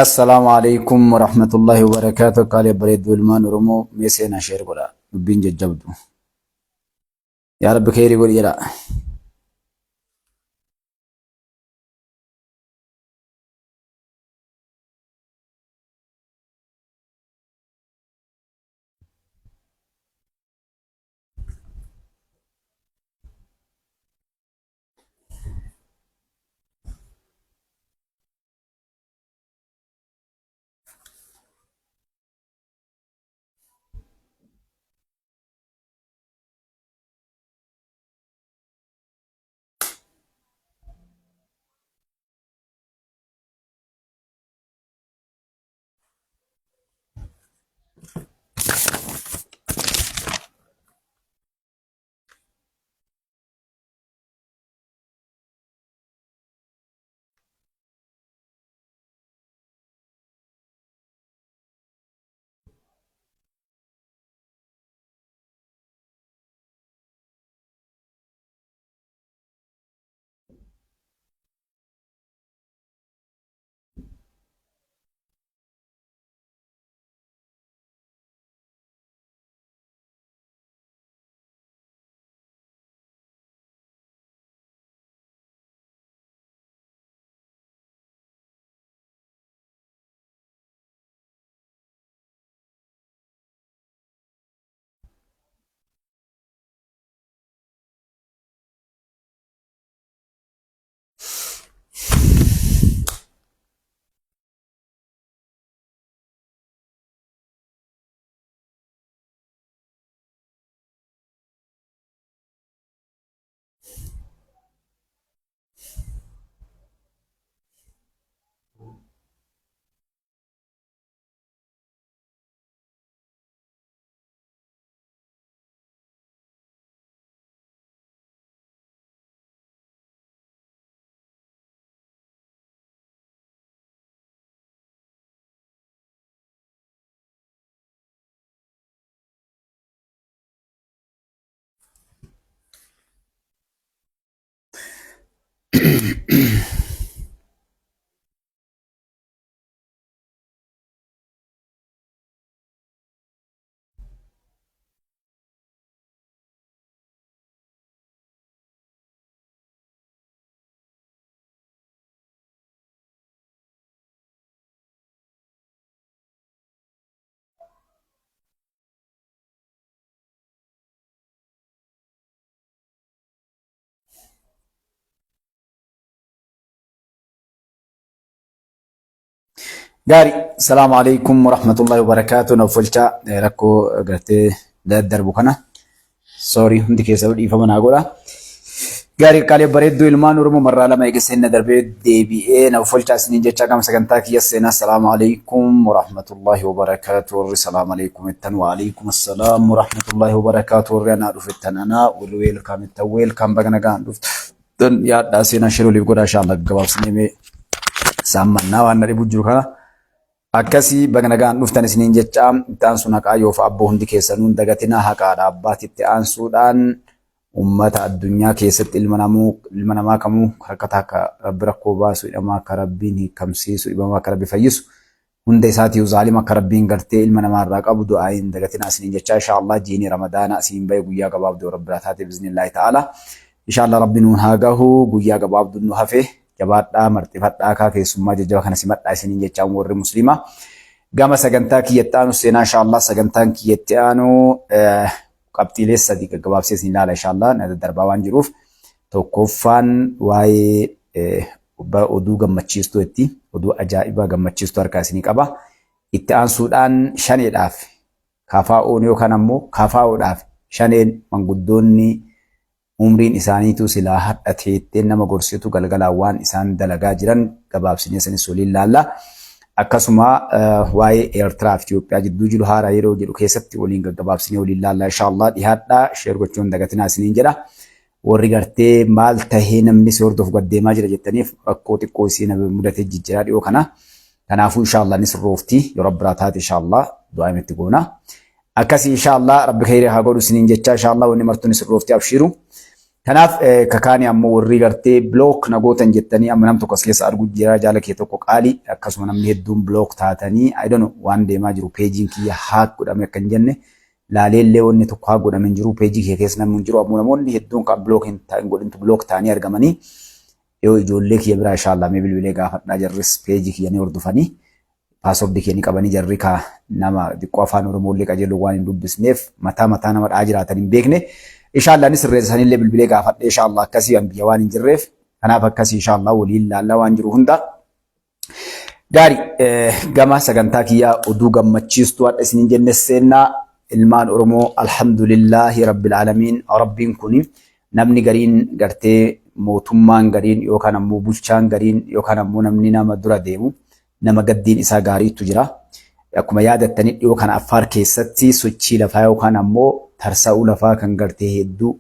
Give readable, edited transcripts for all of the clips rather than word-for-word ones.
Assalaamu alaikum warahmatullahi wabarakaatu. Qaalee bareedduu ilmaan Oromoo, mee seenaa share godha. Dubbiin jajjabdu. Yaa Rabbi, kheyrii godhi jedha. Gaarii. Salaamu alaikum warahmatullahi wabarakaatu. Naaf olchaa, rakkoo gartee daddarbu kana. Sorry, hundi keessanuu dhiifama naa godha. Gaarii, qaalee bareedduu ilmaan Oromoo, marraa lama eega seenna darbee deebi'ee naaf olchaa isiniin jecha gama sagantaa kiyya seenaa. Salaamu alaikum warahmatullahi wabarakaatu. Warri salaamu alaikum jettan, wa alaikum assalaam warahmatullahi wabarakaatu. Warri anaa dhufettan anaa, warri welcome jettan welcome, baga nagaan dhuftan yaadhaa seenaa share waliif godhaa. Inshallah gabaabsinee mee saammannaa waan na dhibu jiru kana. Akkasii, baga nagaan dhuftan isiniin jecha. Itti aansuun haqaa yoofa abboo hundi keessanuu hin dagatinaa, haqaadha abbaatitti aansuudhaan ummata addunyaa keessatti ilma namuu ilma namaa kamuu rakkataa akka Rabbi rakkoo baasu, hidhamaa akka Rabbiin hiikamsiisu, dhibamaa akka Rabbi fayyisu, hunda isaatiif zaalima akka Rabbiin gartee ilma namaa irraa qabu du'aa hin dagatinaa isiniin jecha. Insha Allah jiini Ramadaana asiin bahe guyyaa gabaabduu Rabbi biraa taate, biznillaahi ta'ala. Insha Allah Rabbi nuun haa gahu, guyyaa gabaabduu nu hafe. Jabaadhaa, marxifadhaa kaa, keessummaa jajjaba kana simadhaa isiniin jechaan warri musliimaa. Gama sagantaa kiyyatti aanu seenaa. Insha Allah sagantaan kiyyatti aanu qabxiilee sadii gaggabaabsee isin ilaala, insha Allah na daddarbaa waan jiruuf. Tokkoffaan waa'ee oduu gammachiistuu itti oduu ajaa'ibaa gammachiistuu harkaa isinii qaba. Itti aansuudhaan shaneedhaaf KFO'n yookaan ammoo KFO'dhaaf shaneen manguddoonni umriin isaaniituu silaa hadha teettee nama gorsitu galgalaan waan isaan dalagaa jiran gabaabsinee sanis waliin laalla. Akkasuma waa'ee Eertiraa fi Itoophiyaa jidduu jiru haara yeroo jedhu keessatti waliin gaggabaabsinee waliin laalla, inshallah. Dhihaadhaa, share gochuun dagatinaa isiniin jedha. Warri gartee maal tahee namni si hordofu gad deemaa jira jettaniif, rakkoo xiqqoo isiin mudatee jijjiiraa dhiyoo kana. Kanaafuu inshallah ni sirroofti yoo Rabbi biraa taate, inshallah du'aa itti goona. Akkasii, inshallah Rabbi kheyrii haa godhu isiniin jecha. Inshallah wanni martuu ni sirroofti, abshiiru. Kanaaf kakaani ammoo warri gartee block na gootan jettanii, amma nam tokko as keessa argu jira, jaala kee tokko qaali, akkasuma namni hedduun block taatanii, I don't know waan deemaa jiru. Peejiin kiyya hack godhame akka hin jenne laaleellee, wanni tokko hack godhame hin jiru. Peejii kiyya keessa namni hin jiru. Ammoo namoonni hedduun kan block hin godhintu block ta'anii argamanii yoo ijoollee kiyya biraa inshallah mee bilbilee gaafadhaa. Jarris peejii kiyya ni hordofanii, password kiyya ni qabanii. Jarri ka nama xiqqoo afaan Oromooillee qajeeluu waan hin dubbisneef mataa mataa nama dha'aa jiraatan hin beekne. Inshallah ni sirreessanillee bilbilee gaafadhe. Inshallah akkasii an biyya waan hin jirreef kanaaf akkasii. Inshallah waliin laallaa waan jiru hunda. Gaarii, gama sagantaa kiyyaa oduu gammachiistuu hadha isiniin jenne seennaa. Ilmaan Oromoo, alhamdulillahi rabbil aalamiin. Rabbiin kuni namni gariin gartee mootummaan gariin yookaan ammoo bulchaan gariin yookaan ammoo namni nama dura deemu nama gaddiin isaa gaariitu jira. Akkuma yaadattanii, dhiyoo kana Affaar keessatti sochii lafaa yookaan ammoo tarsa'uu lafaa kan gartee hedduu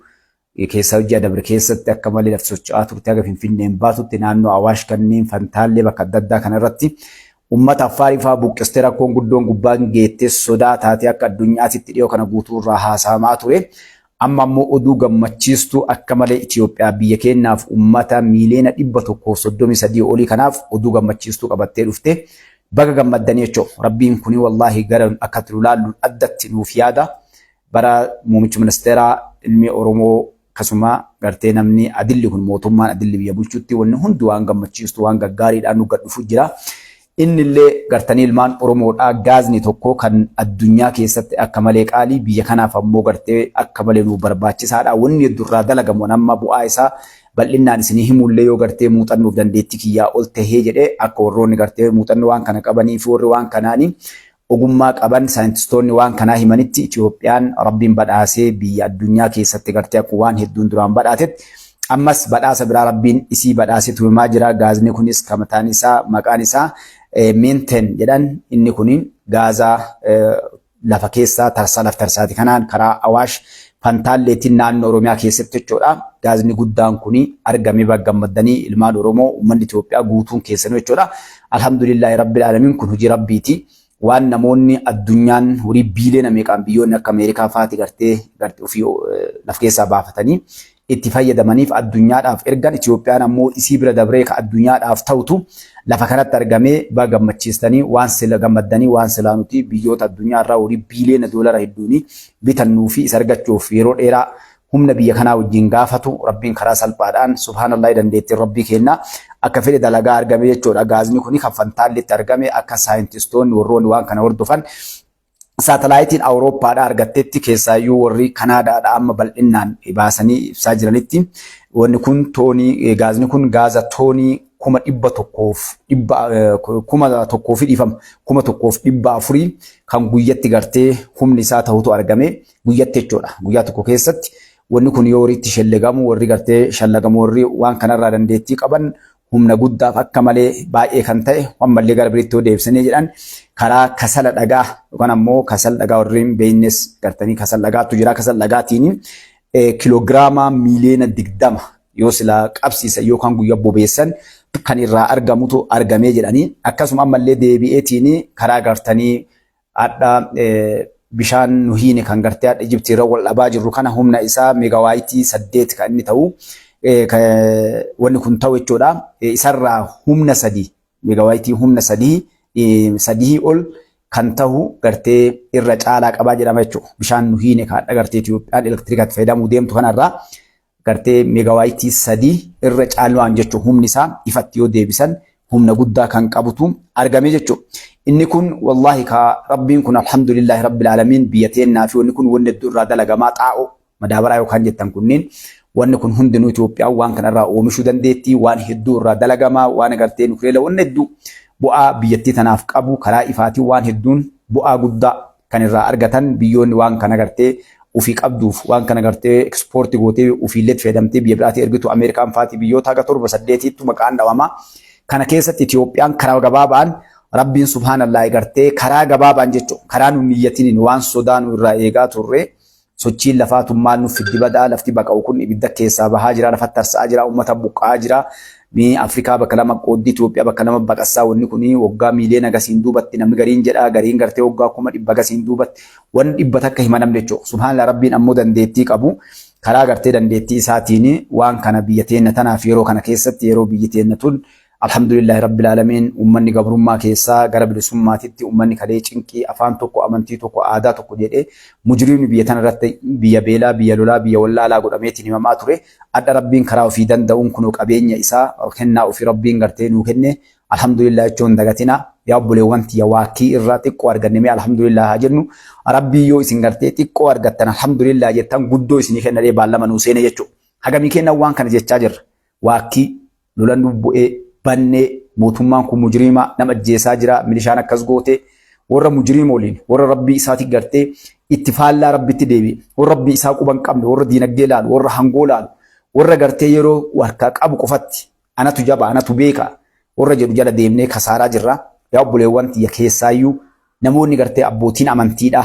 keessaa hojii dabre keessatti akka malee lafti socho'aa turte, haga Finfinneen baatutti naannoo Awaash kanneen Fantaallee bakka adda addaa kanarratti uummata Affaarii fa'aa buqqistee rakkoon guddoon gubbaan geettee sodaa taatee akka addunyaatitti dhiyoo kana guutuu irraa haasa'amaa ture. Amma ammoo oduu gammachiistuu akka malee Itoophiyaa biyya keenyaaf uummata miiliyoona 133 olii kanaaf oduu gammachiistuu qabattee dhufte. Baga gammaddanii jechuudha. Rabbiin kuni wallaahi gara akka laalluun addatti nuuf yaada. Bara muummicha ministeeraa ilmi Oromoo akkasuma gartee namni adilli kun mootummaan adilli biyya bulchutti wanni hundi waan gammachiistu, waan gaggaariidhaan nu gad dhufu jira. Inni illee gartanii ilmaan Oromoodhaa gaazni tokko kan addunyaa keessatti akka malee qaalii, biyya kanaaf ammoo gartee akka malee nu barbaachisaadha. Wanni heddurraa dalagamu amma bu'aa isaa bal'inaan isinii himullee yoo gartee muuxannoof dandeettii kiyyaa ol tahee jedhee, akka warroonni gartee muuxannoo waan kana qabanii fi warri waan kanaanii ogummaa qaban, saayintistoonni waan kanaa himanitti, Itoophiyaan Rabbiin badhaasee biyya addunyaa keessatti gartee akkuma waan hedduun duraan badhaatetti ammas badhaasa biraa Rabbiin isii badhaasetu himaa jira. Gaazni kunis kan mataan isaa maqaan isaa methane jedhan. Inni kun gaazaa lafa keessaa tarsaa laf tarsaati kanaan karaa Awaash Fantaalleetiin naannoo Oromiyaa keessatti jechuudha. Gaazni guddaan kun argame. Baga gammaddanii ilmaan Oromoo, uummanni Itoophiyaa guutuun keessanuu jechuudha. Alhamdulillahi rabbil aalamiin, kun hojii Rabbiiti. Waan namoonni addunyaan horii biiliyoona meeqaan biyyoonni akka Ameerikaa faati gartee ofii laf keessaa baafatanii itti fayyadamaniif addunyaadhaaf ergan, Itoophiyaan ammoo isii bira dabree ka addunyaadhaaf ta'utu lafa kanatti argamee. Baga gammachiistanii, waan sila gammaddanii, waan silaa nuti biyyoota addunyaa irraa horii biiliyoona doolara hedduuni bitannuu fi isa argachuuf yeroo dheeraa humna biyya kanaa wajjin gaafatu, Rabbiin karaa salphaadhaan, subhaanallahi, dandeettiin Rabbii kenna akka fedhe dalagaa argame jechuudha. Gaazni kuni kan Fantaalletti argame akka saayintistoonni warroonni waan kana hordofan saatalaayitiin Awurooppaadhaa argattetti, keessaayyuu warri Kanaadaadhaa amma bal'innaan baasanii ibsaa jiranitti, wanni kun toonii gaazni kun gaaza toonii 100,100 1,000 fi dhiifama 1,400 kan guyyatti gartee humni isaa ta'utu argame guyyatti jechuudha. Guyyaa tokko keessatti wanni kun yoo horiitti shallagamu, warri gartee shallagamu, warri waan kanarraa dandeettii qaban, humna guddaaf akka malee baay'ee kan ta'e. Ammallee gara biriitti yoo deebisanii jedhan, karaa kasala dhagaa yookaan ammoo kasala dhagaa warri hin beeknes gartanii kasala dhagaatu jira. Kasala dhagaatiin kiloogiraama miiliyoona 20 yoo silaa qabsiisan yookaan guyyaa bobeessan kan irraa argamutu argamee jedhanii. Akkasuma ammallee deebi'eetiin karaa gartanii hadha bishaan nu hiine kan gartee hadha Ijiptii irra wal dhabaa jirru kana humna isaa meegawaayitii 8 kan inni ta'u wanni kun ta'u jechuudha. Isarraa humna 3 meegawaayitii humna 3 ol kan ta'u gartee irra caalaa qabaa jedhama jechuudha. Bishaan nu hiine kan hadha gartee Itoophiyaan elektiriikatti fayyadamuu deemtu kanarraa gartee meegawaayitii 3 irra caaluwaan jechuudha. Humni isaa ifatti yoo deebisan humna guddaa kan qabutu argame jechuudha. Inni kun wallahi ka Rabbiin kun, alhamdulillahi rabbil aalamiin, biyya teennaa fi wanni kun wanni hedduu irraa dalagamaa, xaa'oo madaabaraa yookaan jettan kunneen, wanni kun hundinuu Itoophiyaan waan kanarraa oomishuu dandeetti, waan hedduu irraa dalagamaa, waan agartee nukleela, wanni hedduu bu'aa biyyattii tanaaf qabu karaa ifaatiin waan hedduun bu'aa guddaa kan irraa argatan. Biyyoonni waan kana gartee ofii qabduuf waan kana gartee ekspoortii gootee ofiillee fayyadamtee biyya biraatii ergitu, Ameerikaan faatii biyyoota haga torba saddeetiittu maqaan dhawama. Kana keessatti Itoophiyaan karaa gabaabaan Rabbiin subhaanallaahi gartee karaa gabaabaan jechuun karaa nu niyyatiniin waan sodaa nu irraa eegaa turre. Sochiin lafaa tun maal nuuf fiddi badaa lafti baqa'u kun ibidda keessaa bahaa jira lafa tarsa'aa jira uummata buqqa'aa jira. Mee Afrikaa bakka lama qooddi Itoophiyaa bakka lama baqassaa wanni kun waggaa miiliyoona gasiin duubatti namni gariin jedha gariin gartee waggaa 100,000 gasiin duubatti wanni 100 hima namni jechuudha. Subhaanallah Rabbiin ammoo dandeettii qabu karaa gartee dandeettii isaatiin waan kana biyya teenna tanaaf yeroo kana keessatti yeroo biyyi teenna tun Alhamdulillahi Rabbil Aalamiin ummanni gabrummaa keessaa gara bilisummaatitti ummanni kalee cinqii afaan tokko amantii tokko aadaa tokko jedhee mujriimni biyya tana irratti biyya beelaa biyya lolaa biyya wallaalaa godhameetiin himamaa ture adha Rabbiin karaa ofii danda'uun kunoo qabeenya isaa kennaa ofii Rabbiin gartee nuu kenne Alhamdulillah jechuun hin dagatina yaa obboleewwan tiyya waakkii irraa xiqqoo arganne mee Alhamdulillah haa jennu Rabbiin yoo isin gartee xiqqoo argattan Alhamdulillah jettan guddoo isinii kenna jedhee baallama nuu seene jechuudha hagamii kennan waan kana jechaa jirra waakkii lola nu bu'ee bannee mootummaan kun mujriima nama ajjeesaa jira milishaan akkas goote warra mujriima waliin warra rabbii isaati gartee itti faallaa rabbitti deebi'e warra rabbii isaa quban qabne warra diinagdee laalu warra hangoo laalu warra gartee yeroo harkaa qabu qofatti anatu jaba anatu beeka warra jedhu jala deemnee kasaaraa jirra yaa obboleewwan tiyya keessaayyuu namoonni gartee abbootiin amantiidha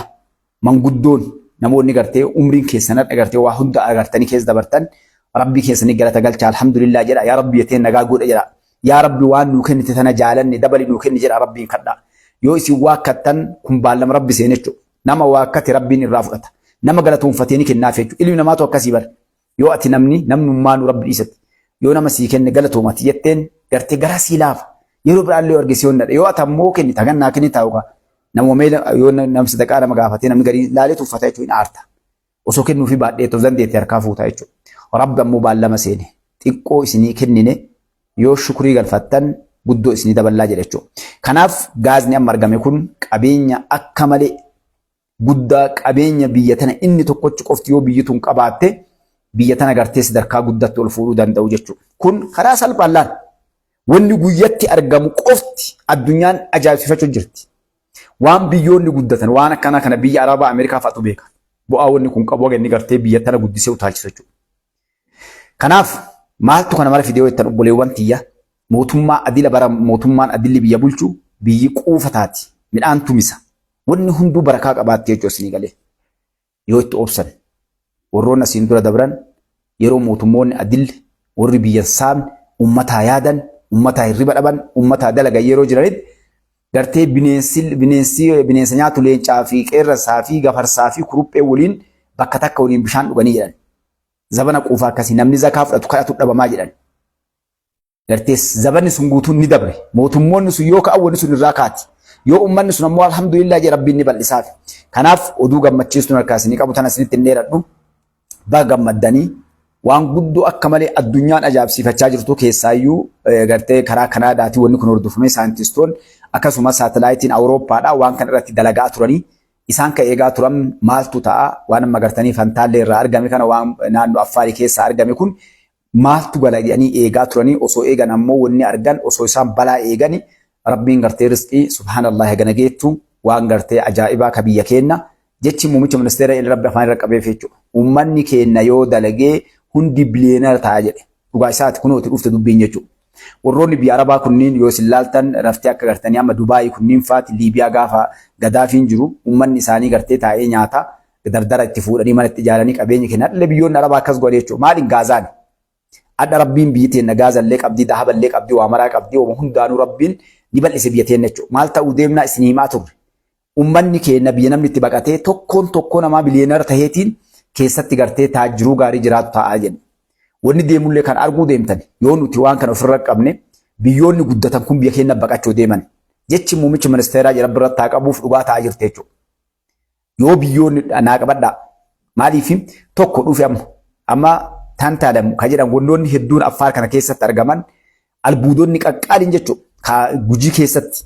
Manguddoon, namoonni gartee umriin keessan har'a gartee waa hunda agartanii keessa dabartan Rabbii keessanii galata galchaa alhamdulillah jedha yaa Rabbi jetee nagaa godha jedha. Yaa Rabbi waan nuu kennite tana jaalanne dabali nuu kenni jedha Rabbiin kadhaa. Yoo isin waakkattan kun baallama Rabbi seene jechuudha. Nama waakkate Rabbiin irraa fudhata. Nama galatoonfatee ni kennaaf jechuudha. Ilmi namaatu akkasii bara. Yoo ati namni namnummaanuu Rabbi dhiisatti. Yoo nama sii kenne galatooma ati jetteen gartee garaa sii laafa. Yeroo biraallee yoo arge si honnadha. Yoo ati ammoo kennita gannaa kennita yookaan Nama meela yoo nam sadaqaa nama gaafatee namni garii laalee tuffata jechuun hin aarta. Osoo kennuufii baadhee of dandeette harkaa fuuta jechuudha. Rabbi ammoo baallama seene xiqqoo isinii kennine yoo shukrii galfattan guddoo isinii daballaa jedha jechuudha. Kanaaf gaazni amma argame kun qabeenya akka malee guddaa qabeenya biyya tana inni tokkochi qofti yoo biyyi tun qabaatte biyya tana gartee sadarkaa guddatti ol fuudhuu danda'u jechuudha. Kun karaa salphaan laal. Wanni guyyatti argamu qofti addunyaan ajaa'ibsiifachuu jirti. Waan biyyoonni guddatan waan akkanaa kana biyya Arabaa Ameerikaa fa'atu beeka. Bu'aa wanni kun qabu haga inni gartee biyya tana guddisee utaalchisu jechuudha. Kanaaf maaltu kana mara fidee jettan obboleewwan tiyya mootummaa adila bara mootummaan adilli biyya bulchu biyyi quufa taati midhaan tumisa wanni hunduu barakaa qabaatti jechuudha isinii galee. Yoo itti obsan. Warroonni asiin dura dabran yeroo mootummoonni adilli warri biyya hin saamne ummataa yaadan ummataa hirriba dhaban ummataa dalagan yeroo jiranitti gartee bineensi bineensi bineensa nyaatu leencaa fi qeerransaa fi gafarsaa fi kuruphee waliin bakka takka waliin bishaan dhuganii jedhan. Zabana quufaa akkasii namni zakaa fudhatu kadhatu dhabamaa jedhan. Gartee zabanni sun guutuun ni dabre. Mootummoonni sun yoo ka'an wanni sun irraa kaati. Yoo ummanni sun ammoo alhamdulillah jedhe Rabbiin ni bal'isaaf. Kanaaf oduu gammachiistuun harkaa isinii qabu tana isinitti hin dheeradhu. Baga gammaddanii waan guddoo akka malee addunyaan ajaa'ibsiifachaa jirtu keessaayyuu gartee karaa Kanaadaatiin wanni kun hordofamee saayintistoonni akkasumas saatalaayitiin Awurooppaadhaa waan kana irratti dalagaa turanii isaan kan eegaa turan maaltu ta'a waan amma gartanii Fantaallee irraa argame kana waan naannoo Affaarii keessaa argame kun maaltu gala jedhanii eegaa turanii osoo eegan ammoo wanni argan osoo isaan balaa eegani Rabbiin gartee risqii subhaanallahi hagana geettu waan gartee ajaa'ibaa ka biyya keenna jechi muummicha ministeera el rabbi afaan irra qabeef jechuudha. Uummanni keenna yoo dalagee hundi biliyeenara ta'a jedhe. Dhugaa isaati kunooti dhufte dubbiin jechuudha. Warroonni biyya Arabaa kunniin yoo isin laaltan raftee akka gartanii amma Dubaayii kunniin faati Liibiyaa gaafa Gadaafiin jiru uummanni isaanii gartee taa'ee nyaata dardara itti fuudhanii mana itti ijaaranii qabeenya kennan. Hadhallee biyyoonni Arabaa akkas godhan jechuudha. Maaliin Gaazaani? Hadha Rabbiin biyyi teenna Gaazallee qabdii, Dahaballee qabdii, waa maraa qabdii, wama hundaanuu Rabbiin ni bal'ise biyya teenna jechuudha. Maal ta'uu deemnaa isin himaa turre. Ummanni keenna biyya namni itti baqatee tokkoon tokkoo namaa biliyeenara taheetiin keessatti gartee taajjiruu gaarii jiraatu taa'aa jenna. Wanni deemullee kan arguu deemtan yoo nuti waan kana ofirra qabne biyyoonni guddatan kun biyya keenya baqachuu deeman. Jechi muummicha ministeeraa jedhan biratti haa qabuuf dhugaa ta'aa jirti jechuudha. Yoo biyyoonni naa qabadhaa. Maaliif tokko dhufe amma amma tantaadam kan jedhan wantoonni hedduun Affaar kana keessatti argaman albuudonni qaqqaaliin jechuudha. Ka Gujii keessatti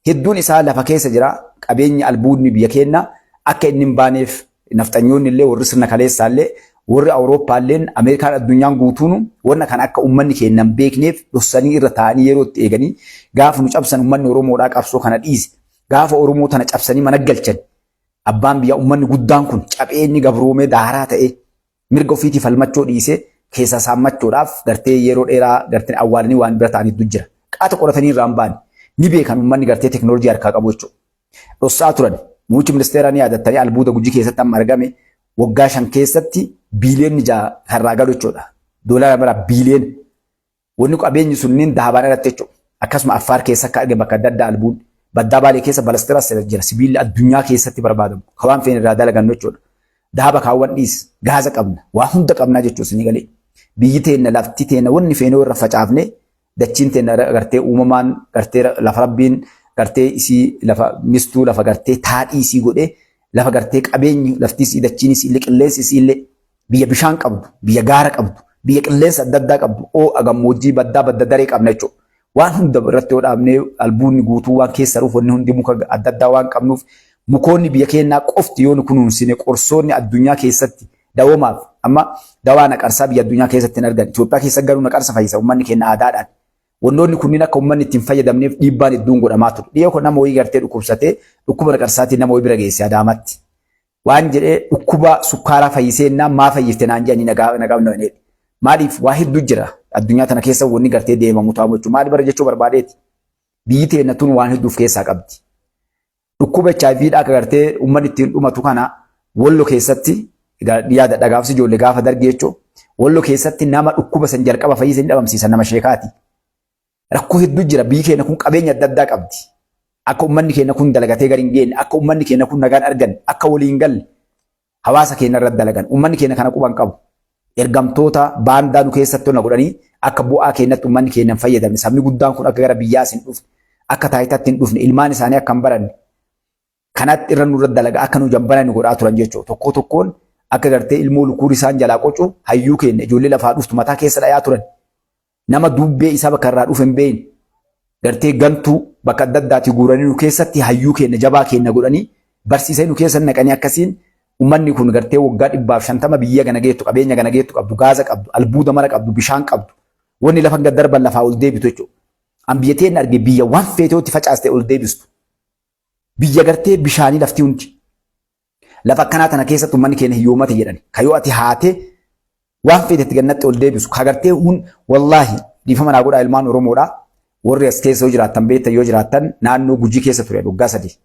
hedduun isaa lafa keessa jira qabeenyi albuudni biyya keenya akka inni hin baaneef nafxanyoonni illee warri sirna kaleessaa illee warri Awurooppaa illee Ameerikaan addunyaan guutuun wanna kan akka uummanni keenya hin beekneef dhossanii irra taa'anii yeroo itti eeganii gaafa nu cabsan uummanni Oromoodhaa qabsoo kana dhiise Gaafa Oromoo tana cabsanii mana galchan abbaan biyyaa uummanni guddaan kun caphee inni gabroomee daaraa ta'ee mirga ofiitii falmachoo dhiisee keessaa saammachuudhaaf gartee yeroo dheeraa gartee awwaalanii waan bira ta'anitu jira. Qaata qoratanii irraa hin baane. Ni beekan uummanni gartee teknoolojii harkaa qabu jechuudha. Dhossaa turan. Muummichi ministeeraa ni yaadattanii albuuda Gujii keessatti amma argame. Waggaa 5 keessatti biiliyoonni 6 kan irraa galu jechuudha. Doolaara bara biiliyoona. Wanni qabeenyi sunniin dahabaan alatti jechuudha. Akkasuma Affaar keessa akka arge bakka adda addaa albuun. Baddaa Baalee keessa balastiraas jira. Sibiilli addunyaa keessatti barbaadamu. Ka waan feene irraa dalagannu jechuudha. Dahaba kaawwan dhiis. Gaaza qabna. Waa hunda qabnaa jechuudha isinii galee. Biyyi teenna, lafti teenna, wanni feene irra facaafne, dachiin teenna gartee uumamaan gartee lafa Rabbiin gartee isii lafa mistuu, lafa gartee taadhii isii godhee, lafa gartee qabeenyi lafti isii, dachiin isii illee, qilleensi isii illee, biyya bishaan qabdu, biyya gaara qabdu, biyya qilleensa adda addaa qabdu, oo'a gammoojjii, baddaa, badda daree qabna jechuudha. Waan hunda irratti yoo dhaabnee, albuunni guutuu waan keessa ruuf, wanni hundi muka adda addaa waan qabnuuf, mukoonni biyya keenyaa qofti yoo nu kunuunsine, qorsoonni addunyaa keessatti dawoomaaf, amma dawaa naqarsaa biyya addunyaa keessatti hin argan. Itoophiyaa keessa garuu naqarsa fayyisa uummanni keenya aadaadhaan. Wantoonni kunniin akka uummanni ittiin fayyadamneef dhiibbaan hedduun godhamaa ture. Dhiyoo kun nama wayii gartee dhukkubsatee, dhukkuba naqarsaatiin nama wayii bira geesse Adaamatti. Waan jedhee, dhukkuba sukkaaraa fayyisee naan maa fayyifte naan jedhanii nagaa nagaa jedhee. Maaliif waa hedduu jira addunyaa tana keessa wanni gartee deemamu ta'amu jechuudha. Maali bara jechuu barbaadeeti? Biyyi teenna tun waan hedduuf keessaa qabdi. Dhukkuba HIV dha akka gartee uummanni ittiin dhumatu kana Wallo keessatti yaada dhagaafsi ijoollee gaafa dargi jechuudha. Wallo keessatti nama dhukkuba san jalqaba fayyisanii dhabamsiisan nama sheekaati. Rakkoo hedduu jira. Biyyi keenya kun qabeenya adda addaa qabdi. Akka uummanni keenya kun dalagatee gadi hin geenye, akka uummanni keenya kun nagaan argan, akka waliin galle hawaasa keenya irratti dalagan. Uummanni keenya kana quban qabu. Ergamtoota baandaa nu keessatti ona godhanii akka bu'aa keenyatti uummanni keenya hin fayyadamne, sabni guddaan kun akka gara biyyaas hin dhufne, akka taayitaatti hin dhufne, ilmaan isaanii akka hin baranne, kanatti irra nurra dalaga akka nu jambana nu godhaa turan jechuudha. Tokko tokkoon akka gartee ilmoo lukuur isaan jalaa qocu hayyuu keenya ijoollee lafaa dhuftu mataa keessa dhayaa turan. Nama dubbee isaa bakka irraa dhufe hin beekne, gartee gantuu bakka adda addaatii guuranii nu keessatti hayyuu keenya jabaa keenya godhanii barsiisanii nu keessa naqanii, akkasiin uummanni kun gartee waggaa 150 biyya gana geettu, qabeenya gana geettu qabdu, gaaza qabdu, albuuda mara qabdu, bishaan qabdu, wanni lafa gad darban lafaa ol deebitu jechuudha. An biyya teen arge, biyya waan feetootti facaaste ol deebistu. Biyya gartee bishaanii lafti hundi. Lafa akkanaa tana keessatti uummanni keenya hiyyoomate jedhani. Ka yoo ati haatee waan feetetti gannatti ol deebisu. Ka gartee hun wallaahi dhiifama naa godhaa ilmaan Oromoodhaa. Warri as keessa yoo jiraattan beektan, yoo jiraattan, naannoo Gujii keessa ture waggaa 3.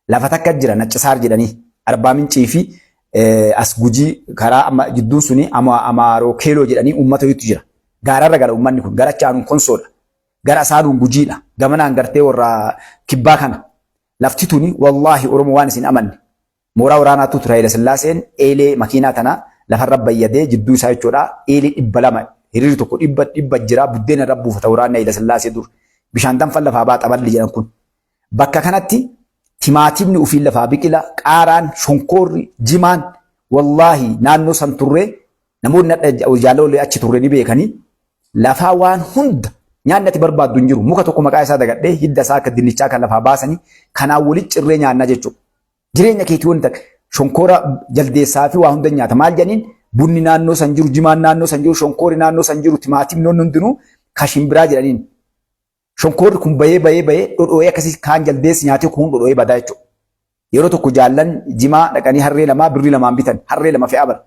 Lafa takka jira Naccisaar jedhanii, Arbaa Mincii fi as Gujii karaa amma jidduun suni Amaaroo Keeloo jedhanii uummata wayiitu jira. Gaararra gala uummanni kun, gara achaanuun Konsoodha. Gara asaanuun Gujiidha. Gamanaan gartee warra kibbaa kana. Lafti tuni wallaahi Oromoo waan isin amanne. Mooraa waraanaatu ture. Hayila Sillaaseen eelee makiinaa tana lafarra bayyadee jidduu isaa jechuudha. Eelee 200, hiriirri tokko 100 jira, buddeena irra buufata waraanni Hayila Sillaasee dur. Bishaan danfan lafaa baa xaballi jedhan kun. Bakka kanatti timaatimni ofiin lafaa biqila, qaaraan, shonkoorri, jimaan, wallaahi naannoo san turree namoonni jaalala achi turre ni beekanii, lafaa waan hunda nyaanni ati barbaaddu hin jiru. Muka tokko maqaa isaa dagadhee, hidda isaa akka dinnichaa kan lafaa baasanii kanaan walitti cirree nyaannaa jechuudha. Jireenya keetii wanta shonkoora jaldeessaa fi waa hunda nyaata. Maal jedhaniin, bunni naannoo san jiru, jimaan naannoo san jiru, shonkoorri naannoo san jiru, timaatimni hundinuu kashinbiraa jedhaniin. Shonkoorri kun bahee bahee bahee dhodhoo'ee akkasii kaan jaldeessi nyaatee kun dhodhoo'ee badaa jechuudha. Yeroo tokko jaallan jimaa dhaqanii harree lamaa birrii 2n bitan, harree lama fe'aa bara.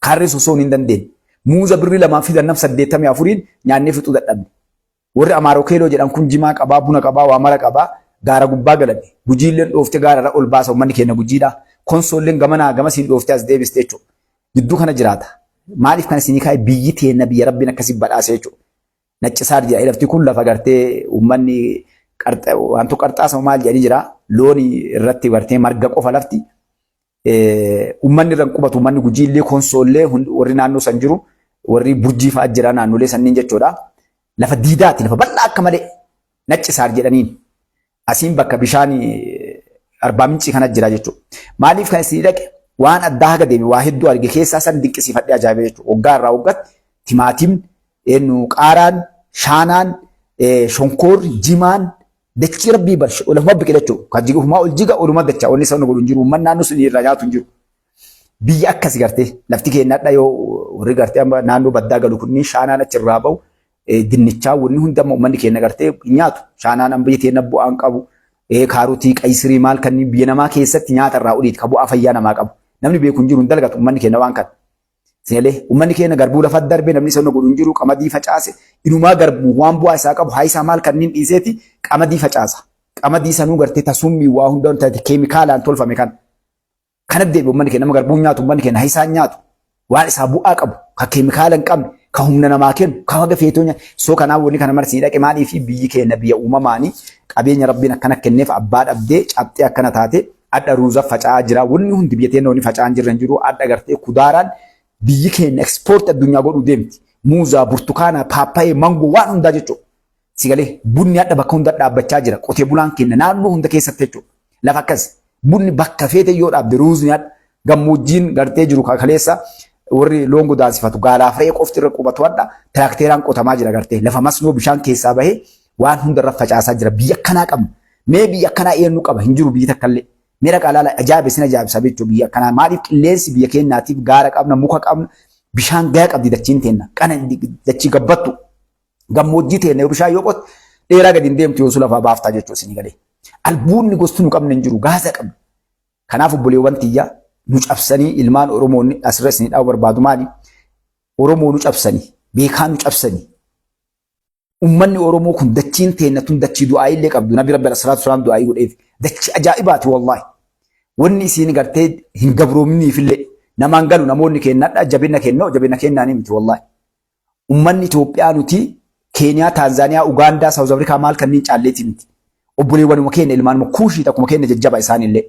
Harree sosoon hin dandeenye. Muuza birrii 2n fidan, nam 84n nyaannee fixuu dadhabne. Warri Amaaroo Keeloo jedhan kun jimaa qabaa, buna qabaa, waa mara qabaa, gaara gubbaa galan. Gujiilleen dhooftee gaara irra ol baasa uummanni keenya Gujiidha. Konsoolleen gamanaa gamasiin dhooftee as deebiste jechuudha. Gidduu kana jiraata. Maaliif kana isinii kaa'e? Biyyi teenna biyya Rabbiin akkasii badhaase jechuudha. Naccisaar jedha. Lafti kun lafa gartee uummanni wanto qarxaasa maal jedhanii jira. Loon irratti gartee marga qofa lafti. Uummanni irra qubatu, uummanni Gujii illee, Konsoollee, warri naannoo san jiru, warri Burjii fa'aa jira naannolee sanniin jechuudha. Lafa diidaati, lafa bal'aa akka malee Naccisaar jedhaniin. Asiin bakka bishaan Arbaa Mincii kana jira jechuudha. Maaliif kan isin dhaqe? Waan addaa haga deeme waa hedduu arge keessaa san dinqisiifadhee ajaa'ibee jechuudha. Waggaa irraa waggaatti timaatimni, eenyu, qaaraan, shaanaan, shonkoorri, jimaan dachii Rabbii bar lafuma biqila jechuudha. Kan jigu ofumaa ol jiga, oluma dachaa, wanni isa godhu hin jiru. Uummanni naannoo sun irraa nyaatu hin jiru. Biyya akkasi gartee lafti keenyadha, yoo warri gartee amma naannoo baddaa galu kunniin shaanaan achirraa bahu, dinnichaa, wanni hundi amma uummanni keenya gartee hin nyaatu. Shaanaan amma biyya teenya bu'aan qabu. Kaarotii, qayisirii maal kanneen biyya namaa keessatti nyaata irraa oliiti ka bu'aa fayyaa namaa qabu. Namni beeku hin jiru, hin dalagatu uummanni keenya waan kana. Seenalee uummanni keenya garbuu lafa darbe namni isa godhu hin jiru, qamadii facaase, inumaa garbuu waan bu'aa isaa qabu haayisaa maal kanneen dhiiseeti qamadii facaasa. Qamadii sanuu gartee tasummii waa hunda taate keemikaalaan tolfame kana. Kana deebi uummanni keenya nama garbuu nyaatu, uummanni keenya hisaan nyaatu, waan isaa bu'aa qabu, ka keemikaala hin qabne, ka humna namaa kennu, ka haga feetoo nyaatu. Soo kanaaf wanni kana marsii dhaqe maaliif biyyi keenya biyya uumamaanii qabeenya Rabbiin akkana kenneef abbaa dhabdee cabxee akkana taate adha ruuza faca'aa jira. Wanni hundi biyya teenya wanni faca'aa hin jirre hin jiru. Adha gartee kudaaraan biyyi keenya ekspoortii addunyaa godhuu deemti. Muuzaa, burtukaana, paappayee, mangoo waan hundaa jechuudha. Sigalee bunni hadha bakka hunda dhaabbachaa jira. Qotee bulaan keenya naannoo hunda keessatti jechuudha. Lafa akkas bunni bakka feete yoo dhaabde ruuzni hadha gammoojjiin gartee jiru kaleessa warri loon godaansifatu gaalaaf re'ee qofti irra qubatu hadha tiraakteeraan qotamaa jira gartee lafa masnoo bishaan keessaa bahee waan hunda irra facaasaa jira. Biyya akkanaa qabna. Mee biyya akkanaa eenyu qaba? Hin jiru biyyi takka illee. Mee dhaqaa laala ajaa'iba isin ajaa'ibsa jechuudha biyya akkanaa. Maaliif qilleensi biyya keenyaatiif gaara qabna, muka qabna, bishaan gahaa qabdi dachiin teenna. Qana dachii gabbattu. Gammoojjii teenna yoo bishaan yoo qotte dheeraa gadi hin deemtu yoo su lafaa baaftaa jechuudha isinii galee. Albuudni gosti nu qabne hin jiru gaaza qabna. Kanaaf obboleewwan tiyya nu cabsanii ilmaan Oromoonni asirra isinii dhaabu barbaadu maali? Oromoo nu cabsanii, beekaa nu cabsanii. Ummanni Oromoo kun dachiin teenna tun dachii du'aayii illee qabdu. Nabi Rabbi alayhi salaatu wasalaam du'aayii godheef. Dachii ajaa'ibaati wallaahi. Wanni isiin gartee hin gabroominiif illee namaan galu namoonni kennadha jabina kennoo jabina kennaanii miti wallaahi. Ummanni Itoophiyaa nuti Keeniyaa, Taanzaaniyaa, Ugaandaa, Saawuz Afrikaa maal kanneen caalleetii miti. Obboleewwanuma keenya ilmaanuma kuushii takkuma keenya jajjaba isaanillee.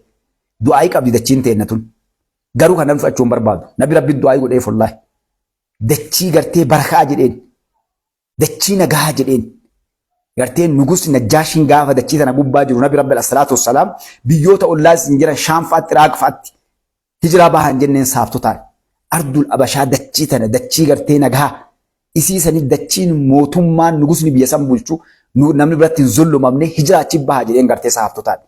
Du'aayii qabdi dachiin teenna tun. Garuu kan namni fudhachuu hin barbaadu. Nabi Rabbi du'aayii godheef wallaahi. Dachii gartee barakaa jedheen. Dachii nagaa jedheen. Gartee nugus Najjaashiin gaafa dachii tana gubbaa jiru Nabi Rabbi alayhi salaatu wassalaam biyyoota ollaa isin jiran Shaam fa'aatti Iraaq fa'aatti hijiraa bahan jenneen saaftotaan. Ardul Abashaa dachii tana dachii gartee nagaa isii sanii dachiin mootummaan nugusni biyya san bulchu namni biratti hin zullumamne hijiraa achi baha jedheen gartee saaftotaan.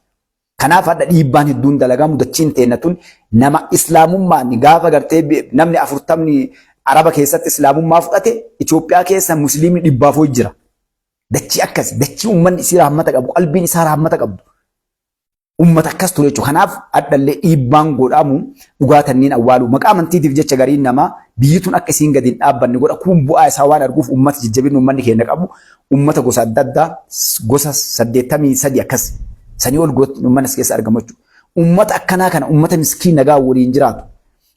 Kanaaf hadha dhiibbaan hedduun dalagamu dachiin teenna tun nama islaamummaan gaafa gartee namni 40ni Araba keessatti islaamummaa fudhate Itoophiyaa keessa musliimni dhibbaaf ho'i jira. Dachii akkasi dachii uummanni isii rahmata qabu qalbiin isaa rahmata qabdu. Uummata akkas ture jechuudha. Kanaaf hadhallee dhiibbaan godhamu dhugaa tanniin awwaalu maqaa amantiitiif jecha gariin namaa biyyi tun akka isiin gadi hin dhaabbanne godha. Kun bu'aa isaa waan arguuf uummata jajjabinni uummanni keenya qabu uummata gosa adda addaa gosa 83 akkas sanii ol uummanni as keessa argamu jechuudha. Uummata akkanaa kana uummata miskiin nagaa waliin jiraatu,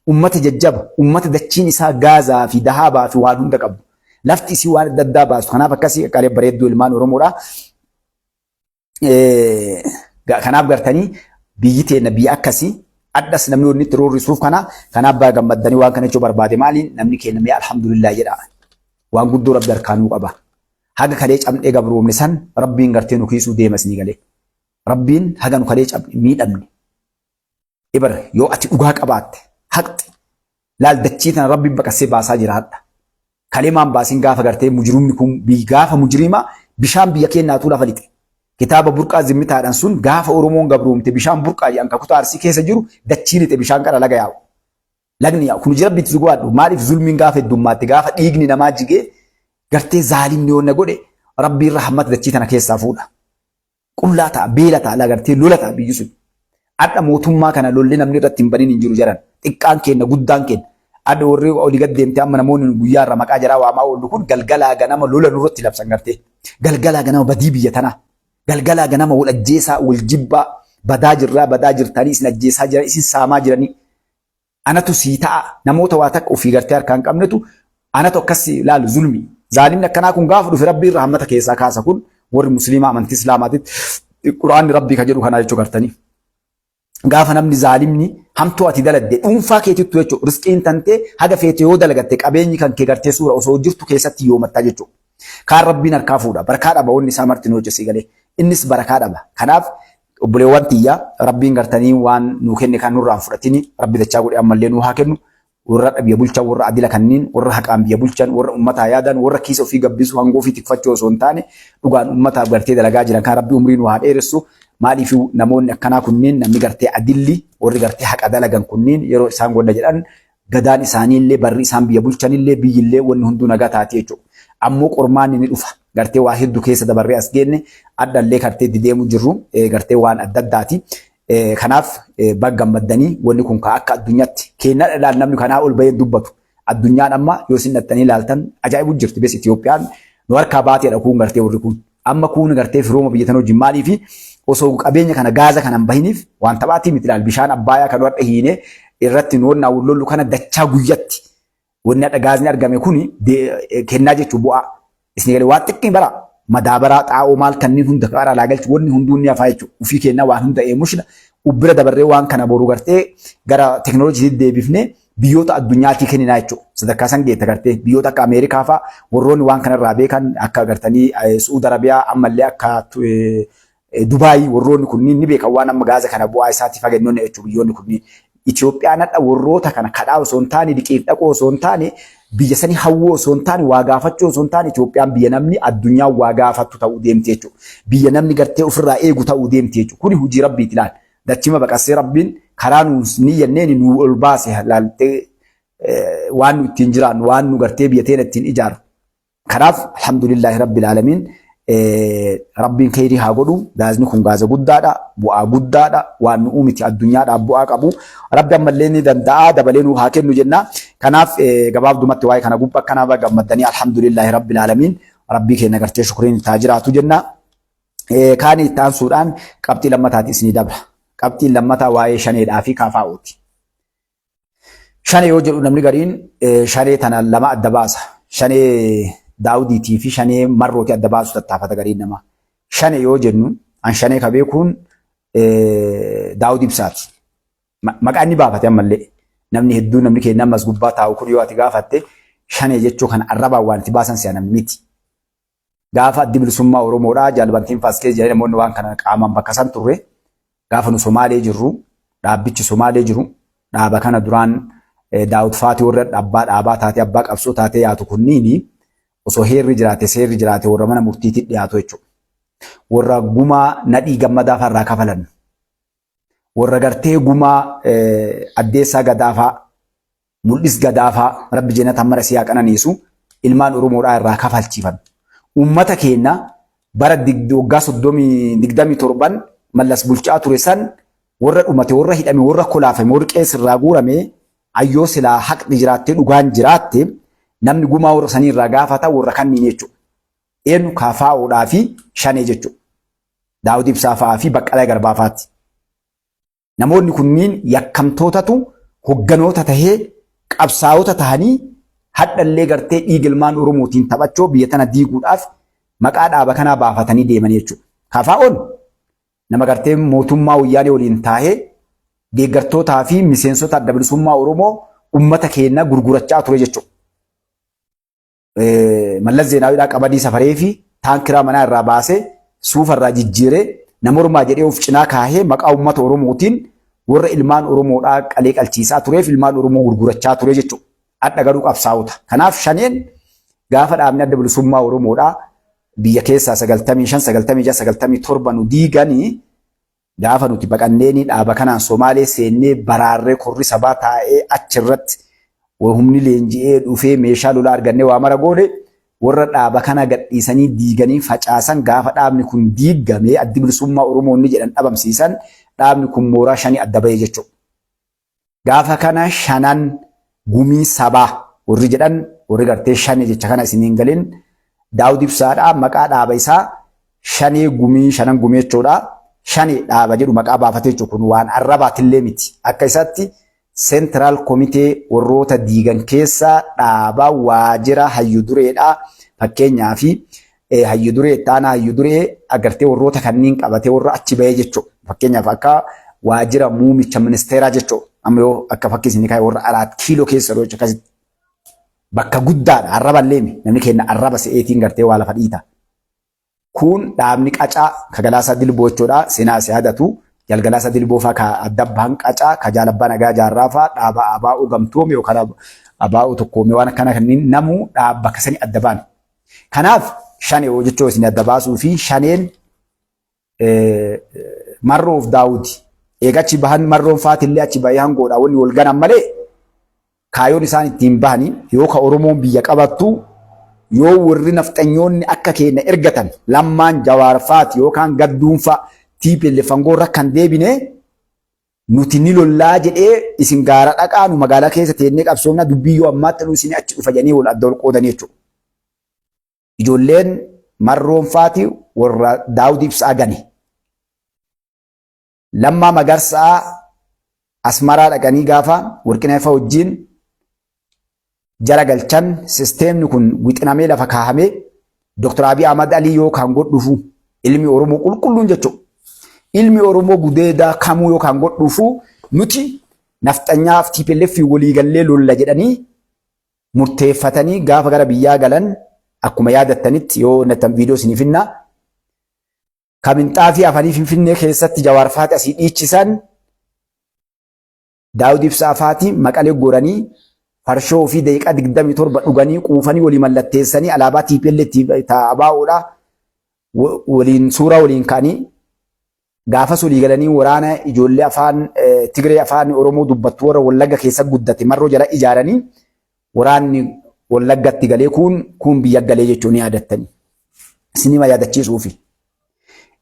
uummata jajjaba, uummata dachiin isaa gaazaa fi dahaabaa fi waan hunda qabu. Lafti isii waan adda addaa baastu. Kanaaf akkasii qaqqaalee bareedduu ilmaan Oromoodha. Kanaaf gartanii biyyi teenna biyya akkasii addas namni wanni itti roorrisuuf kana kanaaf baga gammaddanii waan kana jechuu barbaade maaliin namni keenya mee alhamdulillah jedha waan guddoo rabbi harkaa nuu qaba haga kalee cabnee gabroomne san rabbiin gartee nu kiisuu deema isinii galee rabbiin haga nu kalee cabne miidhamne ibar yoo ati dhugaa qabaatte haqxi laal dachii tana rabbiin baqassee baasaa jira hadha. Kalee maan baasiin gaafa gartee mujrimni kun gaafa mujrima bishaan biyya keennaatuu lafa lixe. Kitaaba burqaa zimmitaadhaan sun gaafa Oromoon gabroomte bishaan burqaa jedhan ka kutaa Arsii keessa jiru dachii lixe bishaan qara laga yaa'u. Lagni yaa'u kun jira rabbitti zugaadhu maaliif zulmiin gaafa heddummaatti gaafa dhiigni namaa jigee gartee zaalimni yoonna godhe rabbiin rahmata dachii tana keessaa fuudha. Qullaa ta'a, beela ta'a, lagartee lola ta'a biyyi sun. Adha mootummaa kana lolli namni irratti hin banin hin jiru jaran. Xiqqaan kenna, guddaan kenna. Adha warri olii gad deemtee amma namoonni guyyaa irra maqaa jaraa waamaa oollu kun galgalaa ganama lola nurratti labsan gartee. Galgalaa ganama badii biyya tanaa. Galgalaa ganama wal ajjeesaa, wal jibbaa, badaa jirraa, badaa jirtanii, isin ajjeesaa jiran, isin saamaa jiranii. Anatu sii ta'a namoota waa takka ofii gartee harkaa hin qabnetu anatu akkas laalu zulmi. Zaalimni akkanaa kun gaafa dhufe rabbiin rahmata keessaa kaasa kun warri musliimaa amantii islaamaatitti quraanni rabbii ka jedhu kanaa jechuu gartanii. Gaafa namni zaalimni hamtuu ati daladde dhuunfaa keetittu jechuudha risqiin tantee haga feete yoo dalagatte qabeenyi kan kee gartee suura osoo jirtu keessatti yoomattaa jechuudha. Kaan rabbiin harkaa fuudha barakaa dhaba wanni isaa marti nu hojjessi galee innis barakaa dhaba. Kanaaf Obboleewwan tiyya rabbiin gartanii waan nuu kenne kan nurraa hin fudhatini rabbi dachaa godhe ammallee nuu haa kennu warra biyya bulchan warra adila kanniin warra haqaan biyya bulchan warra ummataa yaadan warra kiisa ofii gabbisu hangoo ofii tikfachuu osoo hin taane dhugaan ummataaf gartee dalagaa jiran kan rabbi umrii nuu haa dheeressu maaliif namoonni akkanaa kunniin namni gartee adilli warri gartee haqa dalagan kunniin yeroo isaan godha jedhan gadaan isaaniillee barri isaan biyya bulchanillee biyyillee wanni hunduu nagaa taati jechuudha. Ammoo qormaanni ni dhufa. Gartee waa hedduu keessa dabarree as geenne addallee kartee itti deemu jirru gartee waan adda addaati. Kanaaf baga gammaddanii wanni kun kaa akka addunyaatti keenna dhalaan namni kanaa ol bahee dubbatu. Addunyaan amma yoo isin dhattanii ilaaltan ajaa'ibu jirti. Bes Itoophiyaan nu harkaa baateedha kun gartee warri kun. Amma kun gartee firooma biyya tana wajjin maaliifi Osoo qabeenya kana gaaza kana hin bahiniif waan taphaatii miti ilaal bishaan abbaayaa kan har'a hiine irratti nu wannaa wal lollu kana dachaa guyyatti wanni hadha gaazni argame kuni kennaa jechuun bu'aa. Isin galee waan xiqqii bara madaabaraa xaa'oo maal kanneen hunda karaa alaa galchu wanni hunduu ni hafaa jechuudha. Ufii kennaa waan hunda eemushna ubbira dabarree waan kana boru gartee gara teknooloojiitti deebifnee biyyoota addunyaatii kenninaa jechuudha. Sadarkaa san geetta gartee biyyoota akka Ameerikaa fa'aa warroonni waan kanarraa beekan akka gartanii Su'uud Arabiyaa ammallee akka Dubaayii warroonni kunniin ni beekan waan amma gaaza kana bu'aa isaatiif haga inni jechuudha biyyoonni kunniin. Itoophiyaan hadha warroota kana kadhaa osoo hin taane liqiif dhaquu osoo hin taane biyya sanii hawwuu osoo hin taane waa gaafachuu osoo hin taane Itoophiyaan biyya namni addunyaa waa gaafattu ta'uu deemti jechuudha. Biyya namni gartee ofirraa eegu ta'uu deemti jechuudha. Kuni hojii rabbiiti laal. Dachima baqassee rabbiin karaa nuun niyyanneen nu ol baase laaltee waan nu ittiin jiraannu waan nu gartee biyya teena ittiin ijaaru. Kanaaf alhamdulillahi rabbil aalamiin rabbiin kheyrii haa godhu. Gaazni kun gaaza guddaadha, bu'aa guddaadha, waan nu miti addunyaadhaaf bu'aa qabu. Rabbi ammallee ni danda'a dabalee nu haa kennu jenna. Kanaaf gabaabdumatti waa'ee kana gubbaa akkanaaf gammaddanii alhamdulillahi rabbil aalamiin rabbii keenya gartee shukriin itti haa jiraatu jenna. Kaanii itti aansuudhaan qabxii lammataati isinii dabra. Qabxiin lammataa waa'ee shaneedhaa fi kaafaa'uuti. Shanee yoo jedhu namni gariin shanee tana lama adda baasa. Shanee Daawudiitii fi shanee Marrooti adda baasu tattaafata gariin namaa. Shanee yoo jennu an shanee ka beekuun Daawud Ibsaati. Maqaa inni baafate ammallee namni hedduu namni keenya ammas gubbaa taa'u kun yoo ati gaafatte shanee jechuu kana arrabaan waan itti baasan si'a namni miti. Gaafa Addi Bilisummaa Oromoodhaa Jaal Bantiin Faas keessa jiranii namoonni waan kana qaamaan bakka san turre gaafa nu Somaalee jirru dhaabbichi Somaalee jiru dhaaba kana duraan Daawud Faatii warra abbaa dhaabaa taatee abbaa qabsoo taatee yaatu kunniini osoo heerri jiraate seerri jiraate warra mana murtiitti dhiyaatu jechuudha. Warra gumaa nadhii gammadaa farraa kafalan. Warra gartee gumaa addeessaa gadaafaa Mul'is Gadaafaa Rabbi jennata mara si haa qananiisu ilmaan Oromoodhaa irraa kafalchiifame. Uummata keenya bara waggaa soddomii digdamii torban Mallas bulchaa ture san warra dhumate warra hidhame warra kolaafame warri qees irraa guurame ayyoo silaa haqni jiraattee dhugaan jiraatte namni gumaa warra sanii irraa gaafata warra kanniin jechuudha. Eenyu KFOdhaa fi Shanee jechuudha. Daawud Ibsaa fa'aa fi Baqqalaa Garbaa fa'aati. Namoonni kunniin yakkamtootatu hogganoota tahee qabsaa'ota tahanii hadhallee gartee dhiiga ilmaan Oromootiin taphachoo biyya tana diiguudhaaf maqaa dhaaba kanaa baafatanii deemanii jechuudha. KFOn nama gartee mootummaa wayyaanee waliin taahee deeggartootaa fi miseensota adda bilisummaa Oromoo ummata keenya gurgurachaa ture jechuudha. Mallas Zeenaawidhaa qamadii safaree fi taankiraa manaa irraa baasee suufa irraa jijjiiree nama ormaa jedhee of cinaa kaahee maqaa uummata Oromootiin warra ilmaan Oromoodhaa qalee qalchiisaa tureef ilmaan Oromoo gurgurachaa ture jechuudha. Hadha garuu qabsaa'ota. Kanaaf shaneen gaafa dhaabni adda bilisummaa Oromoodhaa biyya keessaa 95, 96, 97 nu diiganii Gaafa nuti baqanneenii dhaaba kanaan Somaalee seennee baraarree korri sabaa taa'ee achirratti humni leenji'ee dhufee meeshaa lolaa argannee waa mara goone warra dhaaba kana gadhiisanii diiganii facaasan gaafa dhaabni kun diigamee addi bilisummaa Oromoo inni jedhan dhabamsiisan dhaabni kun mooraa shanii adda bahee jechuudha. Gaafa kana shanan gumii sabaa warri jedhan warri gartee shane jecha kana isin hin galin Daawud Ibsaadha maqaa dhaaba isaa shanee gumii shanan gumii jechuudha. Shane dhaaba jedhu maqaa baafatee jechuudha kun waan arrabaatillee miti. Akka isaatti seentiraal komitee warroota diigan keessaa dhaaba waajjira hayyu dureedha. Fakkeenyaa fi hayyu duree itti aanaa hayyu duree agartee warroota kanneen qabatee warra achi bahee jechuudha. Fakkeenyaaf akka waajjira muumicha ministeeraa jechuudha. Amma yoo akka fakkii isin kaa'e warra araat kiiloo keessa yeroo akkasitti bakka guddaadha arraba illee namni keenya arraba se'eetiin gartee waa lafa dhiita. Kun dhaabni qacaa ka Galaasaa Dilboo jechuudha. Seenaa si yaadatu. Jaal Galaasaa Dilboo faa ka adda bahan qacaa ka Jaal Abbaa Nagaa Jaarraa faa dhaaba ABO gamtoome yookaan ABO tokkoome waan akkana kanneen namuu dhaaba bakka sanii adda ba'an. Kanaaf shanee jechuu isin adda baasuu fi shaneen marroof daawuti. Eega achi bahan marroon faatillee achi bahee hangoodha wanni wal ganan malee kaayoon isaan ittiin bahanii yoo ka Oromoon biyya qabattu yoo warri nafxanyoonni akka keenya ergatan lammaan jawaarfaati yookaan gadduunfaa TPLF angoorra kan deebine nuti ni lollaa jedhee isin gaara dhaqaa nu magaalaa keessa teennee qabsoomna dubbii yoo ammaatti nu isin achi dhufa jedhanii wal adda wal qoodanii jechuudha. Ijoolleen marroon faati warra Daawud Ibsaa gane. Lammaa Magarsaa Asmaraa dhaqanii gaafa Warqinee fa'a wajjin jara galchan sisteemni kun wixinamee lafa kaahamee Dr. Abiy Ahmad Alii yoo kan godhufu ilmi Oromoo qulqulluun jechuudha. Ilmi Oromoo gudeedaa kamuu yoo kan godhufu nuti nafxanyaaf TPLF waliigallee lolla jedhanii murteeffatanii gaafa gara biyyaa galan akkuma yaadattanitti yoo nattan viidiyoo isiniif hinnaa. Ka minxaafii afanii Finfinnee keessatti Jawaar faati asii dhiichisan Daawud Ibsaa faati Maqalee goranii farshoo ofii daqiiqaa 27 dhuganii quufanii walii mallatteessanii alaabaa TPLF ABOdha waliin suuraa waliin ka'anii gaafas walii galanii waraana ijoollee afaan Tigree afaan Oromoo dubbattu warra Wallagga keessa guddate marroo jala ijaaranii waraanni Wallaggatti galee kuun kuun biyya galee jechuun ni yaadattani. Isinima yaadachiisuufi.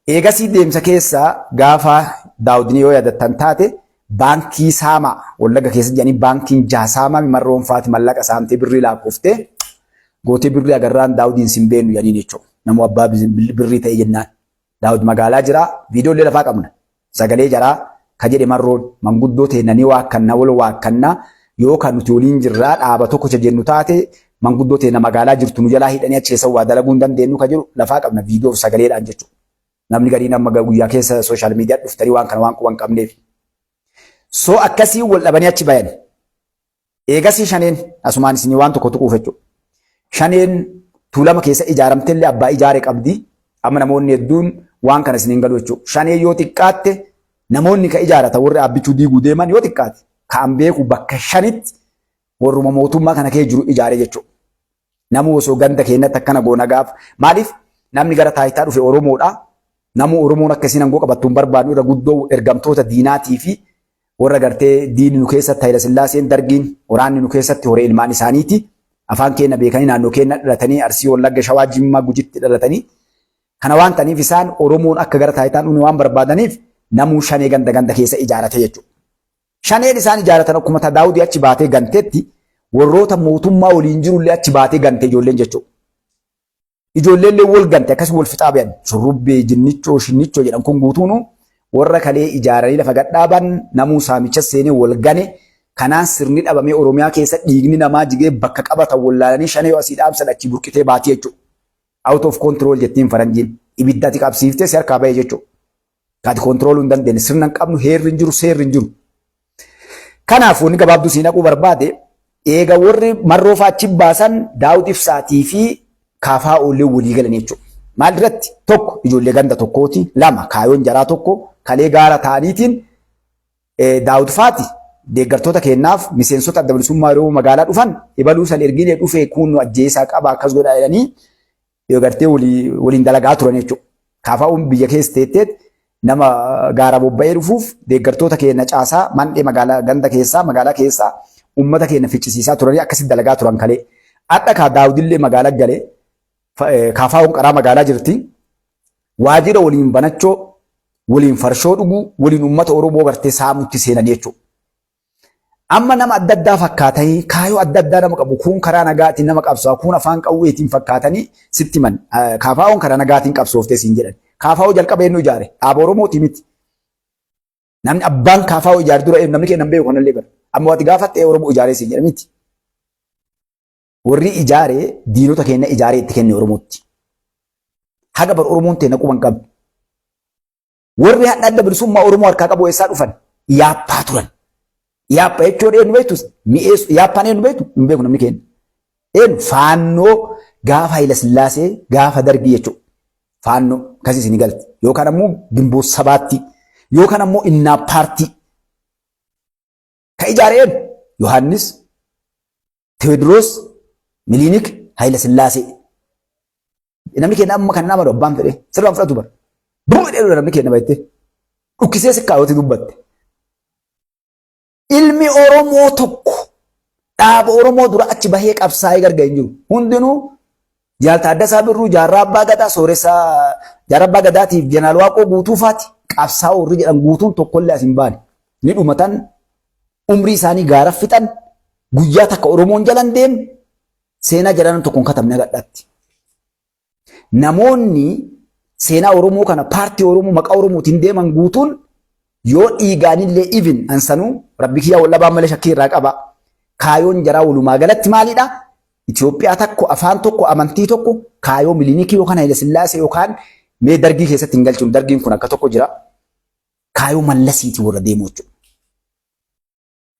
Eegasii deemsa keessa gaafa Daawudni yoo yaadattan taate baankii saamaa Wallagga keessa jedhanii baankiin jaha saamaa marroon faati mallaqa saamtee birrii lakkoftee gootee birrii agarraan Daawudiin sin beenu jedhaniin jechuudha. Namuu abbaa birrii ta'e jennaan. Daawud magaalaa jira viidiyoo illee lafaa qabna. Sagalee jaraa ka jedhe marroon manguddoo teenna ni waakkanna wal waakkanna yoo kan nuti waliin jirraa dhaaba tokko cha jennu taate manguddoo teenna magaalaa jirtu nu jalaa hidhanii achi keessa waa dalaguu hin dandeenyu ka jedhu lafaa qabna viidiyoo fi sagaleedhaan jechuudha. Namni gariin amma guyyaa keessa sooshaal miidiyaa dhuftanii waan kana waan quban qabneef. So akkasii wal dhabanii achi bayan. Eegasii shaneen asumaan isinii waan tokko tuquuf jechuudha. Shaneen tuulama keessa ijaaramtellee abbaa ijaare qabdi. Amma namoonni hedduun waan kana isiniin galu jechuudha. Shanee yoo xiqqaatte namoonni ka ijaaratan warri dhaabbichuu diiguu deeman yoo xiqqaate ka an beeku bakka shanitti warruma mootummaa kana kee jiru ijaare jechuudha. Namuu osoo ganda keenyatti akkana goona gaaf maaliif namni gara taayitaa dhufe Oromoodha. Namuu Oromoon akka isin aangoo qabattu hin barbaadnu irra guddoo ergamtoota diinaatii fi warra gartee diinni nu keessatti Hayila Sillaaseen dargiin waraanni nu keessatti horee ilmaan isaaniiti. Afaan keenya beekanii naannoo keenya dhalatanii Arsii, Wallagga, Shawaa, Jimmaa, Gujitti dhalatanii. Kana waan ta'aniif isaan Oromoon akka gara taayitaan dhufne waan barbaadaniif namuu shanee ganda ganda keessa ijaarate jechuudha. Shaneen isaan ijaaratan akkuma ta Daawudii achi baatee gantetti warroota mootummaa waliin jirullee achi baatee gante ijoolleen jechuudha. Ijoolleen illee wal gante akkasuma wal fixaa bayan shurrubbee jinnichoo shinnichoo jedhan kun guutuunu warra kalee ijaaranii lafa gadhaaban namuu saamicha seenee wal gane kanaan sirni dhabamee Oromiyaa keessa dhiigni namaa jigee bakka qabatan wallaalanii shanee yoo asii dhaamsan achii burqitee baatii jechuudha. Out of control jettiin faranjiin ibidda ati qabsiiftee si harkaa bahe jechuudha. Kaati control hin dandeenye sirna hin qabnu heerri hin jiru seerri hin jiru. Kanaaf wanni gabaabduu sii naquu barbaade eega warri marroo fa'aa achi baasan Daawud Ibsaatii fi Kaafaa Oollee walii galan jechuudha. Maal irratti tokko ijoollee ganda tokkooti lama kaayoon jaraa tokko kalee gaara ta'aniitiin Daawud faati deeggartoota keenyaaf miseensota adda bilisummaa yeroo magaalaa dhufan ebaluu san erginee dhufee kuun nu ajjeesaa qaba akkas godhaa jedhanii yoo gartee waliin dalagaa turan jechuudha. KFO'n biyya keessa teetteet nama gaara bobba'ee dhufuuf deeggartoota keenya caasaa mandhee magaalaa ganda keessaa magaalaa keessaa uummata keenya ficcisiisaa turanii akkasitti dalagaa turan kalee. Hadha kaa Daawudillee magaalaa galee KFO'n qaraa magaalaa jirti. Waajjira waliin banachoo waliin farshoo dhuguu waliin uummata Oromoo gartee saamutti seenan jechuudha. Amma nama adda addaa fakkaatanii kaayoo adda addaa nama qabu kuun karaa nagaatiin nama qabsaa kuun afaan qawweetiin fakkaatanii sitti himan. KFO'n karaa nagaatiin qabsooftee siin jedhan. KFO jalqaba eenyu ijaare? Dhaaba Oromooti miti. Namni abbaan KFO ijaare dura eenyu namni keenya hin beeku kanallee bara. Amma waati gaafatte Oromoo ijaaree siin jedhan miti. Warri ijaare diinota keenya ijaaree itti kenne Oromootti. Haga bar Oromoon teenya quba hin qabdu. Warri hadha adda bilisummaa Oromoo harkaa qabu eessaa dhufan? Yaappaa turan. Yaappa jechuun eenyu beektu? Mi'eessu. Yaappaan eenyu beektu? Hin beeku namni keenya. Eenyu? Faannoo gaafa Hayila Sillaasee gaafa Dargii jechuudha. Faannoo akkasii isin galti. Yookaan ammoo Gimboo Sabaatti. Yookaan ammoo Innaa Paartii. Ka ijaare eenyu? Yohaannis, Tewoodiroos, Miliinik, Hayila Sillaasee. Namni keenya amma kan amanu abbaan fedhe sirraan fudhatu bara. Buu jedhee namni keenya baay'ee dhukkisee si kaa'uuti dubbatte. Ilmi Oromoo tokko dhaaba Oromoo dura achi bahee qabsaa'ee gargar hin jiru. Hundinuu Jaal Taaddasaa Birruu, Jaarraa Abbaa Gadaa, Sooressaa Jaarraa Abbaa Gadaatiif Jeneraal Waaqoo guutuu faati qabsaa'oo warri jedhan guutuun tokkollee as hin baane. Ni dhumatan umrii isaanii gaara fixan guyyaa takka Oromoon jalan deemne Seenaa jaraa nam tokko hin katabne haga hadhaatti. Namoonni seenaa Oromoo kana paartii Oromoo maqaa Oromootiin deeman guutuun Yoo dhiigaanillee even ansanuu rabbi kiyyaa wal dhabaa malee shakkii irraa qaba. Kaayoon jaraa walumaa galatti maalidha? Itoophiyaa tokko, afaan tokko, amantii tokko, kaayoo Milinikii yookaan Haile Sillaasee yookaan mee dargii keessatti hin galchinu. Dargiin kun akka tokko jira. Kaayoo Mallasiiti warra deemu jechuudha.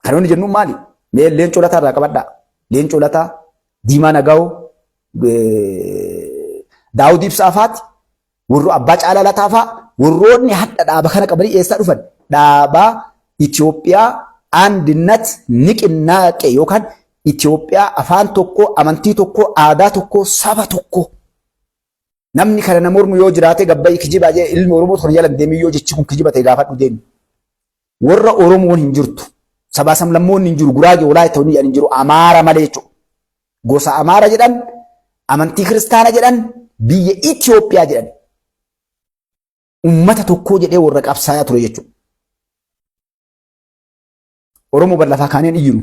Kan inni jennu maali? Mee Leencoo Lataa irraa qabadhaa. Leencoo Lataa, Diimaa Nagaawoo, Daawud Ibsaa faati, warra Abbaa Caalaa Lataa faa, warroonni hadha dhaaba kana qabanii eessaa dhufan? Dhaaba Itoophiyaa Andinnat Niqinnaaqe yookaan Itoophiyaa afaan tokko, amantii tokko, aadaa tokko, saba tokko. Namni kana na mormu yoo jiraate gabba'i kijibaa jee ilmi Oromoo tokko jala deemee yoo jechi kun kijiba ta'e gaafadhu deemi. Warra Oromoon hin jirtu. Sabaa sablammoonni hin jiru. Guraagee Walaayita hin hin jiru. Amaara malee jechuudha. Gosa Amaara jedhan, amantii kiristaana jedhan, biyya Itoophiyaa jedhan. Ummata tokkoo jedhee warra qabsaayaa ture jechuudha. Oromoo bar lafaa kaaneen iyyinu.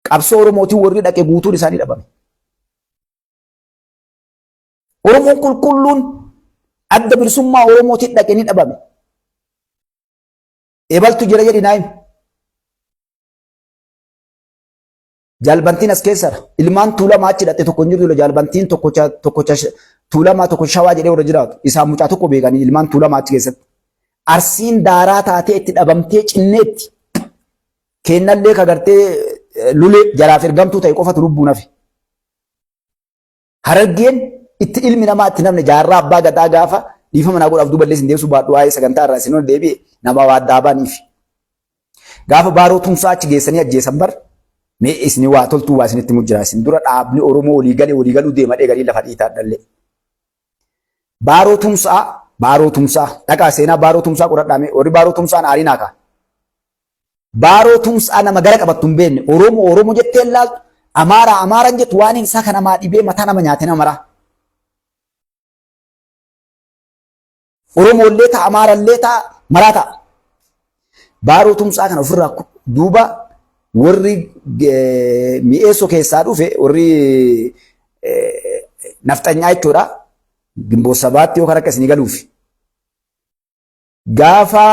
Qabsoo Oromootiin warri dhaqe guutuun isaanii dhabame. Oromoon qulqulluun adda bilisummaa Oromootiin dhaqe ni dhabame. Ebaltu jira jedhi naa himi. Jaalbantiin as keessadha. Ilmaan Tuulamaa achi dhaqxe tokko hin jirtu. Jaalbantiin tokkocha tokkocha Tuulamaa tokko Shawaa jedhee warra jiraatu. Isaan mucaa tokko beekanii ilmaan Tuulamaa achi keessatti. Arsiin daaraa taatee itti dhabamtee cinneetti. Keennallee ka gartee lulee jaraaf ergamtuu ta'e qofatu lubbuun hafe. Harargeen itti ilmi namaa itti namne jaarraa abbaa gadaa gaafa dhiifama naa godhaaf duuballee isin deebisuu baadhu waa'ee sagantaa irraa isin deebi'e nama waa addaa baaniif. Gaafa Baaroo Tumsaa achi geessanii ajjeesan bar mee isin waa toltuu waa isinitti mujjira isin dura dhaabni Oromoo walii galee walii galuu deema dheegarii lafa dhiitaa dhallee. Baaroo Tumsaa Baaroo Tumsaa dhaqaa seenaa Baaroo Tumsaa qoradhaa mee warri Baaroo Tumsaan aarii naa kaa. Baaroo Tumsaa nama gara qabattu hin beekne Oromoo Oromoo jettee hin laaltu Amaaraa Amaaran jettu waan isaa kan namaa dhibee mataa nama nyaate nama maraa. Oromoollee ta'a Amaarallee ta'a maraa ta'a. Baaroo Tumsaa kana ofirraa duuba warri mi'eessoo keessaa dhufe warri nafxanyaa jechuudha. Gimboo sabaatti yookaan akka isinii galuufi. Gaafa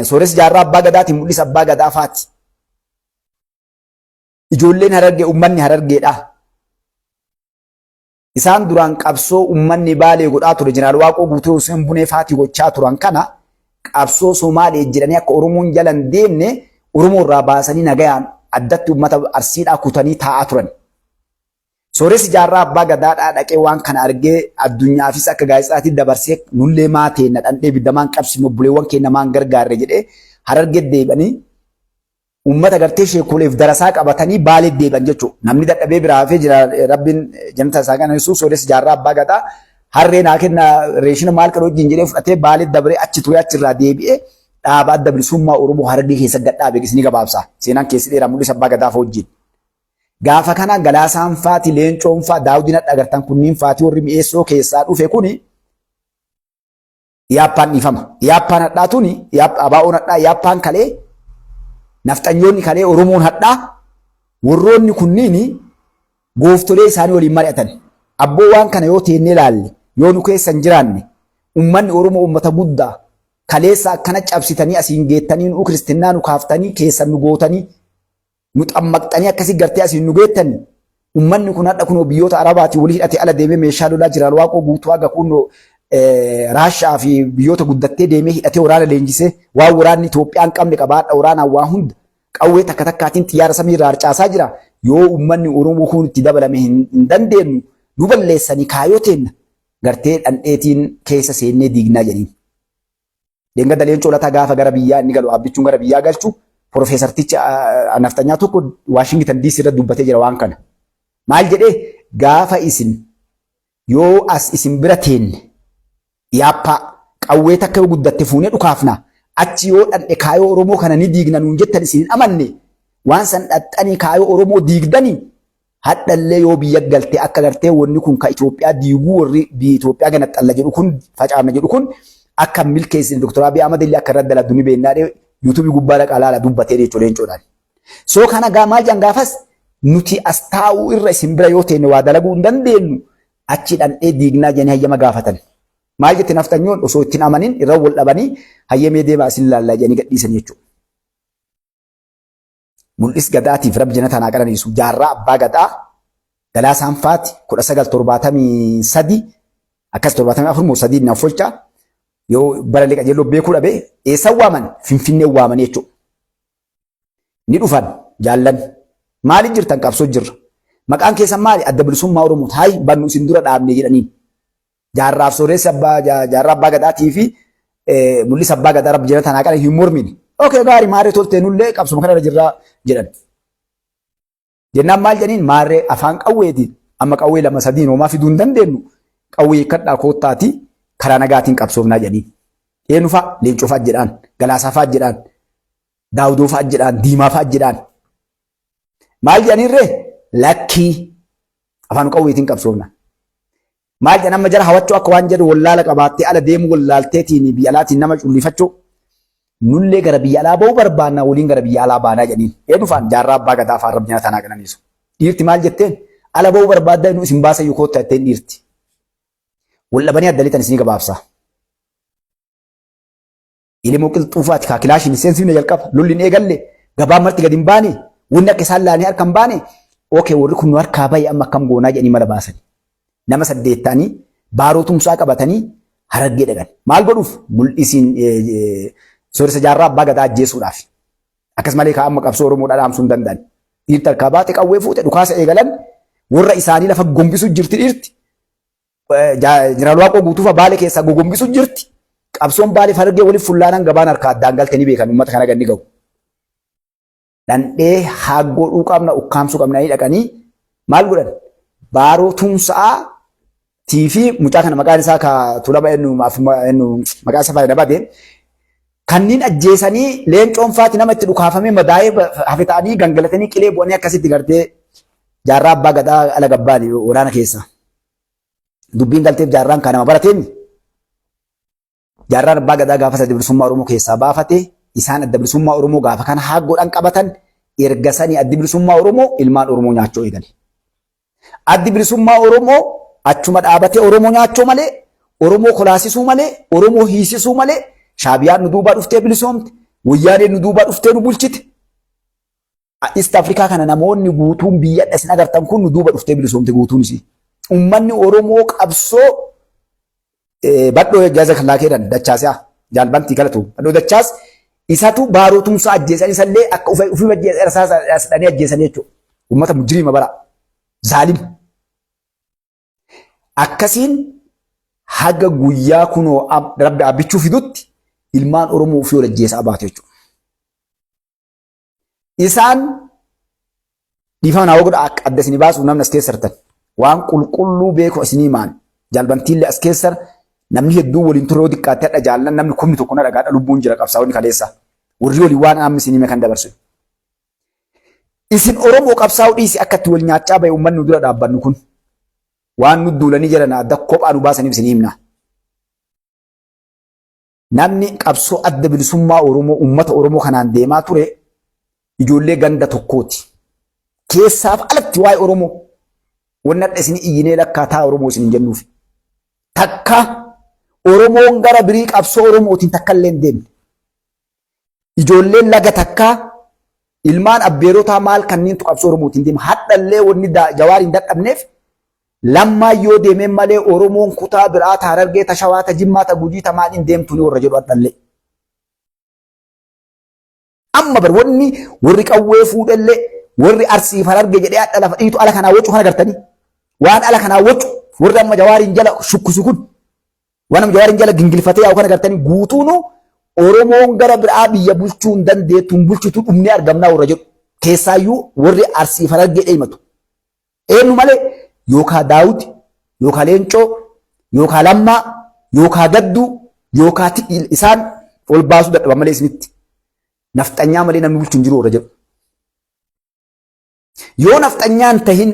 Sooressi Jaarraa Abbaa Gadaatiin mul'isa Abbaa Gadaa faati. Ijoolleen Harargee uummanni Harargeedha. Isaan duraan qabsoo uummanni Baalee godhaa ture Jeneraal Waaqoo Guutuu Hussein Bunee faatii gochaa turan kana qabsoo Somaalee jedhanii akka Oromoon jala hin deemne Oromoo irraa baasanii nagayaan addatti uummata Arsiidhaa kutanii taa'aa turan. Sooressi Jaarraa Abbaa Gadaadhaa dhaqee waan kana argee addunyaafis akka gaazexaatti dabarsee nullee maa teenna dhandhee ibidda maan qabsifne obboleewwan keenya maan gargaarre jedhee Harargee deebi'anii uummata gartee sheekoleef darasaa qabatanii Baalee deebi'an jechuudha. Namni dadhabee biraa hafee jira Rabbiin jannata isaa qananiisu Sooressi Jaarraa Abbaa Gadaa harree naa kenna reeshina maal kan wajjin jedhee fudhatee Baalee dabree achi ture achirraa deebi'ee dhaaba Adda Bilisummaa Oromoo Harargee keessa gad dhaabe isinii gabaabsa. Seenaan keessi dheeraa mul'isa Abbaa Gadaa wajjin. Gaafa kana Galaasaan faati, Leencoon faa, Daawudiin hadha agartan kunniin faati warri mi'eessoo keessaa dhufe kuni Yaappaan dhiifama. Yaappaan hadhaa tuni abaa'oon hadhaa yaappaan kalee nafxanyoonni kalee Oromoon hadhaa warroonni kunniin gooftolee isaanii waliin mari'atan. Abboo waan kana yoo teennee laalle yoo nu keessa hin jiraanne ummanni Oromoo ummata guddaa kaleessa akkana cabsitanii asiin geettanii nu kiristinnaa nu kaaftanii keessan nu gootanii nu xammaqxanii akkasii gartee asiin nu geettanii ummanni kun hadha kunoo biyyoota Arabaatiin walii hidhatee ala deemee meeshaa lolaa jiraan Waaqoo Guutuu haga kunoo Raashaa fi biyyoota guddattee deemee hidhatee waraana leenjisee waan waraanni Itoophiyaa hin qabne qaba hadha waraanaan waa hunda qawwee takka takkaatiin xiyyaara samii irraa harcaasaa jira yoo ummanni Oromoo kun itti dabalame hin dandeenyu nu balleessanii kaayoo teenna gartee dhandheetiin keessa seennee diignaa jedhiin. Dheengadda Leencoo Lataa gaafa gara biyyaa inni galu Abbichuun gara biyyaa galchu Profeesartichi naftanyaa tokko Waashingtan DC irra dubbatee jira waan kana. Maal jedhee gaafa isin yoo as isin bira teenne yaappaa qawwee takka yoo guddatte fuunee dhukaafna achi yoo dhandhe kaayoo Oromoo kana ni diigna nuun jettan isin hin amanne waan san dhaxxanii kaayoo Oromoo diigdanii Hadhallee yoo biyya galte akka gartee wanni kun ka Itoophiyaa diiguu warri biyya Itoophiyaa gana xalla jedhu kun facaafna jedhu kun akka hin milkeessine Dr. Abiy Ahmad illee akka irratti dalagdu ni beennaa dhee yuutuubii gubbaa dhaqaa laala dubbatee jechuudha leencoodhaan. So kana gaa maal jedhan gaafas nuti as taa'uu irra isin bira yoo teenne waa dalaguu hin dandeenyu Achi dhandhee diignaa jedhanii hayyama gaafatan. Maal jette nafxanyoon osoo ittiin amanin irra wal dhabanii hayyamee deemaa isin laallaa jedhanii gadhiisan jechuudha. Mul'is Gadaatiif Rabbi jannata haa qananiisu. Jaarraa Abbaa Gadaa Galaasaan Faati 1973 akkas 74 moo 3 naaf folcha yoo bara liqa jelloo beekuu dhabe eessan waaman Finfinnee waaman jechuudha. Ni dhufan jaallan maaliif jirtan qabsoo jirra. Maqaan keessan maali adda bilisummaa Oromoo hayi bannu isin dura dhaabne jedhaniin. Jaarraaf sooressi abbaa jaarraa abbaa gadaatii fi mul'isa abbaa gadaa rabbi jannata naa qala hin mormine. Okee gaarii maarree toltee nullee qabsuma kana irra jirraa jedhan. Jennaan maal jedhaniin maarree afaan qawweetiin amma qawwee lama sadiin homaa fiduu hin dandeenyu qawwee hiikkadhaa koottaati karaa nagaatiin qabsoofnaa jedhaniin. Eenyu fa'a Leencoo fa'a jedhaan Galaasaa fa'a jedhaan Daawudoo fa'a jedhaan Diimaa fa'a jedhaan. Maal jedhaniirree lakkii afaan qawweetiin qabsoofna. Maal jedhan amma jara hawachuu akka waan jedhu wallaala qabaattee ala deemuu wallaalteetiin biyya alaatiin nama cullifachuu nullee gara biyya alaa ba'uu barbaanna waliin gara biyya alaa baanaa jedhaniin. Ee dhufaan jaarraa abbaa gadaa afaan rabbi nyaata naa qananiisu. Dhiirti maal jetteen ala ba'uu barbaaddaa nu isin baasa iyyuu koottaa jetteen dhiirti. Wal dhabanii adda lixan isinii gabaabsa. Ilimoo qilxuufaati kaa kilaashiin hin seensifne jalqaba lolli hin eegalle gabaan marti gadi hin baane wanni akka isaan laalanii harka hin baane okee warri kun nu harkaa bahe amma akkam goonaa jedhanii mala baasani. Nama saddeet ta'anii baaroo tumsaa qabatanii harargee dhaqan. Maal godhuuf mul'isiin sooressa jaarraa abbaa gadaa ajjeesuudhaaf. Akkas malee kaa amma qabsoo Oromoo dhaamsuu hin danda'an. Dhiirti harkaa baate qawwee fuute dhukaasa eegalan warra isaanii lafa gombisu jirti dhiirti. Jeneraal Waaqoo Guutuufa Baalee keessaa gogombisu jirti. Qabsoon Baalee Harargee waliif fullaanan gabaan harkaa addaan galte ni beekan uummata kana ganni gahu. Dhandhee haa godhuu qabna ukkaamsuu qabna dhaqanii maal godhan baaroo tumsa'aa tiifi mucaa kana maqaan isaa ka tulama ennu ennu maqaa isaa faayida bade kanneen ajjeesanii leencoon faati nama itti dhukaafamee madaa'ee hafe ta'anii gangalatanii qilee bu'anii akkasitti gartee jaarraa abbaa gadaa ala gabbaani waraana keessa. Dubbiin galteef jaarraan kan nama barateemi. Jaarraan abbaa gadaa gaafas adda bilisummaa Oromoo keessaa baafate isaan adda bilisummaa Oromoo gaafa kana haaggoodhaan qabatan erga sanii addi bilisummaa Oromoo ilmaan Oromoo nyaachuu eegale. Addi bilisummaa Oromoo achuma dhaabatee Oromoo nyaachuu malee Oromoo kolaasisuu malee Oromoo hiisisuu malee Shaabiyaan nu duubaa dhuftee bilisoomte Wayyaaneen nu duubaa dhuftee nu bulchite. East Afrikaa kana namoonni guutuun biyya isin agartan kun nu duuba dhuftee bilisoomte guutuun isii. Uummanni Oromoo qabsoo badhoo jaza kallaa keedhan dachaasiyaa jaalbantii galatu badhoo dachaas isatu baaroo tumsaa ajjeesan isallee akka ofii ajjeesan rasaasa dhanii ajjeesan jechuudha. Uummata mujriima bara zaalim. Akkasiin haga guyyaa kunoo rabbi abbichuu fidutti ilmaan Oromoo ofii wal ajjeesaa baatu jechuudha. Isaan dhiifama naa godha akka adda isinii baasuuf namni as keessa jirtan waan qulqulluu beeku isinii maan jaalbantiillee as keessa namni hedduu waliin ture yoo xiqqaatte hadha jaallan namni kumni tokko na dhagaadha lubbuun jira qabsaa'onni kaleessa warri waliin waan amma isinii kan dabarsu. Isin Oromoo qabsaa'uu dhiisi akka itti wal nyaachaa bahe uummanni nu dura dhaabbannu kun waan nu duulanii jedhan adda kophaa nu baasaniif isinii himna. Namni qabsoo adda bilisummaa Oromoo uummata Oromoo kanaan deemaa ture ijoollee ganda tokkooti. Keessaaf alatti waa'ee Oromoo wanni hadha isin iyyinee lakkaa taa Oromoo isin hin jennuufi. Takka Oromoon gara birii qabsoo Oromootiin takka illee hin deemne. Ijoolleen laga takkaa ilmaan abbeerotaa maal kanneentu qabsoo Oromootiin deema. Hadhallee wanni Jawaar hin dadhabneef Lammaan yoo deemeen malee Oromoon kutaa biraa ta Harargee ta Shawaa ta Jimmaa ta Gujii ta maal hin deemtu ni warra jedhu hadhallee. Amma bar wanni warri qawwee fuudhellee warri Arsii fi Harargee jedhee hadha lafa dhiitu ala kanaa wacu kana gartanii. Waan ala kanaa wacu warri amma Jawaariin jala shukkisu kun waan amma Jawaariin jala gingilfatee yaa'u kana gartanii guutuunu Oromoon gara biraa biyya bulchuu hin dandeettu hin bulchitu dhumnee argamnaa warra jedhu. Keessaayyuu warri Arsii fi Harargee dheematu. Eenyu malee yookaa Daawud, yookaa Leencoo, yookaa Lammaa, yookaa Gadduu, yookaa isaan ol baasuu dadhaban malee isinitti. Nafxanyaa malee namni bulchu hin jiru warra jedhu. Yoo nafxanyaan tahin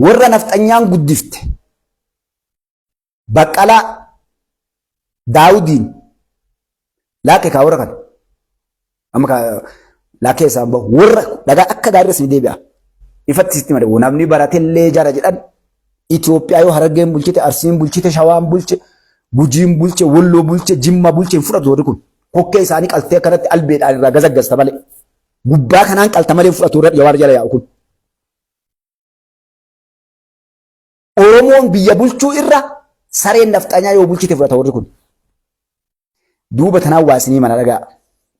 warra nafxanyaan guddifte Baqqalaa Daawudiin laakkee kaa warra kana. Amma kaa laakkee isaan bahu warra dhagaa akka gaarii isin deebi'a. Ifatti sitti malee namni baratellee jara jedhan Itoophiyaa yoo Harargeen bulchite, Arsiin bulchite, Shawaan bulche, Gujiin bulche, Walloo bulche, Jimma bulche hin fudhatu warri kun. Kokkee isaanii qaltee akkanatti albeedhaan irraa gazaggasta malee. Gubbaa kanaan qalta malee hin fudhatu warra Jawaar jala yaa'u kun. Oromoon biyya bulchuu irra sareen nafxanyaa yoo bulchite fudhata warri kun. Duuba tanaan waa isinii mana dhagaa.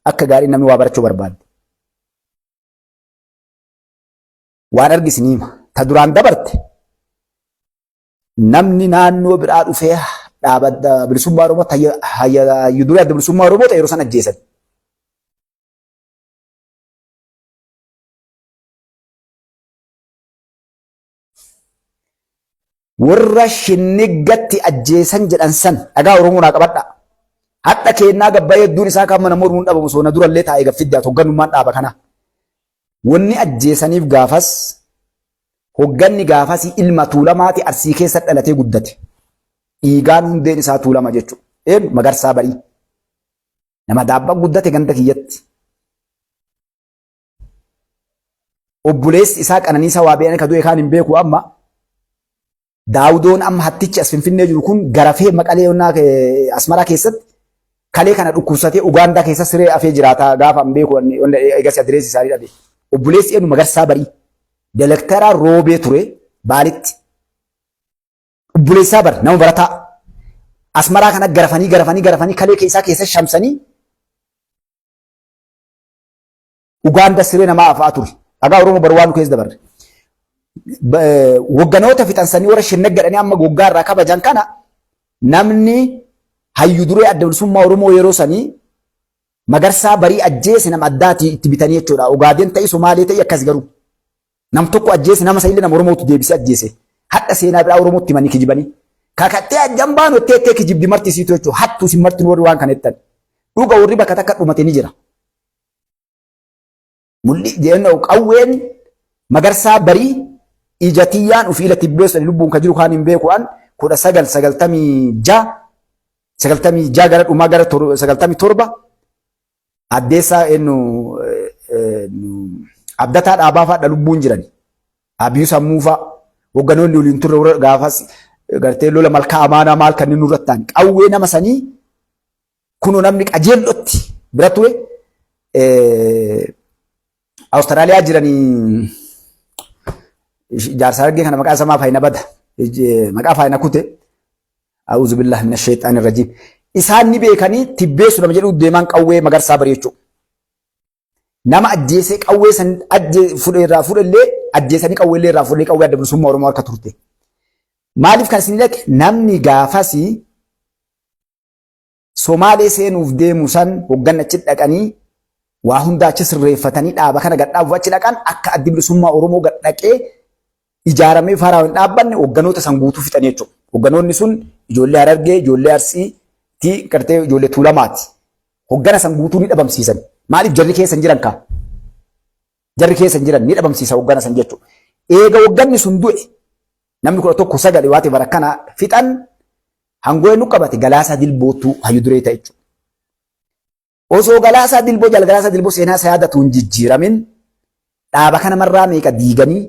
Akka gaarii namni waa barachuu barbaadde. Waan argi isinii hima. Ta duraan dabarte namni naannoo biraa dhufee dhaaba adda bilisummaa Oromoo hayyu duree adda bilisummaa Oromoo ta'e yeroo san ajjeesan. Warra shinniggatti ajjeesan jedhan san dhagaa Oromoo naa qabadha. Hadha keennaa gabbayee hedduun isaa kan mana mormuun dhabamu soona durallee taa'ee gaffiddaa hogganummaan dhaaba kanaa. Wanni ajjeesaniif gaafas hogganni gaafasii ilma Tuulamaati Arsii keessa dhalatee guddate. Dhiigaan hundeen isaa Tuulama jechuudha. Eenyu Magarsaa Barii. Nama daabba guddate ganda kiyyatti. Obboleessi isaa Qananiisaa Waabeeyaan ka du'e kaan hin beeku amma. Daawudoon amma hattichi as Finfinnee jiru kun garafee Maqalee yonnaa Asmaraa keessatti kalee kana dhukkubsatee Ugaandaa keessa siree afee jiraata gaafa hin beeku eegas adireessi isaanii dhabe. Obboleessi eenyu Magarsaa Barii. Dalektaraa Roobee ture Baalitti. Obboleessaa bar nama barataa. Asmaraa kana garafanii garafanii garafanii kalee keessaa keessa shamsanii Ugaanda siree namaa afaa ture. Dhagaa Oromoo bar waan nu keessa dabarre. Wogganoota fixansanii warra shinnagga jedhanii amma goggaa irraa kabajan kana namni hayyu duree adda bilisummaa Oromoo yeroo sanii Magarsaa Barii ajjeese nama addaati itti bitanii jechuudha. Ogaadeen ta'ii Somaalee ta'ii akkas garuu. Nam tokko ajjeese nama sanillee nama Oromootu deebisee ajjeese. Hadha seenaa biraa Oromootti himanii kijibanii. Kakattee ajjan baanu ettee ettee kijibdi marti isiitu jechuudha. Hattuu isin marti warri waan kana jettan. Dhuga warri bakka takka dhumate ni jira. Mul'i jenna qawween Magarsaa Barii ija tiyyaan ufii ila tibbeessu lubbuun ka jiru kaan hin beeku an 1996 96 gara dhumaa gara 97 addeessaa eenyu Abdataa Dhaabaa fa'aadha lubbuun jiran. Abiyyuu Sammuu fa'a hogganoonni waliin turre warra gaafas gartee lola malkaa amaanaa maal kanneen nurratti ta'an qawwee nama sanii kunoo namni qajeellotti bira ture Awustiraaliyaa jiranii jaarsa argee kana maqaa isaa maaf hayna bada maqaa faayina kute a'uuzu billahi mina sheexaani rajiim isaan ni beekanii tibbeessu nama jedhu deemaan qawwee Magarsaa Barii jechuudha. Nama ajjeesee qawwee san fudhe irraa fudhellee ajjeesanii qawwee illee irraa fudhanii qawwee adda bilisummaa Oromoo harka turte. Maaliif kan isin dhaqe namni gaafasii Somaalee seenuuf deemu san hogganni achi dhaqanii waa hunda achi sirreeffatanii dhaaba kana gad dhaabuuf achi dhaqan akka addi bilisummaa Oromoo gad dhaqee ijaaramee faraa hin dhaabbanne hogganoota san guutuu fixanii jechuudha. Hogganoonni sun ijoollee Harargee, ijoollee Arsii ti gartee ijoollee Tuulamaati. Hoggana san guutuu ni dhabamsiisan. Maaliif jarri keessa hin jiran kaa? Jarri keessa hin jiran ni dhabamsiisa hoggana san jechuudha. Eega hogganni sun du'e namni 11 9 waati bara kana fixan Hangoo eenyu qabate Galaasaa Dilbootu hayyu duree ta'e jechuudha. Osoo Galaasaa Dilboo jal Galaasaa Dilboo seenaa isaa yaadatu hin jijjiiramin dhaaba kana marraa meeqa diiganii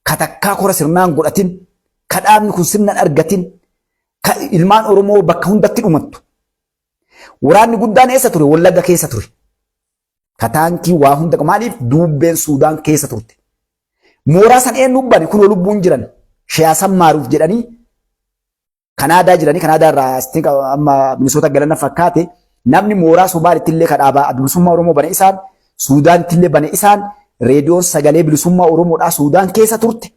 ka takkaa kora sirnaan godhatin ka dhaabni kun sirna hin argatin ka ilmaan Oromoo bakka hundatti dhumattu. Waraanni guddaan eessa ture? Wallagga keessa ture. Ka taankii waa hunda maaliif duubbeen Suudaan keessa turte. Mooraa san eenyu bane kunoo lubbuun jiran shiyaasan maaruuf jedhanii Kanaadaa jiranii Kanaadaa irraa asitti amma Minisoota galana fakkaate namni mooraa Somaalitti illee ka dhaabaa adda bilisummaa Oromoo bane isaan Suudaanitti illee bane isaan reediyoon sagalee bilisummaa Oromoodhaa Suudaan keessa turte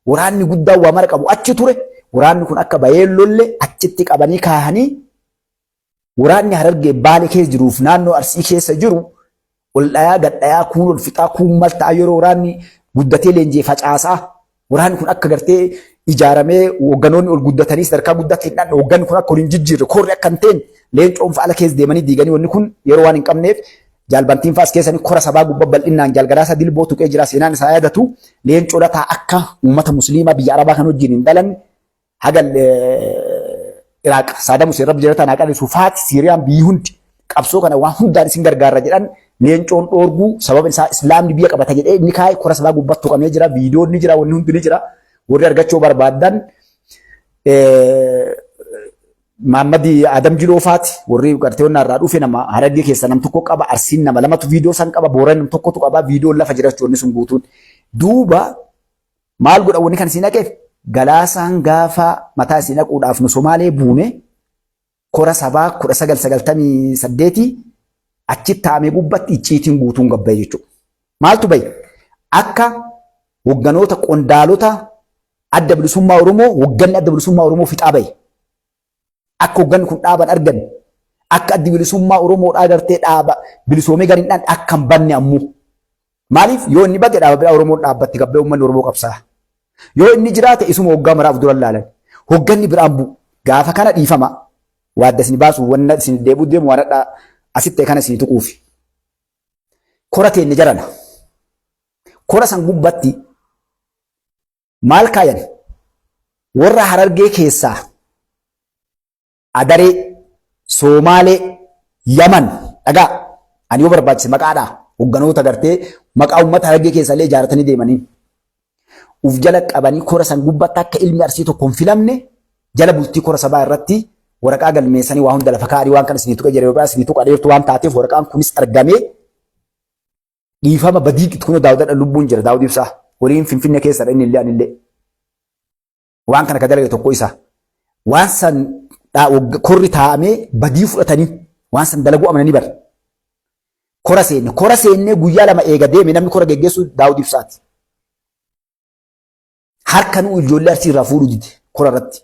waraanni guddaan waa mara qabu achi ture waraanni kun akka bayee lolle achitti qabanii kaahanii waraanni Harargee Baale keessa jiruuf naannoo Arsii keessa jiru ol dhayaa gad dhayaa kuun ol fixaa kuun mal ta'a yeroo waraanni guddatee leenji'e facaasaa waraanni kun akka gartee ijaaramee hoogganoonni ol guddatanii sadarkaa guddaatti hin dhanne hoogganni kun akka ol hin jijjiirre korri akka hin ta'in leencoon fa'ala keessa deemanii diiganii wanni kun yeroo waan hin qabneef jaalbantiin fa'as keessanii kora sabaa gubbaa bal'inaan jaalgaraasaa dilboo tuqee jira seenaan isaa yaadatu leencoo lataa akka uummata musliimaa biyya arabaa kan wajjin hin dhalanne haga Iraaq Saadaam Hussein rabbi jalataan haa qananiisu faati Siiriyaan biyyi hundi qabsoo kana waan hundaan isin gargaarra jedhan leencoon dhoorguu sababni isaa islaamni biyya qabata jedhee inni kaa'e kora sabaa gubbatti tuqamee jira viidiyoon ni jira wanni hundi ni jira warri argachuu barbaaddan Maammadi Adam Jiloo faati warri gartee onnaa irraa dhufe nama Harargee keessa nam tokko qaba Arsiin nama lamatu viidiyoo san qaba Booran nam tokkotu qaba viidiyoon lafa jira jechuun sun guutuun. Duuba maal godha wanni kan isin dhaqeef Galaasaan gaafa mataa isin dhaquudhaaf nu Somaalee buune kora sabaa 1998 achi taa'amee gubbatti icciitiin guutuun gabbaye jechuudha. Maaltu bahe? Akka hogganoota qondaalota adda bilisummaa Oromoo hogganni adda bilisummaa Oromoo fixaa bahe. Akka hogganni kun dhaaban argan akka addi bilisummaa Oromoodhaa gartee dhaaba bilisoomee gadi hin akka hin banne ammoo. Maaliif yoo inni bade dhaaba biraa Oromoon dhaabbatti gabbee uummanni Oromoo qabsaa. Yoo inni jiraate isuma hoggaa maraaf dura laalan. Hogganni biraan bu'u. Gaafa kana dhiifama. Waadda isin baasu wanna isin deebi'u deemu waan hadhaa asitti kana isin tuquufi. Kora teenne jarana. Kora san gubbatti maal kaayan? Warra Harargee keessaa Adaree, Soomaalee, Yaman dhagaa ani yoo barbaachise maqaadha hogganoota gartee maqaa uummata Harargee keessaa illee ijaaratanii deemanii uf jala qabanii kora san gubbatti akka ilmi Arsii tokko hin filamne jala bultii kora sabaa irratti waraqaa galmeessanii waa hunda lafa kaa'anii waan kana isinii tuqee jira yoo biraa isinii tuqa dheertuu waan taateef waraqaan kunis argamee dhiifama badii kunoo daawwadha lubbuun jira daawud ibsaa waliin finfinne keessadha inni illee anillee waan kana ka dalage tokko isa waan san korri taa'amee badii fudhatanii waan san dalaguu amananii bar kora seenne kora seennee guyyaa lama eega deeme namni kora geggeessu daawud ibsaati. Harka nu ijoollee arsii irraa fuudhuu dide kora irratti.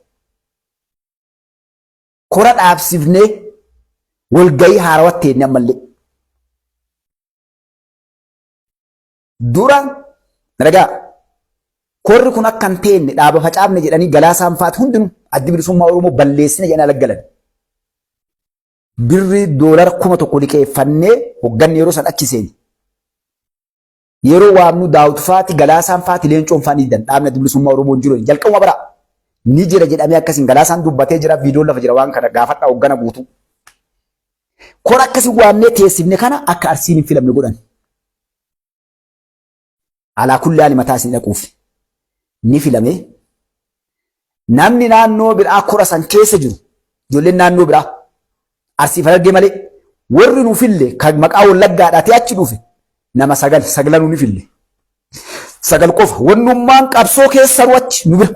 Kora dhaabsifnee walgahii haarawatti teenne ammallee. Dura ragaa korri kun akka hin teenne dhaaba facaafne jedhanii galaasaan faati hundinuu addi bilisummaa Oromoo balleessine jedhanii alaggalan. Birri doolara 1000 liqeeffannee hogganni yeroo san achi seene. Yeroo waamnu Daawud faati Galaasaan faati Leencoon faa ni didan dhaabni adda bilisummaa Oromoo hin jiru jalqabuma bara ni jira jedhamee akkasiin Galaasaan dubbatee jira viidiyoon lafa jira waan kana gaafadhaa hoggana guutuu. Kora akkasii waamnee teessifne kana akka Arsiin hin filamne godhan. Alaa kulli haali mataa isin dhaquuf ni filame. Namni naannoo biraa kora san keessa jiru ijoolleen naannoo biraa Arsiif Harargee malee warri nu fille kan maqaa Wallaggaadhaa ta'e achi dhufe nama sagal saglanuu ni fille. Sagal qofa wannummaan qabsoo keessanuu achi nu bira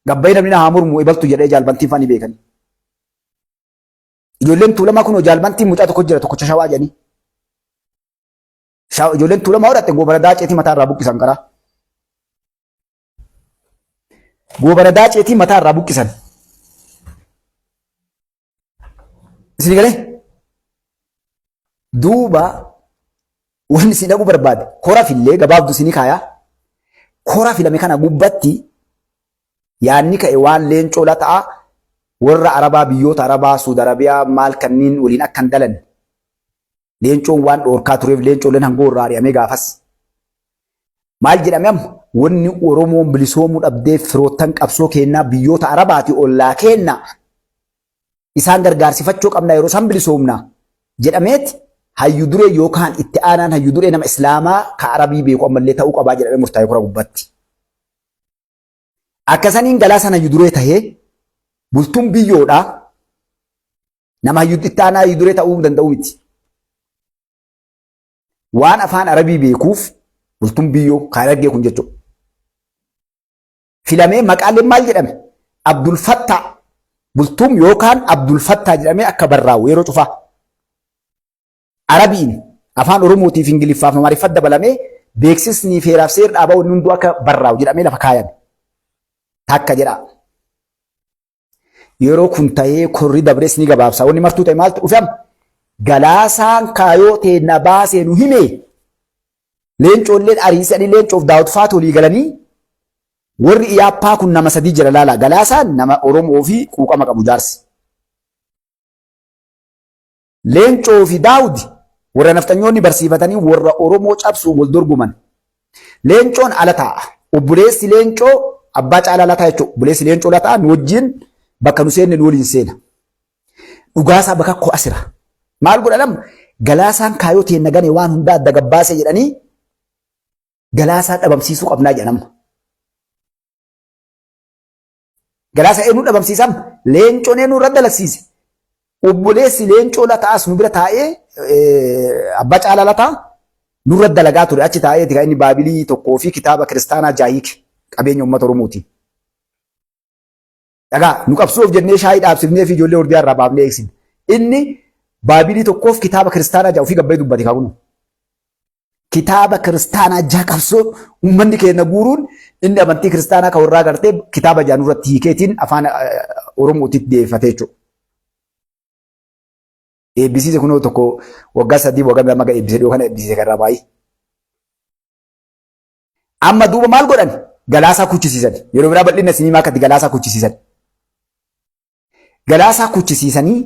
gabbayee namni na haa mormu ebaltu jedhee jaalbantiin fa'aa ni beekani. Ijoolleen tuulamaa kunoo jaalbantiin mucaa tokko jira tokkocha shawaa jedhanii. Ijoolleen tuulamaa hodhatte goobana daaceetii mataa irraa buqqisan karaa. Goobana daaceetii mataa irraa buqqisan. Isin galee? Duuba wanni isin dhaquu barbaade kora fillee gabaabdu isinii kaayaa. Kora filame kana gubbatti yaadni ka'e waan leencoo lataa warra Arabaa biyyoota Arabaa Suud Arabiyaa maal kanniin waliin akka hin dalanne leencoon waan dhoorkaa tureef leencoolleen hangoo irraa ari'amee gaafas. Maal jedhame amma wanni Oromoon bilisoomuu dhabdee firoottan qabsoo keennaa biyyoota Arabaati ollaa keenna isaan gargaarsifachuu qabna yeroo isaan bilisoomna jedhameet hayyu duree yookaan itti aanaan hayyu duree nama Islaamaa ka Arabii beeku ammallee ta'uu qabaa jedhamee murtaa'e kora gubbatti. Akka saniin Galaasaan hayyu duree tahee bultuun biyyoodhaa nama hayyu itti aanaa hayyu duree ta'uu danda'u miti. Waan afaan Arabii beekuuf bultuun biyyoo kan Harargee kun jechuudha. Filamee maqaaleen maal jedhame? Abdul Fattaa bultuum yookaan Abdul Fattaa jedhamee akka barraa'u yeroo cufaa. Arabiin afaan Oromootiif Ingiliffaaf Amaariffatti dabalamee beeksisni feeraaf seer dhaabaa wanni hunduu akka barraa'u jedhamee lafa kaayame. Takka jedha. Yeroo kun ta'ee korri dabrees ni gabaabsa. Wanni martuu ta'e maaltu dhufe amma? Galaasaan kaayoo teenna baasee nu hime. Leencoolleen ariisanii leencoof daawwit faatu olii galanii warri iyaappaa kun nama sadii jira laala. Galaasaan nama Oromoo fi quuqama qabu jaarsi. Leencoo fi Daawudi warra nafxanyoonni barsiifatanii warra Oromoo cabsuun wal dorgoman. Leencoon ala taa'a. Obboleessi Leencoo abbaa caalaa lataa jechuudha. Obboleessi Leencoo lataa nu wajjin bakka nu seenne nu waliin seena. Dhugaasaa bakka koo asira. Maal godha lama? Galaasaan kaayoo teenna gane waan hundaa adda gabbaase jedhanii galaasaa dhabamsiisuu qabnaa jedhan amma. Galaasaa eenyu dhabamsiisam? Leencoon eenyu irra dalagsiise? Obboleessi Leencoo Lataas nu bira taa'ee Abbaa Caalaa Lataa nurra dalagaa ture. Achi taa'eeti kan inni baabilii tokkoo fi kitaaba kiristaanaa jaahiike qabeenya uummata Oromooti. Dhagaa nu qabsoof jennee shaayii dhaabsifnee fi ijoollee hordiyaa irraa baafnee eegsine. Inni baabilii tokkoof kitaaba kiristaanaa jaa ofii gabbayee dubbate kaa kunu. Kitaaba kiristaanaa jaa qabsoo uummanni keenya guuruun inni amantii kiristaanaa kan warraa gartee kitaaba jaa nurratti hiikeetiin afaan Oromootitti deebifate jechuudha. Eebbisiise kunoo tokko waggaa 3 waggaa 2 ga eebbise dhiyoo kana eebbisiise kan irraa baay'ee. Amma duuba maal godhan? Galaasaa kuchisiisan. Yeroo biraa bal'inna isinii maa akkatti galaasaa kuchisiisan. Galaasaa kuchisiisanii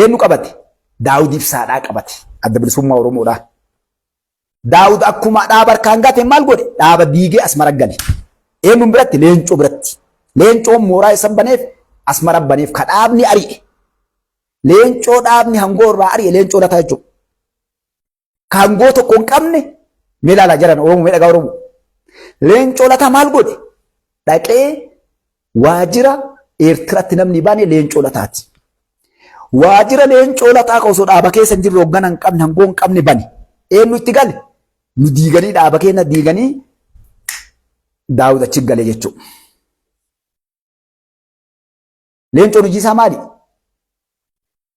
eenyu qabate? Daawud Ibsaadhaa qabate. Adda Bilisummaa Oromoodhaa. Daawud akkuma dhaaba harkaan gate maal godhe? Dhaaba diigee Asmara gale. Eenyuun biratti? Leencoo biratti. Leencoon mooraa isan baneef Asmara baneef ka dhaabni ari'e. Leencoo dhaabni hangoo irraa ari'e Leencoo Lataa jechuudha. Ka hangoo tokko hin qabne mee ilaalaa jiran Oromoo mee dhagaa Oromoo. Leencoo Lataa maal godhe? Dhaqee waajjira Eertiraatti namni bane Leencoo Lataati. Waajjira Leencoo Lataa ka osoo dhaaba keessa hin jirre hoggana hin qabne hangoo hin qabne bane. Eenyu itti gale? Nu diiganii dhaaba keenya diiganii Daawud achi gale jechuudha. Leencoon hojii isaa maali?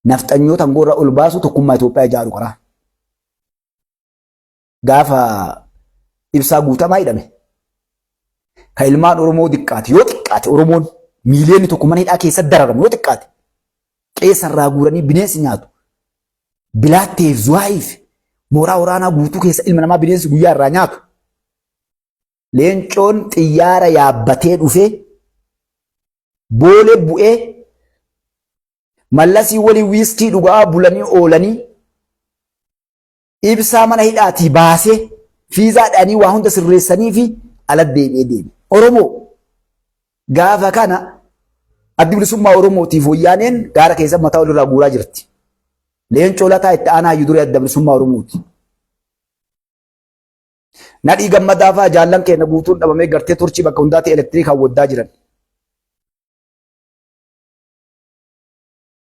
Nafxanyoota aangoo irraa ol baasu tokkummaa Itoophiyaa ijaaru karaa. Gaafa Ibsaa Guutamaa hidhame. Ka ilmaan Oromoo xiqqaate yoo xiqqaate Oromoon miiliyoonni tokko mana hidhaa keessa dararamu yoo xiqqaate qeessa irraa guuranii bineensi nyaatu. Bilaatteef Zuwaayiif mooraa waraanaa guutuu keessa ilma namaa bineensi guyyaa irraa nyaatu. Leencoon xiyyaara yaabbatee dhufee Boolee bu'ee Mallasii waliin wiiskii dhugaa bulanii oolanii Ibsaa mana hidhaatii baasee fiizaa dhanii waa hunda sirreessanii fi ala deebi'ee deeme. Oromoo gaafa kana Addi Bilisummaa Oromootiif Wayyaaneen gaara keessa mataa walirraa guuraa jirti. Leencoo Lataa itti aanaa hayyu duree Adda Bilisummaa Oromooti. Nadhii Gammadaa fa'aa jaallan keenya guutuun dhabamee gartee turchii bakka hundaatti elektiriikaan waddaa jiran.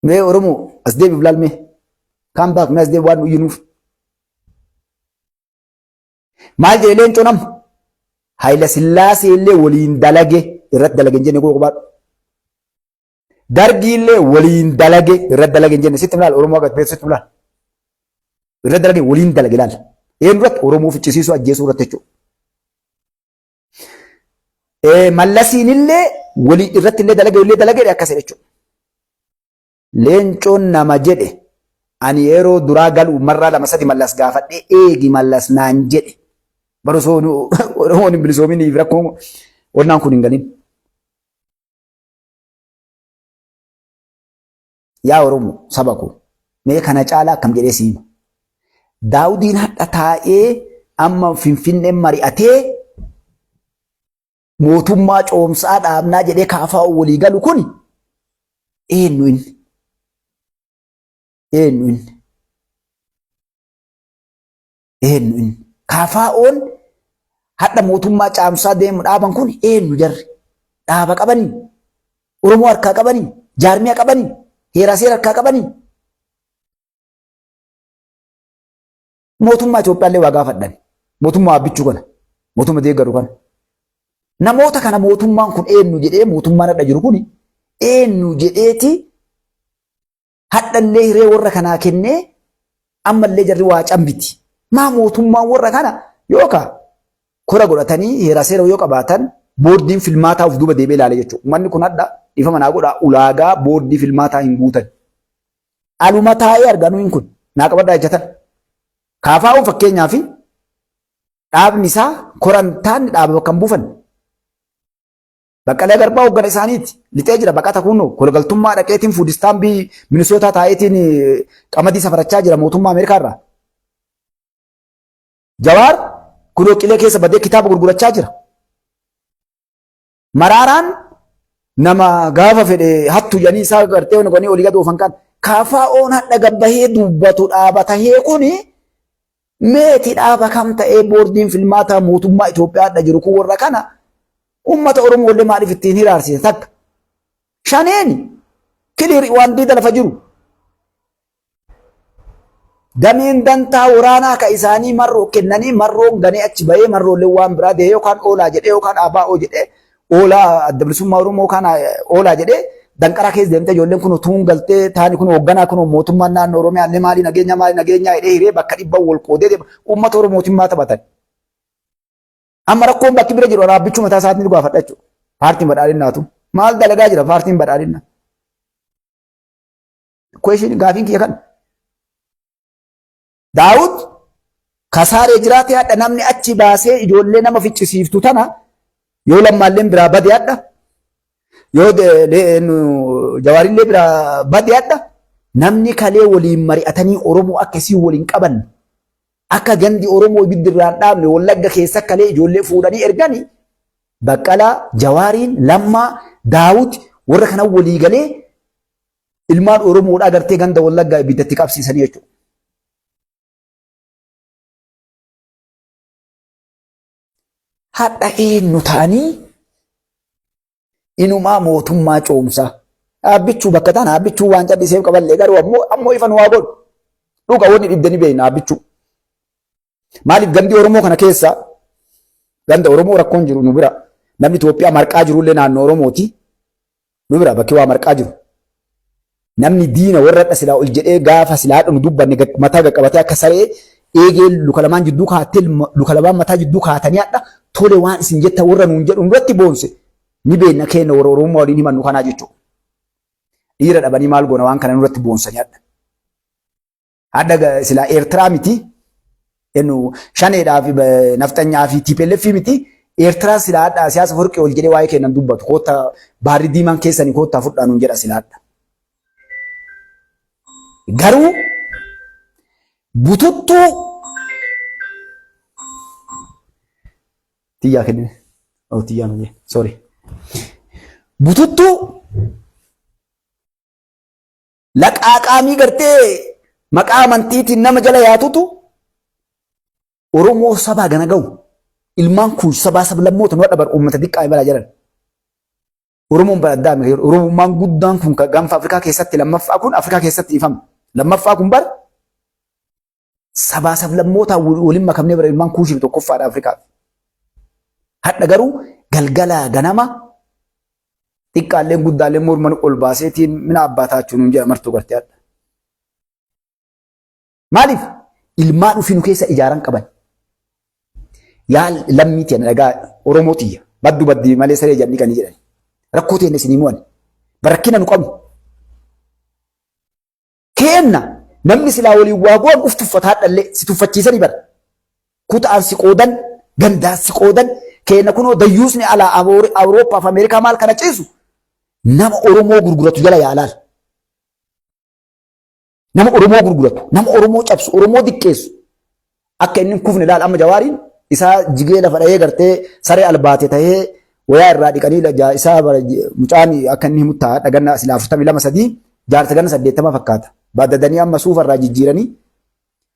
Mee Oromoo as deebiif laalmee kaan baak mee as deebi waan nuyyinuuf. Maal jedhe leencoon amma? Hayila Sillaasee illee waliin dalage irratti dalage hin jenne koo qobaadhu. Dargii illee waliin dalage irratti dalage hin jenne sitti milaal Oromoo akka beektu sitti milaal. Irratti dalage waliin dalage ilaal. Eenyu irratti Oromoo ficcisiisuu ajjeesuu irratti jechuudha. Mallasiin illee walii irratti illee dalage illee dalage akkas jechuudha. Leencoon nama jedhe ani yeroo duraa galu marraa lama sadi Mallas gaafadhee eegi Mallas naan jedhe. Bara osoo Oromoon hin bilisoominiif rakkoo wannaan kun hin galin. Yaa Oromoo saba koo mee kana caalaa akkam jedhee si hima. Daawudiin hadha taa'ee amma Finfinneen mari'atee mootummaa coomsaa dhaabnaa jedhee kaafaa walii galu kun eenyu inni? Eenyu inni? Eenyu inni? KFO'n hadha mootummaa caamsaa deemu dhaaban kun eenyu jarri? Dhaaba qabanii? Oromoo harkaa qabanii? Jaarmiyaa qabanii? Heeraa seera harkaa qabanii? Mootummaa Itoophiyaa illee waa gaafadhan. Mootummaa Abbichuu kana. Mootummaa deeggaru kana. Namoota kana mootummaan kun eenyu jedhee mootummaan hadha jiru kun eenyu jedheeti hadhallee hiree warra kanaa kennee ammallee jarri waa cambiti. Maa mootummaan warra kana yookaan kora godhatanii heeraa seera yoo qabaatan boordiin filmaataa of duuba deebi'ee ilaale jechuudha. Uummanni kun hadha dhiifama naa godhaa ulaagaa boordii filmaataa hin guutan. Aluma taa'ee arganuu kun naa qabadhaa jechatan. Kaafaa'uun fakkeenyaa fi dhaabni isaa korantaan dhaaba bakka hin buufanne. Baqqalee Garbaa hoggana isaaniiti. Lixee jira baqata kunoo kologaltummaa dhaqeetiin fuudistaambii Minisootaa taa'eetiin qamadii safarachaa jira mootummaa Ameerikaa irraa. Jawaar kunoo qilee keessa badee kitaaba gurgurachaa jira. Maraaraan nama gaafa fedhe hattu jedhanii isaa gartee wani godhanii olii gad oofan kan KFO'n hadha gabbahee dubbatu dhaaba tahee kuni meeti dhaaba kam ta'ee boordiin filmaataa mootummaa Itoophiyaa hadha jiru kun warra kana Uummata Oromoo illee maaliif ittiin hiraarsite takka? Shaneen clear waan diida lafa jiru. Dameen dantaa waraanaa ka isaanii marroo kennanii marroon ganee achi bahee marroollee waan biraa deemee yookaan oolaa jedhee yookaan ABO jedhee oolaa adda bilisummaa Oromoo yookaan oolaa jedhee danqaraa keessa deemtee ijoolleen kun tuun galtee taani kun hoogganaa kun mootummaan naannoo Oromiyaa illee maalii nageenya maalii nageenyaa jedhee hiree bakka dhibba wal qoodee deema uummata Oromootiin taphatan. Amma rakkoon bakki bira jiru dhaabbichuu mataa isaatiin nu gaafadha jechuudha. Paartiin badhaadhinnaatu maal dalagaa jira paartiin badhaadhinnaa? Question gaafiin kiyya kana. Daawud kasaaree jiraate hadha namni achi baasee ijoollee nama ficcisiiftu tana yoo lammaalleen biraa bade hadha yoo jawaarillee biraa bade hadha namni kalee waliin mari'atanii Oromoo akka isii waliin qaban akka gandi Oromoo ibiddi irraa hin dhaabne Wallagga keessa kalee ijoollee fuudhanii erganii Baqqalaa, Jawaariin, Lammaa, Daawud warra kana walii galee ilmaan Oromoodhaa gartee ganda Wallaggaa ibiddatti qabsiisanii jechuudha. Hadha eenyu ta'anii inumaa mootummaa coomsaa. Dhaabbichuu bakka ta'an dhaabbichuu waan calliseef qaballee garuu ammoo ammoo ifa nu haa godhu. Dhuga wanni dhibde ni beekna dhaabbichuu. Maaliif gandi Oromoo kana keessa ganda Oromoo rakkoon jiru nu bira namni Itoophiyaa marqaa jirullee naannoo Oromooti. Nu bira bakki waa marqaa jiru. Namni diina warra hadha silaa ol jedhee gaafa silaa hadha nu dubbanne mataa qaqqabatee akka saree eegee luka lamaan jidduu kaattee luka lamaan mataa jidduu kaatanii hadha tole waan isin jettan warra nuun jedhu nurratti boonse ni beekna keenya warra Oromummaa waliin himannu kanaa jechuudha. Dhiira dhabanii maal goona waan kana nurratti boonsanii hadha. Hadha silaa Eertiraa miti enu shaneedhaa fi nafxanyaa fi TPLF miti Eertiraa silaa hadha siyaasa horqee ol jedhee waa'ee kennan dubbatu koota baarri diimaan keessanii koottaa fudhaa nuun jedha silaa hadha. Garuu bututtuu tiyyaa kennine. Oh tiyyaa malee sorry. Bututtuu Laqaaqaamii gartee maqaa amantiitiin nama jala yaatutu Oromoo sabaa gana ga'u. Ilmaan kun sabaa sablammoota nu dhabar uummata diqqaa balaa jedhan. Oromoon bara addaa miti. Oromummaan guddaan kun gaanfa Afrikaa keessatti lammaffaa kun Afrikaa keessatti ifama. Lammaffaa kun bara sabaa sablammootaa waliin makamnee bara ilmaan kuushiif tokkoffaadha Afrikaa. Hadha garuu galgala ganama xiqqaalleen guddaalleen morma ol baaseetiin mina abbaa taachuu nuun jedha martuu gartee hadha. Maaliif ilmaan ofii nu keessa ijaaran qaban. Yaa lammii tiyya dhagaa Oromoo tiyya baddu baddi malee saree jedhanii kan jedhan. Rakkoo teenya isinii mo'an. Barakkina nu qabnu. Keenna namni silaa waliin waa goon uf tuffataa dhallee si tuffachiisanii bara. Kutaan si qoodan, gandaan si qoodan, keenna kunoo dayyuusni alaa Awurooppaa fi Ameerikaa maal kana ciisu nama Oromoo gurguratu jala yaalaal. Nama Oromoo gurguratu, nama Oromoo cabsu, Oromoo diqqeessu. Akka inni hin kufne laal amma Jawaariin isaa jigee lafa dhahee gartee saree albaate tahee wayaa irraa dhiqanii isaa mucaan akka inni himutti ta'a dhaganna silaa 42 sadii jaarsa ganna 80 fakkaata. Baddadanii amma suufa irraa jijjiiranii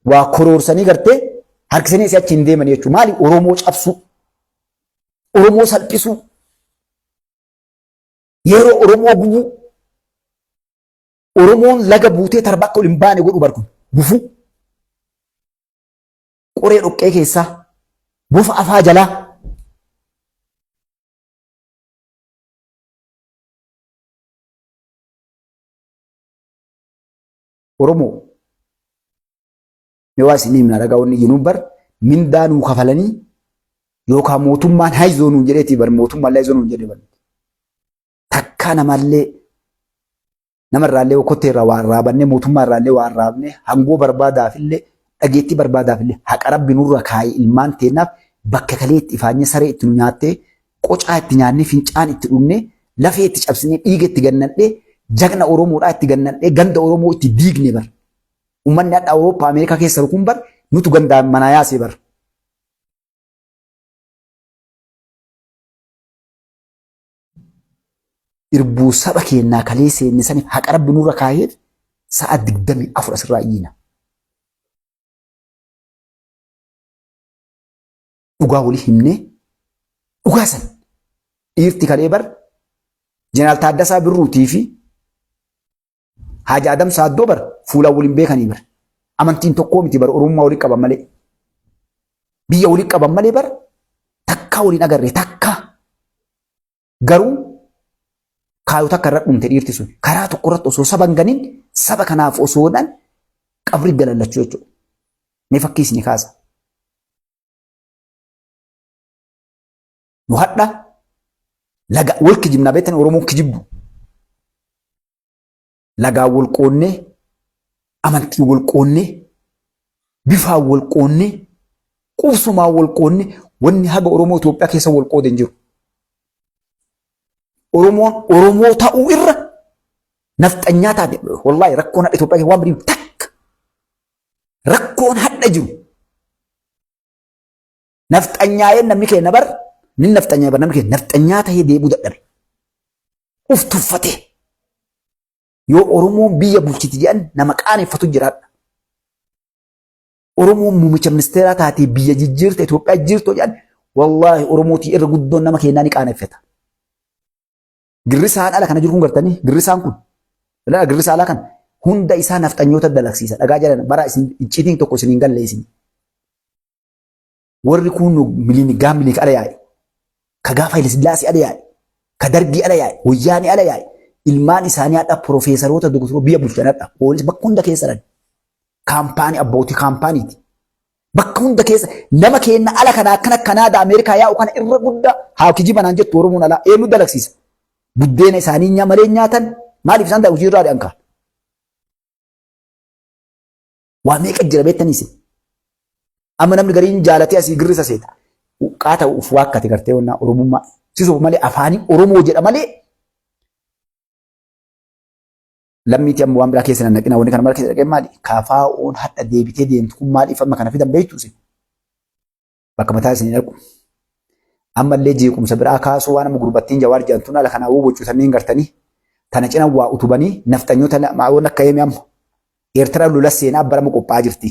waa koroorsanii gartee harkisanii asii achi hin deemanii jechuudha. Maali Oromoo cabsuu? Oromoo salphisuu? Yeroo Oromoo gubuu? Oromoon laga buutee tarba akka ol hin baane godhu bar kun gufuu. Qoree dhoqqee keessaa bofa afaa jalaa. Oromoo mee waa isin himna dhagaa wanni jinuun bar mindaa nuu kafalanii yookaan mootummaan hayzoo nuun jedheetii bar mootummaan hayzoo nuun jedhee bar takkaa namallee Nama irraallee kottee irraa waa arraabannee mootummaa irraallee waa arraabnee hangoo barbaadaafillee dhageettii barbaadaafillee haqa rabbi nurra kaayee ilmaan teennaaf bakka kalee itti ifaanyee saree itti nu nyaattee qocaa itti nyaannee fincaan itti dhugnee lafee itti cabsinee dhiiga itti gannadhee jagna Oromoodhaa itti gannadhee ganda Oromoo itti diigne bar. Uummanni hadha Awurooppaa Ameerikaa keessa kun bar nutu gandaan manaa yaasee bar. Irbuu saba keennaa kalee seenne saniif haqa rabbi nurra kaayeef sa'a 24 asirraa iyyina. Dhugaa walii himnee dhugaa san Dhiirti kalee bar Jeneraal Taaddasaa Birruutii fi Haaji Adam Saaddoo bar fuulaan waliin beekanii bar. Amantiin tokkoo miti bar Oromummaa waliin qaban malee. Biyya waliin qaban malee bar takkaa waliin agarre takkaa. Garuu kaayoo takka irra dhumte dhiirti sun karaa tokko irratti osoo saba hin ganin saba kanaaf osoo dhan qabri galallachuu jechuudha. Mee fakkii isinii kaasa. Nu hadha laga wal kijibnaa beektan Oromoon kijibdu. Lagaa wal qoonnee amantii wal qoonnee bifaan wal qoonnee qubsumaan wal qoonnee wanni haga Oromoo Itoophiyaa keessa wal qoode hin jiru. Oromoon Oromoo ta'uu irra nafxanyaa taate wallaahi rakkoon hadha Itoophiyaa keessa waan badiin takka rakkoon hadha jiru. Nafxanyaa'een namni keenya bar ni nafxanyaa bar namni keenya nafxanyaa ta'ee deebi'uu dadhabe. Uf tuffatee yoo Oromoon biyya bulchiti jedhan nama qaaneffatu jiraadha. Oromoon muummicha ministeeraa taatee biyya jijjiirte Itoophiyaa jijjiirtoo jedhan wallaahi Oromootii irra guddoon nama keenyaa ni qaaneffata. Girrisaan ala kana jiru kun gartanii girrisaan kun ilaa girrisaa alaa kana hunda isaa nafxanyoota dalagsiisa dhagaa jalan bara isin icciitiin tokko isin hin galle isin. Warri kun miliin gaa miliik ala yaa'e. Ka gaafa Haile Sillaasee ala yaa'e. Ka Dargii ala yaa'e. Wayyaanee ala yaa'e. Ilmaan isaanii hadha piroofeesaroota doktoroo biyya bulchan hadha. Poolisii bakka hunda keessa jiran. Kaampaanii abbootii kaampaaniiti. Bakka hunda keessa nama keenya ala kana akkana Kanaadaa Ameerikaa yaa'u kana irra guddaa haa kijiba naan jettu Oromoon alaa eenyu dalagsiisa. Buddeena isaanii malee nyaatan maaliif isaan hojii irraa ari'an kaa. Waa meeqa jira beektanii isin? Amma namni gariin jaalatee asii girrisa seeta. Qaata uf waakkate gartee wannaa Oromummaa. Si sobu malee afaanii Oromoo jedha malee. Lammiitii amma waan biraa keessa nan naqina wanni kana mara keessa dhaqee maali? Kafaa'oon hadha deebitee deemtu kun maaliif amma kana fidan beektu isin? Bakka mataa isin dhaqu. Ammallee jeequmsa biraa kaasuu waan amma gurbattiin jawaar jedhamtuun ala kanaa wuu bocuutanii hin gartanii. Tana cina waa utubanii nafxanyoota waan akka eemi amma. Eertiraan lola seenaa barama qophaa'aa jirti.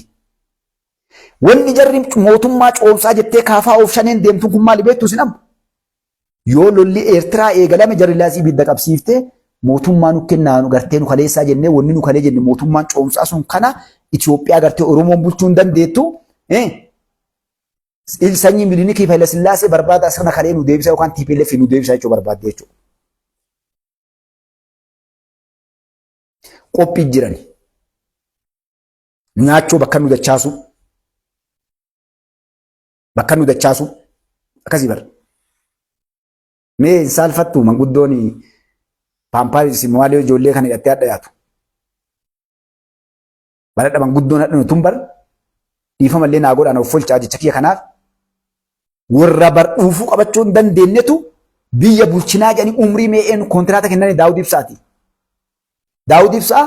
Wanni jarri mootummaa coomsaa jettee kaafaa of shaneen deemtuun kun maali beektu isin amma? Yoo lolli Eertiraa eegalame jarri laasii ibidda qabsiiftee mootummaa nu kennaa nu gartee nu kaleessaa jennee wanni nu kalee jenne mootummaan coomsaa sun kana Itoophiyaa gartee Oromoon bulchuu hin dandeettu. Sanyii Minilikii fi Hayilasillaasee barbaada sirna kalee nu deebisa yookaan TPLF nu deebisa jechuu barbaadde jechuudha. Qophii jirani. Nyaachuu bakka nu dachaasuu. Bakka nu dachaasuu. Akkasii bara. Mee hin saalfattu manguddoon paampaaris maalee ijoollee kana hidhattee hadha yaatu. Baradha manguddoon hadha tun bar dhiifama illee naa godhaan of folchaa jecha kiyya kanaaf warra bar dhuufuu qabachuu hin dandeenyetu biyya bulchinaa jedhanii umrii mee'een kontiraata kennanii Daawud Ibsaati. Daawud Ibsaa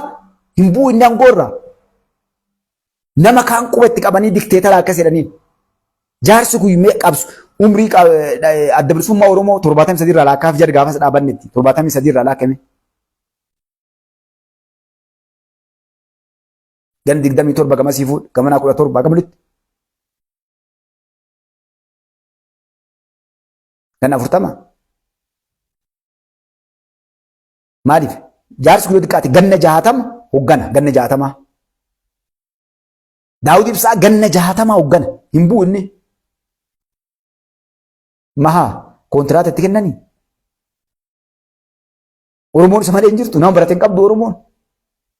hin bu'u inni aangoorra. Nama kaan quba itti qabanii dikteetara akkas jedhaniin. Jaarsi kun mee qabsu umrii adda bilisummaa Oromoo 73 irraa laakkaaf jedhe gaafas dhaabannetti 73 irraa laakkame. Gan 27 gamasii fuudh gamanaa 17 gamalitti. Gan 40. Maaliif? Jaarsi kun yoo xiqqaate ganna 60 hoggana ganna 60. Daawud Ibsaa ganna 60 hoggana hin bu'u inni. Mahaa kontiraata itti kennanii. Oromoon isa malee hin jirtu nama barate hin qabdu Oromoon.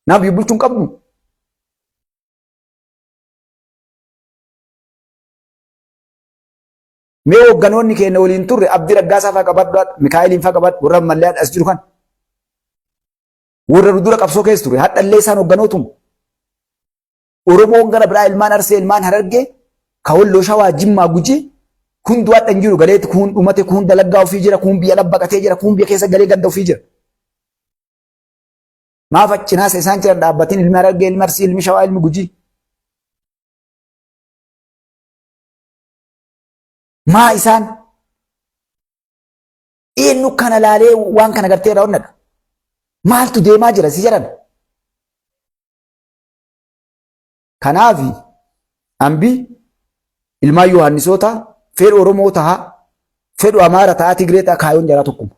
Nama biyya bulchuu hin qabdu. Mee hoogganoonni keenya waliin turre Abdii Raggaasaa fa'aa qabadhu, Mikaa'eliin fa'aa qabadhu, warra ammallee as jiru kan. Warra nu dura qabsoo keessa ture, hadhallee isaan hoogganootuma. Oromoon gara biraa ilmaan Arsee, ilmaan Harargee, ka Walloo, Shawaa, Jimmaa, Gujii hunduu hadha hin jiru galeetti kuun dhumate, kuun dalaggaa ofii jira, kuun biyya labbaqatee jira, kuun biyya keessa galee ganda ofii jira. Maaf achinaasa isaan jiran dhaabbatiin ilmi Harargee, ilmi Arsii, ilmi Shawaa, ilmi Gujii. Maa isaan eenyu kana laalee waan kana gartee irraa onnadha. Maaltu deemaa jira si jedhan. Kanaaf ambi ilmaan Yohaannisoota fedhu Oromoo tahaa Fedhu Amaara ta'a Tigree ta'a kaayoon jaraa tokkuma.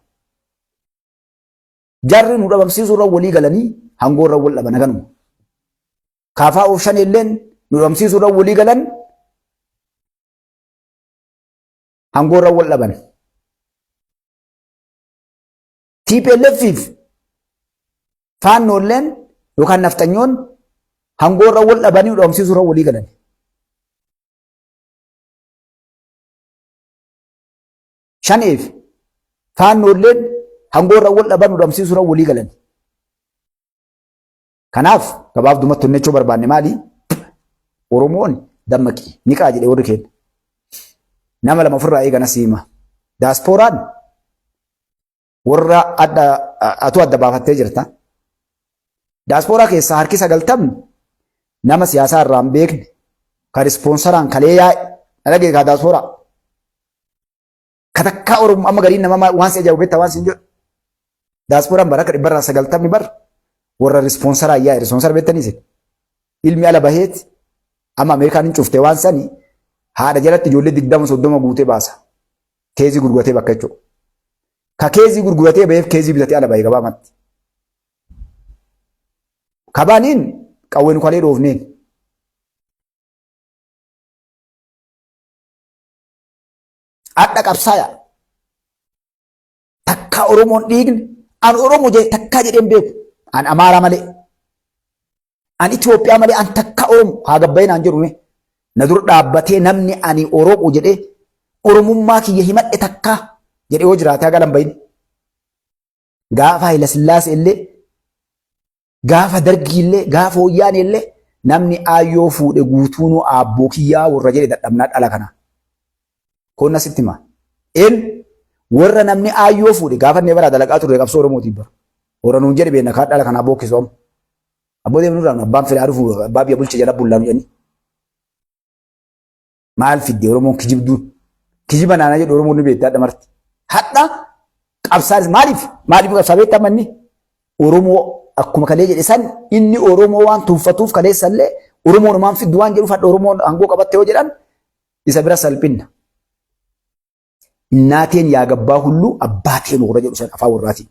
Jarri nu dhabamsiisuu irra walii galanii hangoo irra wal dhaban haganuma. Kaafaa of shan illeen nu dhabamsiisuu irra walii galan hangoo irra wal dhaban. TPLF fi faannoolleen yookaan nafxanyoon hangoo irra wal dhabanii nu dhabamsiisuu irra walii galan. Shaneef faannoolleen hangoo irra wal dhaban nu dhabamsiisuu irra walii galan. Kanaaf gabaabdumatti honnechuu barbaanne maali? Oromoon dammaqi niqaa jedhe warri keenya. Nama lama ofirraa eegana siima. Daaspooraan warra adda atuu adda baafattee jirta. Daaspooraa keessaa harki 90 nama siyaasaa irraa hin beekne kan ispoonsaraan kalee yaa'e na dhagee kaa daaspooraa. Ka takkaa Oromoo amma gariin nama waan si ajaa'ibu beektaa waan si hin jedhu. Daasporaan bara akka dhibbarraa 90 bar warra rispoonsaraa yaa'e rispoonsara beektanii isin. Ilmi ala baheeti amma Ameerikaan hin cufte waan sani haadha jalatti ijoollee 20 30 guutee baasa. Keezii gurguratee bakka jechuudha. Ka keezii gurguratee baheef keezii bitatee ala bahe gabaamatti. Kabaaniin qawwee nu kalee dhoofneen. Hadha qabsaaya. Takkaa Oromoon dhiigne an Oromoo jedhe takkaa jedheen beeku. An Amaaraa malee. An Itoophiyaa malee an takkaa Oromoo haa gabbayee naan jedhu mee. Na dura dhaabbatee namni ani Oromoo jedhee Oromummaa kiyya himadhe takkaa jedhee yoo jiraate haga lambayin. Gaafa Hayilasillaasee illee Gaafa dargii illee gaafa wayyaanee illee namni aayyoo fuudhe guutuunuu aabboo kiyyaa warra jedhe dadhabnaa dhala kana. Koonna sitti hima. Een warra namni aayyoo fuudhe gaafa inni bara dalaqaa turre qabsoo Oromootiif bara. Warra nuun jedhe beekna kaan dhala kanaa bookkisu amma. Abboo deemnu irraa abbaan fedhaa dhufu abbaa biyya bulche jala bullaa nu jedhanii. Maal fidde Oromoon kijibduun? Kijiba naana jedhu Oromoon ni beekti hadha marti. Hadha qabsaanis maaliif? Maaliif qabsaa beektaa manni? Oromoo akkuma kalee jedhe san inni Oromoo waan tuuffatuuf kaleessallee Oromoon waan fiddu waan jedhuuf hadha Oromoon aangoo qabatte yoo jedhan isa bira salphinna. Innaateen yaa gabbaa hulluu abbaateen warra jedhu san afaan warraatiin.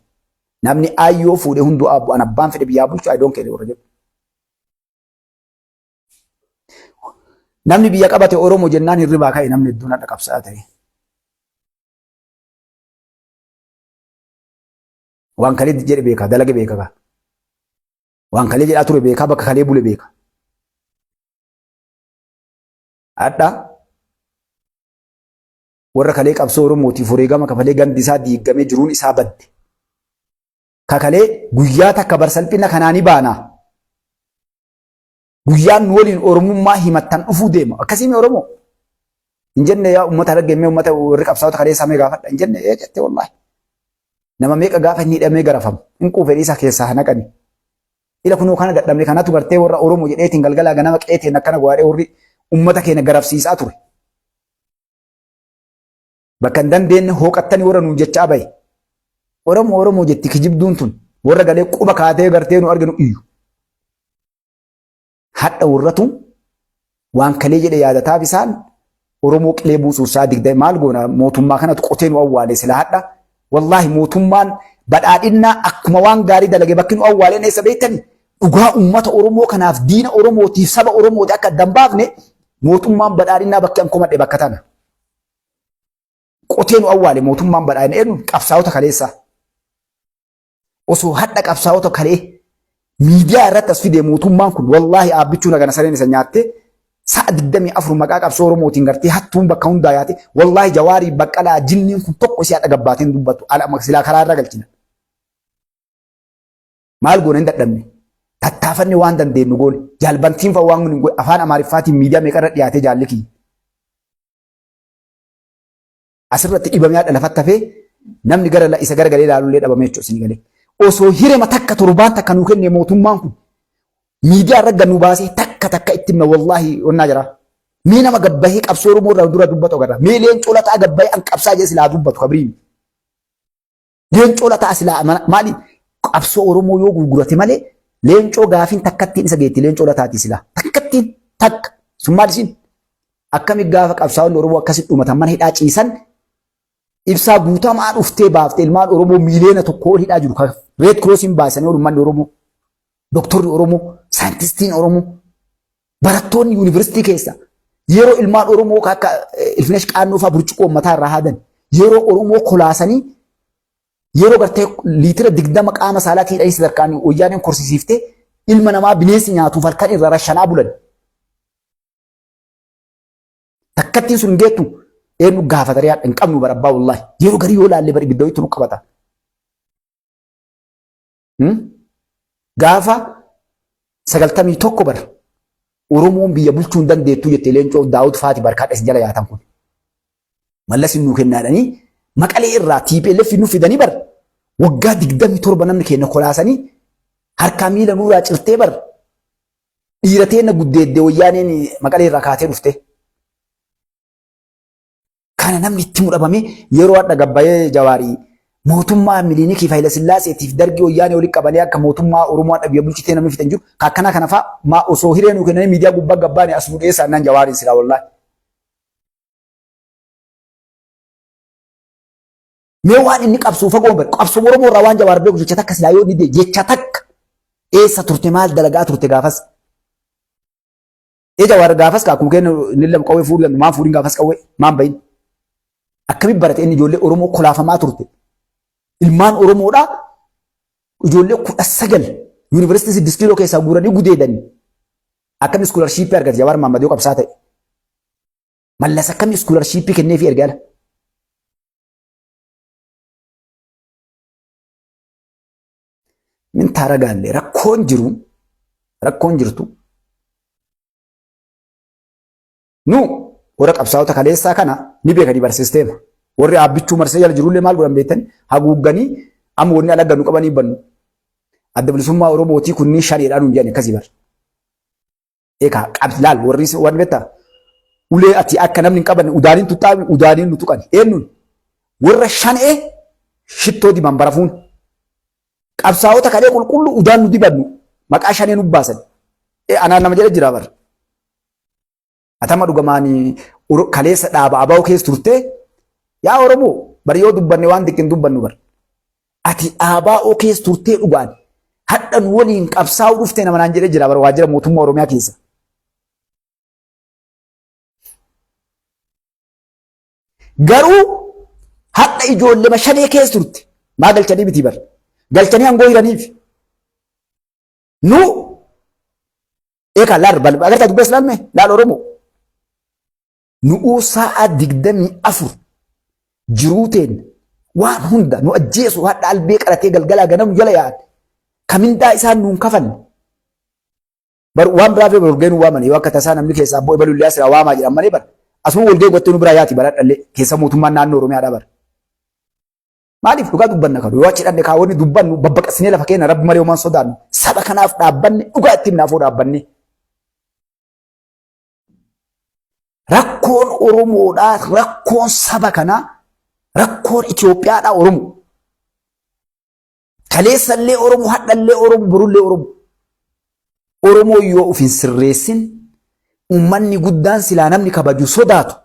Namni aayyoo fuudhee hunduu abbu an abbaan fedhe biyyaa bulchu I don't care warra jedhu. Namni biyya qabate Oromoo jennaan hirribaa ka'e namni hedduun hadha qabsaa'aa ta'e. Waan kalee jedhe beeka, dalage beeka kaa. Waan kalee jedhaa ture beekaa, bakka kalee bule beeka. Hadha warra kalee qabsoo Oromootiif wareegama kafalee gandi isaa diigamee jiruun isaa badde. Kakalee guyyaa takka bar salphina kanaa ni baana. Guyyaan nu waliin Oromummaa himattan dhufuu deema. Akkasii mee Oromoo? Hin jenne yaa uummata argee mee uummata warri qabsaa'ota kaleessaa mee gaafadha. Hin jenne ee jette wallaahi. Nama meeqa gaafa inni hidhamee garafamu. Hin quufe dhiisa keessaa hanaqani. Ila kunoo kana dadhabne kanatu gartee warra Oromoo jedheetiin galgalaa ganama qeeteen akkana go'aadhee warri uummata keenya garafsiisaa ture. Bakka hin dandeenye hooqattanii warra nuun jechaa bahe. Oromoo Oromoo jetti kijibduun tun warra galee quba kaatee gartee nu arginu iyyu. Hadha warratu waan kalee jedhe yaadataaf isaan Oromoo qilee buusuuf isaa digda maal goona mootummaa kanatu qotee nu awwaale sila hadha. Wallaahi mootummaan badhaadhinnaa akkuma waan gaarii dalage bakki nu awwaaleen eessa beektani? Dhugaa uummata Oromoo kanaaf diina Oromootiif saba Oromooti akka adda hin baafne mootummaan badhaadhinnaa bakki an komadhe bakka tana. Qotee nu awwaale mootummaan badhaadhina eenyu qabsaa'ota kaleessaa. Osoo hadha qabsaa'ota kalee miidiyaa irratti as fidee mootummaan kun wallaahi aabbichuu nagana sareen isa nyaattee sa'a 24 maqaa qabsoo Oromootiin gartee hattuun bakka hundaa yaate wallaahi Jawaarii Baqqalaa jinniin kun tokko isii hadha gabbaateen dubbattu ala silaa karaa irra galchina. Maal goone hin dadhabne. Tattaafanne waan dandeenyu goone. Jaalbantiin fa'a waan hin goone afaan Amaariffaatiin miidiyaa meeqa irra dhiyaatee jaalli kiyya. Asirratti dhibamee haadha lafatti hafee namni gara isa garagalee ilaalullee dhabamee jechuudha isin galee. Osoo hirema takka torbaan takka nuu kenne mootummaan kun miidiyaa irra gad nu baasee takka takka itti himna wallaahi onnaa jira. Mee nama gabbahee qabsoo Oromoo irraa dura dubbatu agarra. Mee leencoo lataa gabbahee an qabsaa jedhe silaa dubbatu kabriin. Leencoo lataa silaa maali qabsoo Oromoo yoo gurgurate malee leencoo gaafiin takkattiin isa geetti leencoo lataati silaa. Takkattiin takka sun maal isin akkami gaafa qabsaa'onni Oromoo akkasitti dhumatan mana hidhaa ciisan Ibsaa Guutamaa dhuftee baafte ilmaan Oromoo miiliyoona 1 ol hidhaa jiru. Red Crossiin baasanii ol uummanni Oromoo, doktorri Oromoo, saayintistiin Oromoo, barattoonni yuunivarsiitii keessa yeroo ilmaan Oromoo akka Ilfinesh Qaannoo fa'aa burcuqqoo uummataa irraa haadan, yeroo Oromoo kolaasanii, yeroo gartee liitira 20 qaama saalaatii hidhanii sadarkaan wayyaaneen korsisiiftee ilma namaa bineensi nyaatuuf halkan irra rashanaa bulan. Takkattiin sun hin geettu eenyu gaafata riyaa hin qabnu bara abbaa wallaahi. Yeroo garii yoo laalle bara ibidda wayiitu nu qabata. Gaafa 91 bara Oromoon biyya bulchuu hin dandeettuu jettee Leencoo Daawud faati barkaadha isin jala yaatan kun. Mallas nuu kennaadhanii Maqalee irraa TPLF nu fidanii bar waggaa 27 namni keenya kolaasanii harkaa miila nurraa cirtee bar dhiira teenna guddeedde wayyaaneen Maqalee irraa kaatee dhufte. Kana namni itti mudhabame yeroo hadha gabbayee Jawaarii mootummaa Milinikii fi Hayilasillaaseetiif Dargii wayyaanee walitti qabanii akka mootummaa Oromoo hadha biyya bulchitee namni fitan jiru. Ka akkanaa kana fa'aa maa osoo hiree nuu kennanii miidiyaa gubbaa gabbaane as nu dhiyeessaa naan Jawaariin silaa wallaahi. Mee waan inni qabsoo fagoo hin qabsoo Oromoo irraa waan Jawaar beeku jecha takka silaa yoo inni jecha takka eessa turte, maal dalagaa turte gaafas? Ee, Jawaar gaafas akkuma kennu inni lama qawwee fuudhu danda'u, maan fuudhin gaafas qawwee maan bahin? Akkamitti barate inni ijoollee Oromoo kolaafamaa turte? Ilmaan Oromoodhaa ijoollee 19 yuunivarsiitii 6 kiiloo keessaa guuranii gudeedanii akkami iskoolarshipii argate Jawaar Mahaammad yoo qabsaa ta'e? Mallas akkami iskoolarshipii kenneefii erga ala? Min taaragaalle rakkoon jiru, rakkoon jirtu nu warra qabsaa'ota kaleessaa kana ni beekanii barsiisteema. Warri aabbichuu marsee jala jirullee maal godhan beektani? Haguugganii amma wanni alagga nu qabanii bannu. Adda Bilisummaa Oromootii kunniin shaneedhaan nuun jedhan akkasii bar. Egaa qab laal warri warri beektaa ulee ati akka namni hin qabanne udaaniin tuxxaa udaaniin nu tuqan eenyuun warra shanee shittoo diban barafuun qabsaa'ota kalee qulqullu udaan nu dibannu maqaa shanee nu baasan. Anaan nama jedhe jira bar. Atama dhugamaan kaleessa dhaaba abaa'oo keessa turtee yaa Oromoo bar yoo dubbanne waan xiqqin dubbannu bar. Ati dhaabaa keessa turtee dhugaan hadha nu waliin qabsaa'uu dhuftee nama naan jedhee jira bar waajjira mootummaa Oromiyaa keessa. Garuu hadha ijoollee shanee keessa turte maa galchanii miti bar galchanii aangoo hiraniif. Nu eekaa laal agartaa dubbees laalme laal Oromoo. Nu'uu sa'a 24 jiruu teen waan hunda nu ajjeesu hadha albee qaratee galgalaa ganamu jala yaa'an. Kamindaa isaan nuun kafalle. Bar waan biraa fi walgahii nu waaman yoo akka tasaa namni keessaa bu'e balullee asirraa waamaa jedhan malee bar asuma walgahii gottee nu biraa yaati baradhallee keessa mootummaan naannoo Oromiyaadhaa bar. Maaliif dhugaa dubbanna kanu yoo achi dhanne kaawwanni dubbannu babbaqasnee lafa keenya rabbi malee homaan sodaannu saba kanaaf dhaabbanne dhugaa ittiin naafoo dhaabbanne. Rakkoon Oromoodhaa, rakkoon saba kanaa, rakkoon Itoophiyaadhaa Oromoo. Kaleessallee Oromoo, hadhallee Oromoo, borullee Oromoo. Oromoo yoo of hin sirreessin uummanni guddaan silaa namni kabaju sodaatu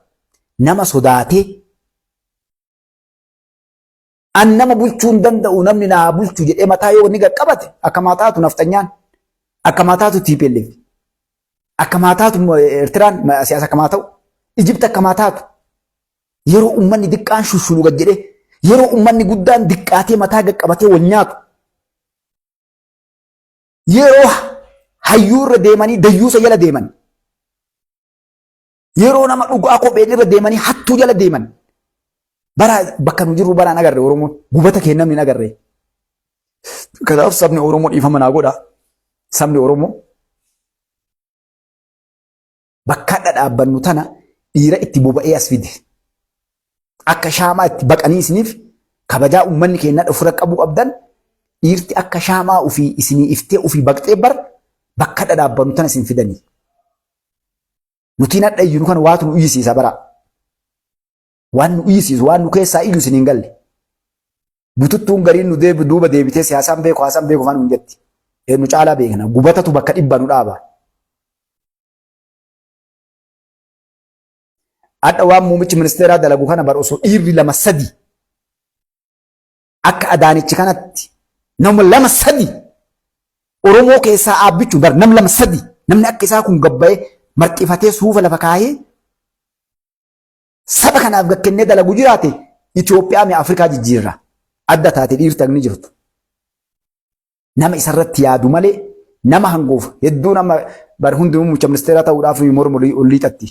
nama sodaatee an nama bulchuu hin danda'u namni naa bulchu jedhee mataa yoo inni qaqqabate akka maataatu nafxanyaan, akka maataatu TPLF, akka maataatu Eertiraan, siyaasa akka maata'u Ijipti, akka maataatu yeroo uummanni diqqaan shushulu gad jedhee yeroo uummanni guddaan diqqaatee mataa qaqqabatee wal nyaatu yeroo hayyuu irra deemanii dayyuusa jala deeman yeroo nama dhugaa kopheen irra deemanii hattuu jala deeman bara bakka nu jirru baraan agarre Oromoon gubata keenya namni hin agarre. Kanaaf sabni Oromoo dhiifama naa godha. Sabni Oromoo bakka hadha dhaabbannu tana dhiira itti boba'ee as fide. Akka shaamaa itti baqanii isiniif kabajaa uummanni keenya ofirra qabuu qabdan dhiirti akka shaamaa ofii isinii iftee ofii baqxee bar bakka hadha dhaabbannu tana isin fidanii. Nutiin hadha iyyuu kan waatu nu iyyisiisa bara. Waan nu iyyisiisu waan nu keessaa iyyu isin hin galle. Bututtuun gariin nu deebi duuba deebitee siyaasaan beeku haasaan beeku afaan hin jetti. Nu caalaa beekna. Gubatatu bakka dhibba nu dhaaba. Hadha waan muummichi ministeeraa dalagu kana bar osoo dhiirri lama sadi Akka Adaanichi kanatti nama lama sadi Oromoo keessaa Aabbichu bar nam lama sadi namni akka isaa kun gabbayee marxifatee suufa lafa kaayee saba kanaaf gakkennee dalagu jiraate Itoophiyaa mi Afrikaa jijjiirra. Adda taate dhiirti hagni jirtu. Nama isarratti yaadu malee nama hangoof hedduu nama bar hundinuu muummicha ministeeraa ta'uudhaaf morma ol liixatti.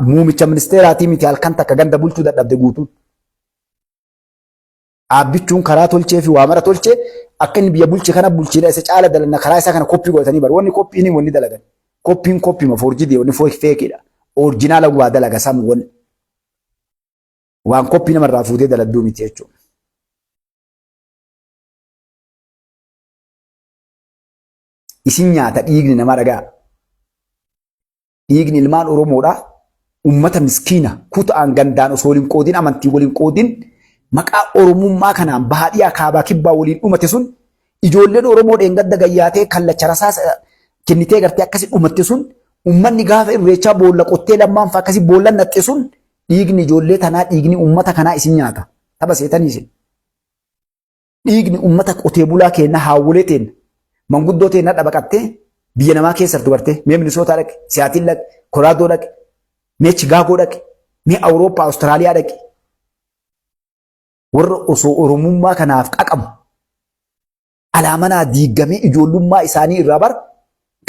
Muumicha ministeeraatii miti halkan takka ganda bulchuu dadhabde guutuun. Aabbichuun karaa tolchee fi waa mara tolchee akka inni biyya bulche kana bulchiidha isa caala dalanna karaa isaa kana koppii godhatanii bar wanni koppiin wanni dalagan. Koppiin koppima foorjidii wanni feekiidha. Orijinaala waa dalaga samu wanni. Waan koppii namarraa fuutee daladduu miti jechuudha. Isin nyaata dhiigni namaa dhagaa. Dhiigni ilmaan Oromoodhaa ummata miskiina kutaan gandaan osoo waliin qoodin amantii waliin qoodin maqaa Oromummaa kanaan bahaa dhiyaa kaabaa kibbaa waliin dhumate sun ijoolleen Oromoo dheengadda gayyaatee kallacha rasaasa kennitee gartee akkasi dhumatte sun ummanni gaafa irreechaa boolla qottee lammaan fa'a akkasi boolla naqxe sun dhiigni ijoollee tanaa dhiigni ummata kanaa isin nyaata. Tapha seetanii isin. Dhiigni ummata qotee bulaa keenna haawwolee teenna manguddoo teenna dhabaqattee biyya namaa keessa jirtu gartee mee Minisootaa dhaqi, Siyaatil dhaqi, Kolaadoo dhaqi, mee Chigaagoo dhaqi, mee Awurooppaa, Awustiraaliyaa dhaqi. Warra osoo Oromummaa kanaaf qaqamu alaa manaa diigamee ijoollummaa isaanii irraa bar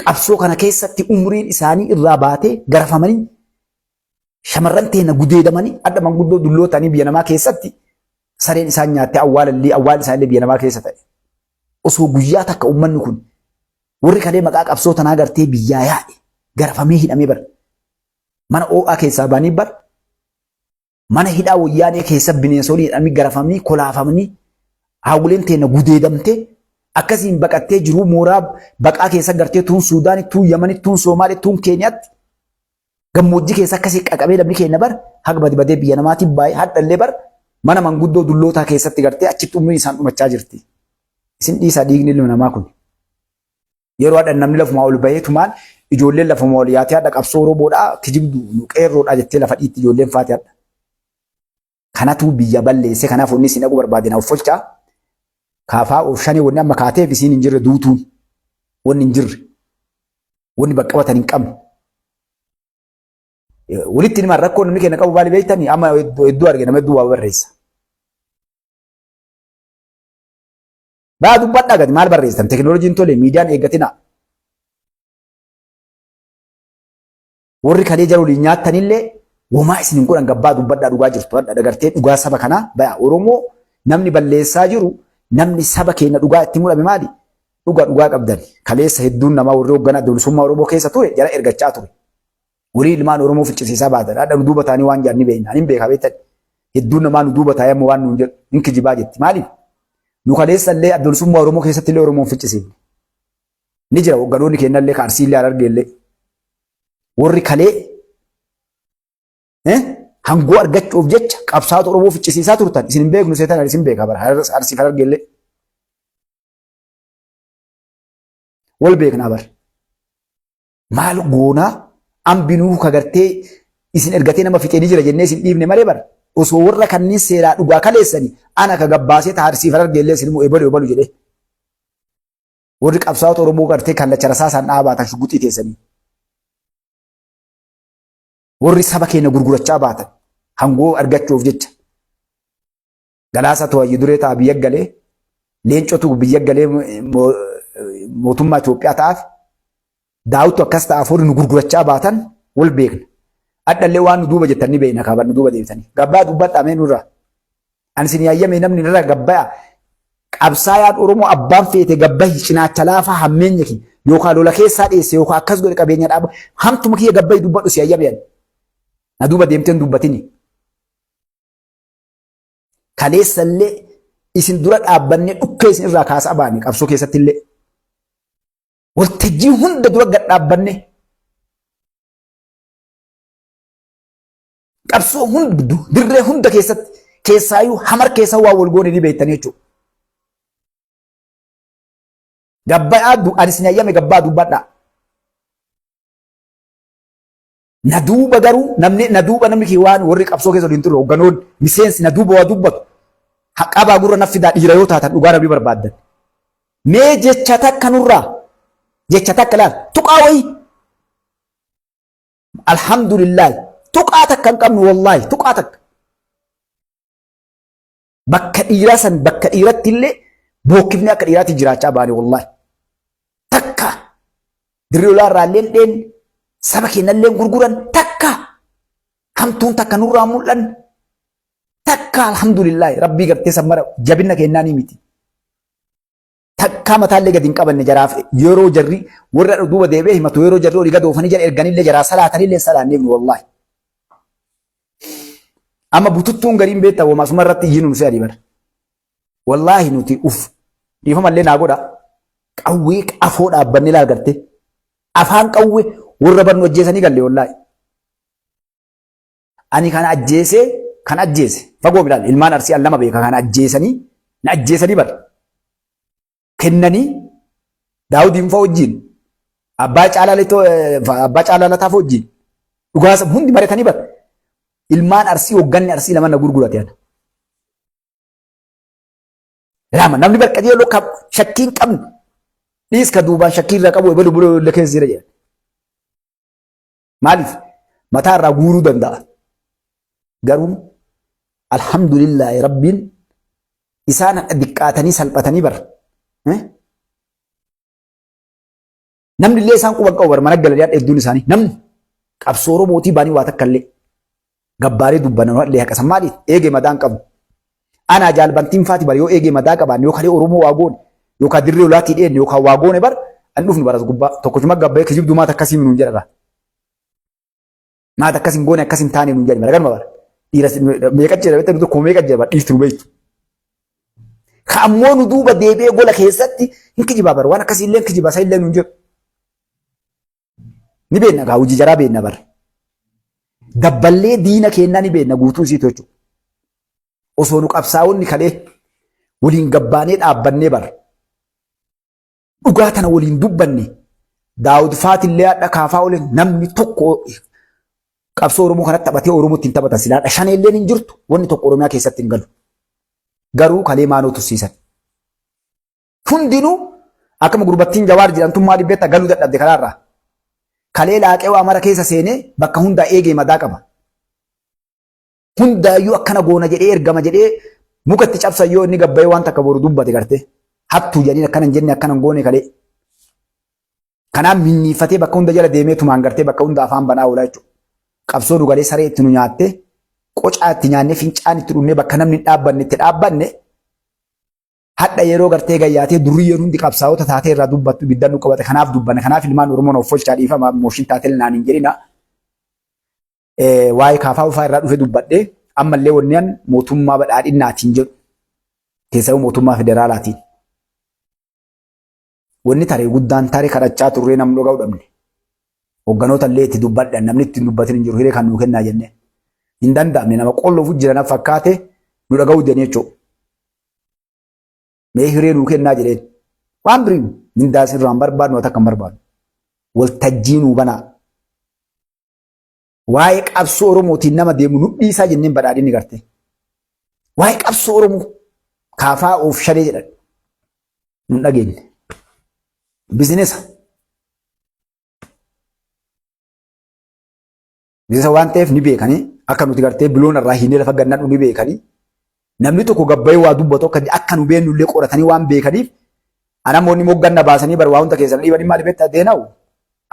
qabsoo kana keessatti umriin isaanii irraa baatee garafamanii shamarran teena gudeedamanii adda manguddoo dullootanii biyya namaa keessatti sareen isaan nyaattee awwaalallee awwaal isaanillee biyya namaa keessa ta'e. Osoo guyyaa takka uummanni kun warri kalee maqaa qabsoo tanaa gartee biyyaa yaa'e garafamee hidhamee bar mana oo'aa keessaa ba'anii bar mana hidhaa wayyaanee keessa bineensonni hidhamanii garafamanii kolaafamanii haawwileen teenna gudeedamtee akkasiin baqattee jiruu mooraa baqaa keessa gartee tuun Suudaanii tuun Yamanii tuun Soomaalee tuun Keeniyaatti Gammoojjii keessa akkasii qaqabee namni keenya bar haga badi badee biyya namaatiin baay'ee hadhallee bar mana manguddoo dullootaa keessatti gartee achitti umriin isaan dhumachaa jirti. Isin dhiisaa dhiigni ilma namaa kun. Yeroo hadha namni lafumaa ol bahee tumaan ijoolleen lafumaa ol yaatee hadha qabsoo Oromoodhaa kijibdu nu qeerroodhaa jettee lafa dhiitti ijoolleen faati hadha. Kanatu biyya balleesse kanaaf wanni isin dhaquu barbaade na offolchaa. Kaafaa of shanee wanni amma kaateef isiin hin jirre duutuun wanni hin jirre wanni bakka qabatan hin qabne. Walitti himaan rakkoo namni keenya qabu baali beektanii amma hedduu arge nama hedduu waa barreessa. Baa dubbadhaa gadi maal barreessitan teknooloojiin tole miidiyaan eeggatina. Warri kalee jara waliin nyaattanillee womaa isin hin godhan gabbaa dubbadhaa dhugaa jirtu hadha dagartee dhugaa saba kanaa baya Oromoo namni balleessaa jiru namni saba keenya dhugaa itti mudhame maali? Dhugaa dhugaa qabdan kaleessa hedduun namaa warri hoogganaa adda bilisummaa Oromoo keessa ture jara ergachaa ture. Walii ilmaan Oromoo ficcisiisaa baatan hadha nu duuba taanii waan jedhan ni beekna. Ani hin beekaa beektan hedduun namaa nu duuba taa'ee amma waan nuun jedhu hin kijibaa jetti maaliif? Nu kaleessa illee adda bilisummaa Oromoo keessatti illee Oromoon ficcisiifne. Ni jira hogganoonni keenyallee ka Arsiillee Harargeellee. Warri kalee hangoo argachuuf jecha qabsaa'ota Oromoo ficcisiisaa turtan isin hin beeknu seetan isin beeka bara Arsiif Harargeellee. Wal beeknaa bara. Maal goonaa ambinuu kagartee isin ergatee nama fixee ni jira jennee isin dhiifne malee bara. Osoo warra kanneen seeraa dhugaa kaleessanii ana ka gabbaasee ta Arsiif Harargeellee isin immoo ebalu ebalu jedhee. Warri qabsaa'ota Oromoo gartee kallacha rasaasaan dhaabaa baatan shugguxii teessanii. Warri saba keenya gurgurachaa baatan hangoo argachuuf jecha. Galaasaa To'ayyi duree ta'a biyya galee leencotu biyya galee mootummaa Itoophiyaa ta'aaf daawwittu akkas ta'aaf warri nu gurgurachaa baatan wal beekna. Adhallee waan nu duuba jettan ni beekna kaaban nu duuba deebitanii. Gabbaa dubbadhaa mee nurraa. Ani isin yaayyame namni irra gabbaya. Qabsaayaan Oromoo abbaan feete gabbahi cinaacha laafaa hammeenya kiyya yookaan lola keessaa dheesse yookaan akkas godhe qabeenya dhaaba hamtuma kiyya gabbahi dubbadhu si yayyame ani. Na duuba deemtee hin dubbatini. Kaleessallee isin dura dhaabbannee dhukkee isin irraa kaasaa baane qabsoo keessatti illee. Waltajjii hunda dura gad dhaabbannee Qabsoo hundu dirree hunda keessatti keessaayyuu hamar keessa waa wal goone ni beektan jechuudha. Gabbayaa ani isin hayyame gabbaa dubbadhaa. Na duuba garuu namni na duuba namni kee waan warri qabsoo keessa waliin ture hoogganoonni miseensi na duuba waa dubbatu. Qabaa gurra naf fidaa dhiira yoo taatan dhugaa rabbii barbaaddan. Mee jecha takka nurraa jecha takka laal tuqaa wayii. Alhamdulillah tuqaa takka hin qabnu wallaahi tuqaa takka. Bakka dhiiraa san bakka dhiiratti illee bookkifni akka dhiiraatti jiraachaa baane wallaahi. Takka dirree olaa irraa illee dheen saba keenya illee gurguran takka hamtuun takka nurraa mul'an takka alhamdulillah rabbii gartee san mara jabina kennaa ni miti. Takka mataallee gadi hin qabanne jaraaf yeroo jarri warra duuba deebi'ee himatu yeroo jarri olii gad oofanii jara erganillee jaraa salaatanillee salaanneef wallaahi. Amma bututtuun gariin beektaa wooma asuma irratti iyyinu nu fe'anii bara. Wallaahi nuti uf dhiifamallee naa godha. Qawwee afoo dhaabbannee laal gartee. Afaan qawwee warra barnu ajjeesanii galle wallaahi. Ani kan ajjeesee kan ajjeese fagoo bilaal ilmaan arsii an lama beeka kan ajjeesanii na ajjeesanii bar kennanii daawudiin fa wajjiin abbaa caalaa litoo abbaa caalaa lataa fa wajjiin dhugaasa hundi maratanii bar ilmaan arsii hogganni arsii lama na gurgurate ana. Lama namni bar qajeeloo ka shakkii hin qabne dhiis ka duubaan shakkii irraa qabu ebelu buloo illee keessa jira jedhan. Maaliif? Mataa irraa guuruu danda'a. Garuu alhamdulillaahi rabbiin isaan diqqaatanii salphatanii bara. Namni illee isaan quban qabu bara mana galanii hadha hedduun isaanii namni qabsoo Oromootii baanii waa takka illee gabbaaree dubbannan illee haqa san maaliif eegee madaan qabu. Anaa jaalbantiin faati bara yoo eegee madaa qabaan yoo kalee Oromoo waa goone yookaan dirree olaatii dheenne yookaan waa goone bar an dhufnu baras gubbaa tokkochuma gabbayee kijibduu maata akkasii nuun jedha. Maata akkas hin goone akkas hin taane nuun jedhi bara ganuma bara. Dhiira meeqa jira beektu tokko meeqa jira bara dhiirti nu beektu. Ka ammoo nu duuba deebi'ee gola keessatti hin kijibaa bara waan akkasii illee hin kijibaa isa illee nuun jedhu. Ni beekna gaa hojii jaraa beekna bara. Dabballee diina keennaa ni beekna guutuu isiitu jechuudha. Osoo nu qabsaa'onni kalee waliin gabbaanee dhaabbannee bara. Dhugaa tana waliin dubbanne Daawud Faatillee hadha kaafaa oole namni tokko qabsoo Oromoo kanatti taphatee Oromootti hin taphatan silaa hadha shaneelleen hin jirtu wanni tokko Oromiyaa keessatti hin galu. Garuu kalee maanoo tursiisan. Hundinuu akkuma gurbattiin Jawaar jedhamtummaa dhibbeetta galuu dadhabde karaarraa. Kalee laaqee waa mara keessa seenee bakka hundaa eegee madaa qaba. Hundaayyuu akkana goona jedhee ergama jedhee muka itti cabsan yoo inni gabbayee waan takka boru dubbate gartee. Hattuu jedhanii akkana hin jenne akkana hin goone kalee. Kanaaf minniifatee bakka hunda jala deemee tumaan gartee bakka hunda afaan banaa oola jechuudha. Qabsoo dhugalee saree itti nu nyaattee qocaa itti nyaannee fincaan itti dhunnee bakka namni hin dhaabbanne itti dhaabbanne Hadha yeroo gartee gayyaatee durriyyeen hundi qabsaa'ota taatee irraa dubbattu ibiddan nu qabate kanaaf dubbanne kanaaf ilmaan Oromoon of folchaa dhiifama mooshin taatee naan hin jedhina. Waa'ee kaafaa ufaa irraa dhufe dubbadhe ammallee wanni an mootummaa badhaadhinnaatiin jedhu keessawuu mootummaa federaalaatiin. Wanni taree guddaan tare kadhachaa turree namni dhaga'u dhabne. Hogganoota illee itti dubbadhan namni itti hin dubbatin hin jiru hiree kan nuu kennaa jennee. Hin danda'amne nama qolloofu jira na fakkaate nu dhaga'uu didanii jechuudha. Mee hiree nuu kennaa jedheen. Waan birii mindaa sirraa hin barbaadnu waan takka hin barbaadnu. Waltajjii nuu banaa. Waa'ee qabsoo Oromootiin nama deemu nu dhiisaa jenneen badhaadhinni gartee. Waa'ee qabsoo Oromoo kaafaa of shanee jedhan. Nun dhageenye. Bizinesa. Bizinesa waan ta'eef ni beekanii akka nuti gartee biloon irraa hiinee lafa gannadhu ni beekanii. Namni tokko gabbayee waa dubbatu akka akka nu beeknu illee qoratanii waan beekaniif anamoonni mogganna baasanii bar waa hunda keessan dhiibanii maali beektaa deenawu.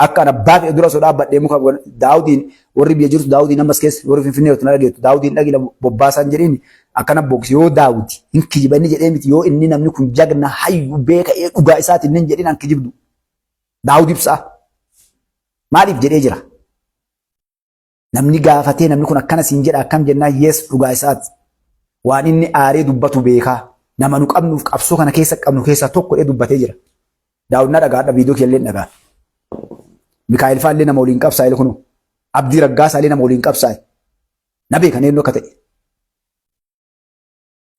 Akka an abbaa fedhe dura osoo dhaabbadhee muka Daawudiin warri biyya jirtu Daawudiin ammas keessa warri Finfinnee jirtu na dhageettu Daawudiin dhagila bobbaasaan jedhiin akkana boksi yoo Daawudi hin kijiba inni jedhee miti yoo inni namni kun jagna hayyu beeka ee dhugaa isaatiin hin jedhin an kijibdu. Daawud ibsaa maaliif jedhee jira. Namni gaafatee namni kun akkana siin jedha akkam jennaan yes dhugaa isaati. Waan inni aaree dubbatu beekaa. Nama nu qabnuuf qabsoo kana keessa qabnu keessaa tokko jedhee dubbatee jira. Daawud na dhagaadha viidiyoo kiyya illee dhagaa. Mikaa'el faallee nama waliin qabsaa'e kunoo. Abdii Raggaasaa illee nama waliin qabsaa'e. Na beekan eenyu akka ta'e.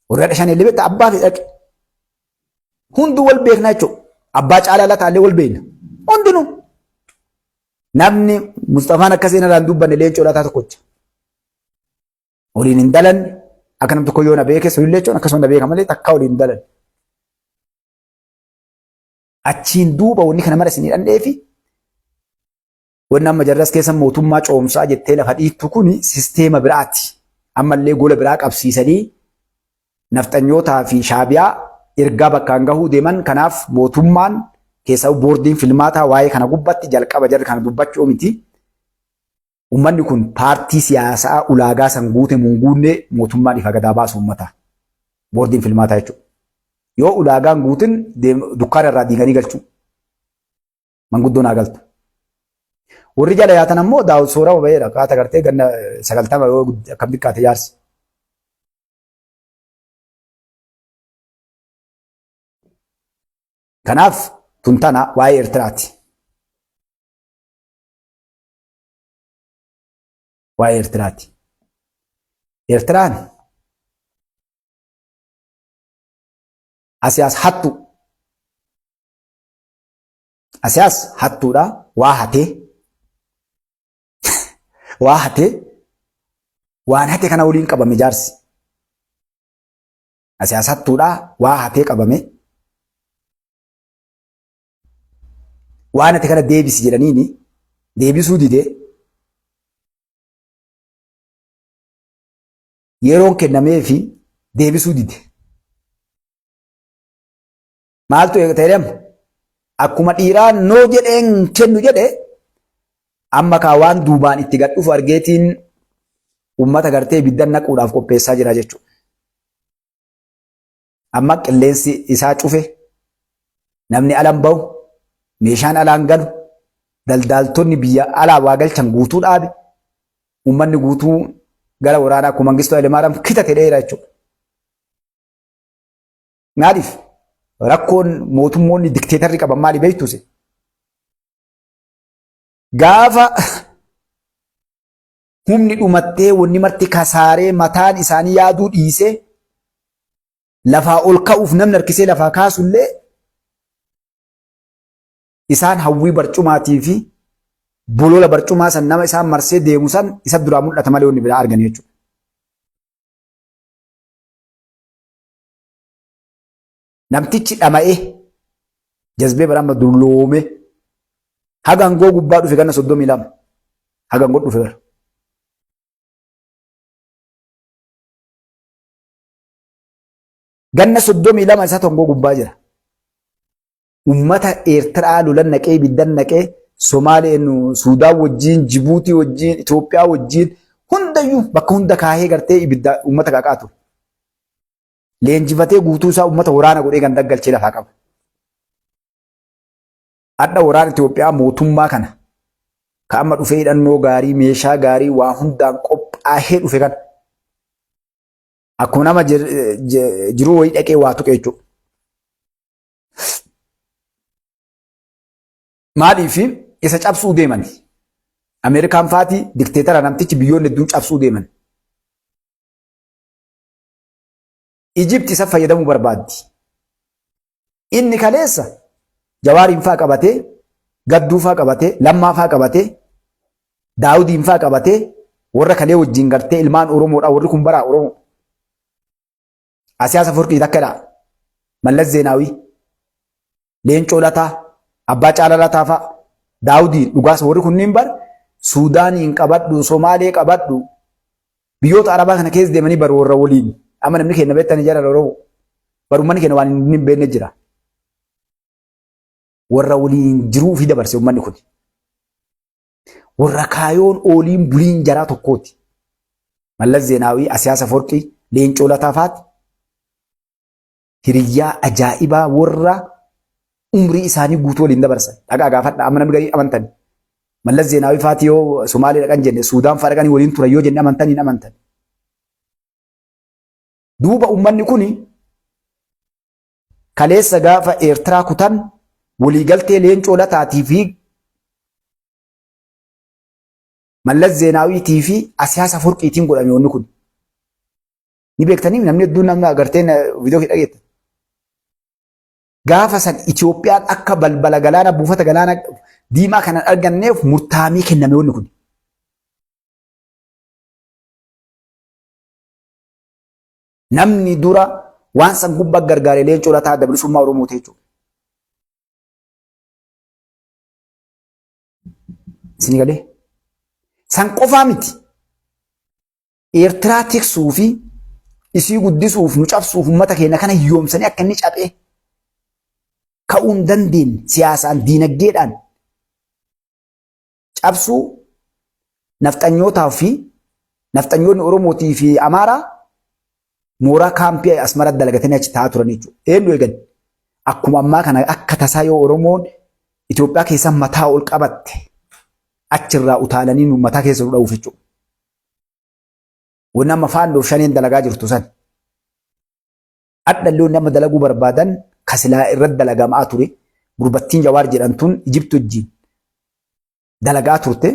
Warri haadha shan illee beekta abbaa fi dhaqe. Hunduu wal beekna jechuudha. Abbaa caalaa lataa illee wal beekna. Hundinuu. Namni Mustafaan akka seenarraan dubbanne leencoo lataa tokkocha. Waliin hin dalanne Akka nam tokko yoo na beeke sunillee jechuun akkasuma na beeka malee takkaa waliin dalan. Achiin duuba wanni kana mara isinii dhandheefi wanni amma jarras keessa mootummaa coomsaa jettee lafa dhiittu kun sisteema biraati. Ammallee gola biraa qabsiisanii nafxanyootaa fi shaabiyaa ergaa bakkaan gahuu deeman. Kanaaf mootummaan keessaa boordiin filmaataa waa'ee kana gubbatti jalqaba jarri kana dubbachuu miti. Uummanni kun paartii siyaasaa ulaagaa san guute mun guunne mootummaan ifa gadaa baasu uummata. Boordiin filmaataa jechuudha. Yoo ulaagaan guutin dukkaana irraa diiganii galchuu. Manguddoon haa galtu. Warri jala yaatan ammoo Daawud Soorama baheera. Kaata gartee ganna 90 yoo akkam xiqqaate jaarsi. Kanaaf tun tana waa'ee Eertiraati. Waa'ee Eertiraati. Eertiraan asiyaas hattu. Asiyaas hattuudha. Waa hatee. Waa hatee. Waan hate kana waliin qabame jaarsi. Asiyaas hattuudha. Waa hatee qabame. Waan ati kana deebisi jedhaniini deebisuu didee yeroon kennameefi deebisuu dide. Maaltu ta'e amma? Akkuma dhiiraa noo jedheen kennu jedhe amma kaa waan duubaan itti gad dhufu argeetiin uummata gartee ibiddan naquudhaaf qopheessaa jira jechuudha. Amma qilleensi isaa cufe, namni alan bahu, meeshaan alaan galu, daldaaltonni biyya alaa waa galchan guutuu dhaabe, uummanni guutuu gara waraanaa akkuma Mangistuu Hayilemaariyaam kitate dheera jechuudha. Maaliif? Rakkoon mootummoonni dikteetarri qaban maali beektuuse? Gaafa humni dhumattee wanni marti kasaaree mataan isaanii yaaduu dhiisee lafaa ol ka'uuf namni harkisee lafaa kaasullee isaan hawwii barcumaatii fi bolola barcumaa san nama isaan marsee deemu san isa duraa mul'ata malee wanni biraa arganii jechuudha. Namtichi dhama'ee jazbee bara amma dulloome haga angoo gubbaa dhufe ganna 32 haga angoo dhufe bara. Ganna 32 isaa angoo gubbaa jira. Ummata Eertiraa lolan naqee ibiddan naqee Somaalee Suudaan wajjin Jibuutii wajjin Itoophiyaa wajjin hundayyuu bakka hunda kaahee gartee ibidda ummata qaqaa ture. Leenjifatee guutuu isaa uummata waraana godhee ganda galchee lafaa qaba. Hadha waraana Itoophiyaa mootummaa kana ka amma dhufee hidhannoo gaarii meeshaa gaarii waa hundaan qophaahee dhufe kana akkuma nama jiruu wayii dhaqee waa tuqe jechuudha. Maaliif isa cabsuu deemani? Ameerikaan faati dikteetara namtichi biyyoonni hedduun cabsuu deeman. Ijipti isa fayyadamuu barbaaddi. Inni kaleessa Jawaariin faa qabatee, Gadduu faa qabatee, Lammaa faa qabatee, Daawudiin faa qabatee warra kalee wajjin gartee ilmaan Oromoodha warri kun baraa Oromoo. Asiyaasa Afwerqii takkadha. Mallas Zeenaawii, Leencoo Lataa, Abbaa Caalaa Lataa faa, Daawudiin dhugaasa warri kunniin bar Suudaaniin qabadhu, Somaalee qabadhu, Biyyoota Arabaa kana keessa deemanii bar warra waliin amma namni keenya beektanii jara Oromoo bar uummanni keenya waan inni hin beekne jira. Warra waliin jiruu fi dabarse uummanni kun. Warra kaayoon ooliin buliin jaraa tokkooti. Mallas Zeenaawii, Asiyaas Aforqii, Leencoo Lataa faati. Hiriyyaa ajaa'ibaa warra umrii isaanii guutuu waliin dabarsan. Dhaqaa gaafadha amma namni garii amantan. Mallas Zeenaawii faati yoo Somaalee dhaqan jenne Suudaan fa'aa dhaqanii waliin turan yoo jenne amantan hin amantan. Duuba uummanni kuni kaleessa gaafa Eertiraa kutan waliigaltee Leencoo Lataatii fi Mallas Zeenaawiitii fi Asiyaas Afurqiitiin godhame wanni kun. Ni beektanii namni hedduun namni agartee viidiyoo kee dhageetta. Gaafa san Itoophiyaan akka balbala galaana buufata galaana diimaa kana arganneef murtaamee kenname wanni kun. Namni dura waan san gubbaa gargaare Leencoo Lataa Adda Bilisummaa Oromooti jechuudha. Isin galee? San qofaa miti. Eertiraa tiksuu fi isii guddisuuf nu cabsuuf uummata keenya kana hiyyoomsanii akka inni caphee ka'uu hin dandeenye siyaasaan diinagdeedhaan cabsuu nafxanyootaa fi nafxanyoonni Oromootii fi Amaaraa mooraa kaampii Asmaraa dalagatanii achi taa'aa turan jechuudha. Eenyu eegan? Akkuma ammaa kana akka tasaa yoo Oromoon Itoophiyaa keessa mataa ol qabatte achirraa utaalanii nu mataa keessa nu dha'uuf jechuudha. Wanni amma faannoof shaneen dalagaa jirtu san. Adhallee wanni amma dalaguu barbaadan kasilaa irratti dalagamaa ture. Gurbattiin Jawaar jedhamtuun Ijipti wajjin dalagaa turte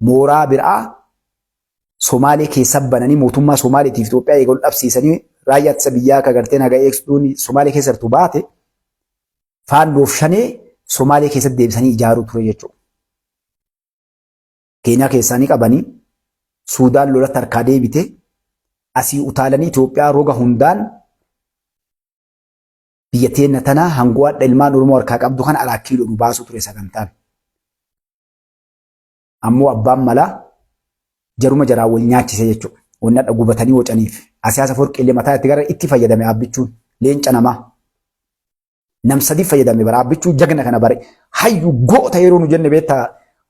mooraa biraa Somaalee keessa bananii mootummaa Somaaleetiif Itoophiyaa eegalu dhabsiisanii raayyaa ittisa biyyaa akka gartee nagaa eegduun Somaalee keessa jirtu baate faannoof shanee Somaalee keessatti deebisanii ijaaruu ture jechuudha. Keenyaa keessaa ni qabanii Suudaan lolatti harkaa deebite asii utaalanii Itoophiyaa roga hundaan biyya teenna tanaa hangoo hadha ilmaan Oromoo harkaa qabdu kana alaa kiiloo nu baasuu ture sagantaan. Ammoo abbaan malaa jaruma jaraan wal nyaachise jechuudha. Wanni hadha gubatanii wocaniif. Asiyaasa forqillee mataa itti gara itti fayyadame abbichuun leenca namaa. Nam sadii fayyadame bara abbichuu jagna kana bare hayyu goota yeroo nu jenne beektaa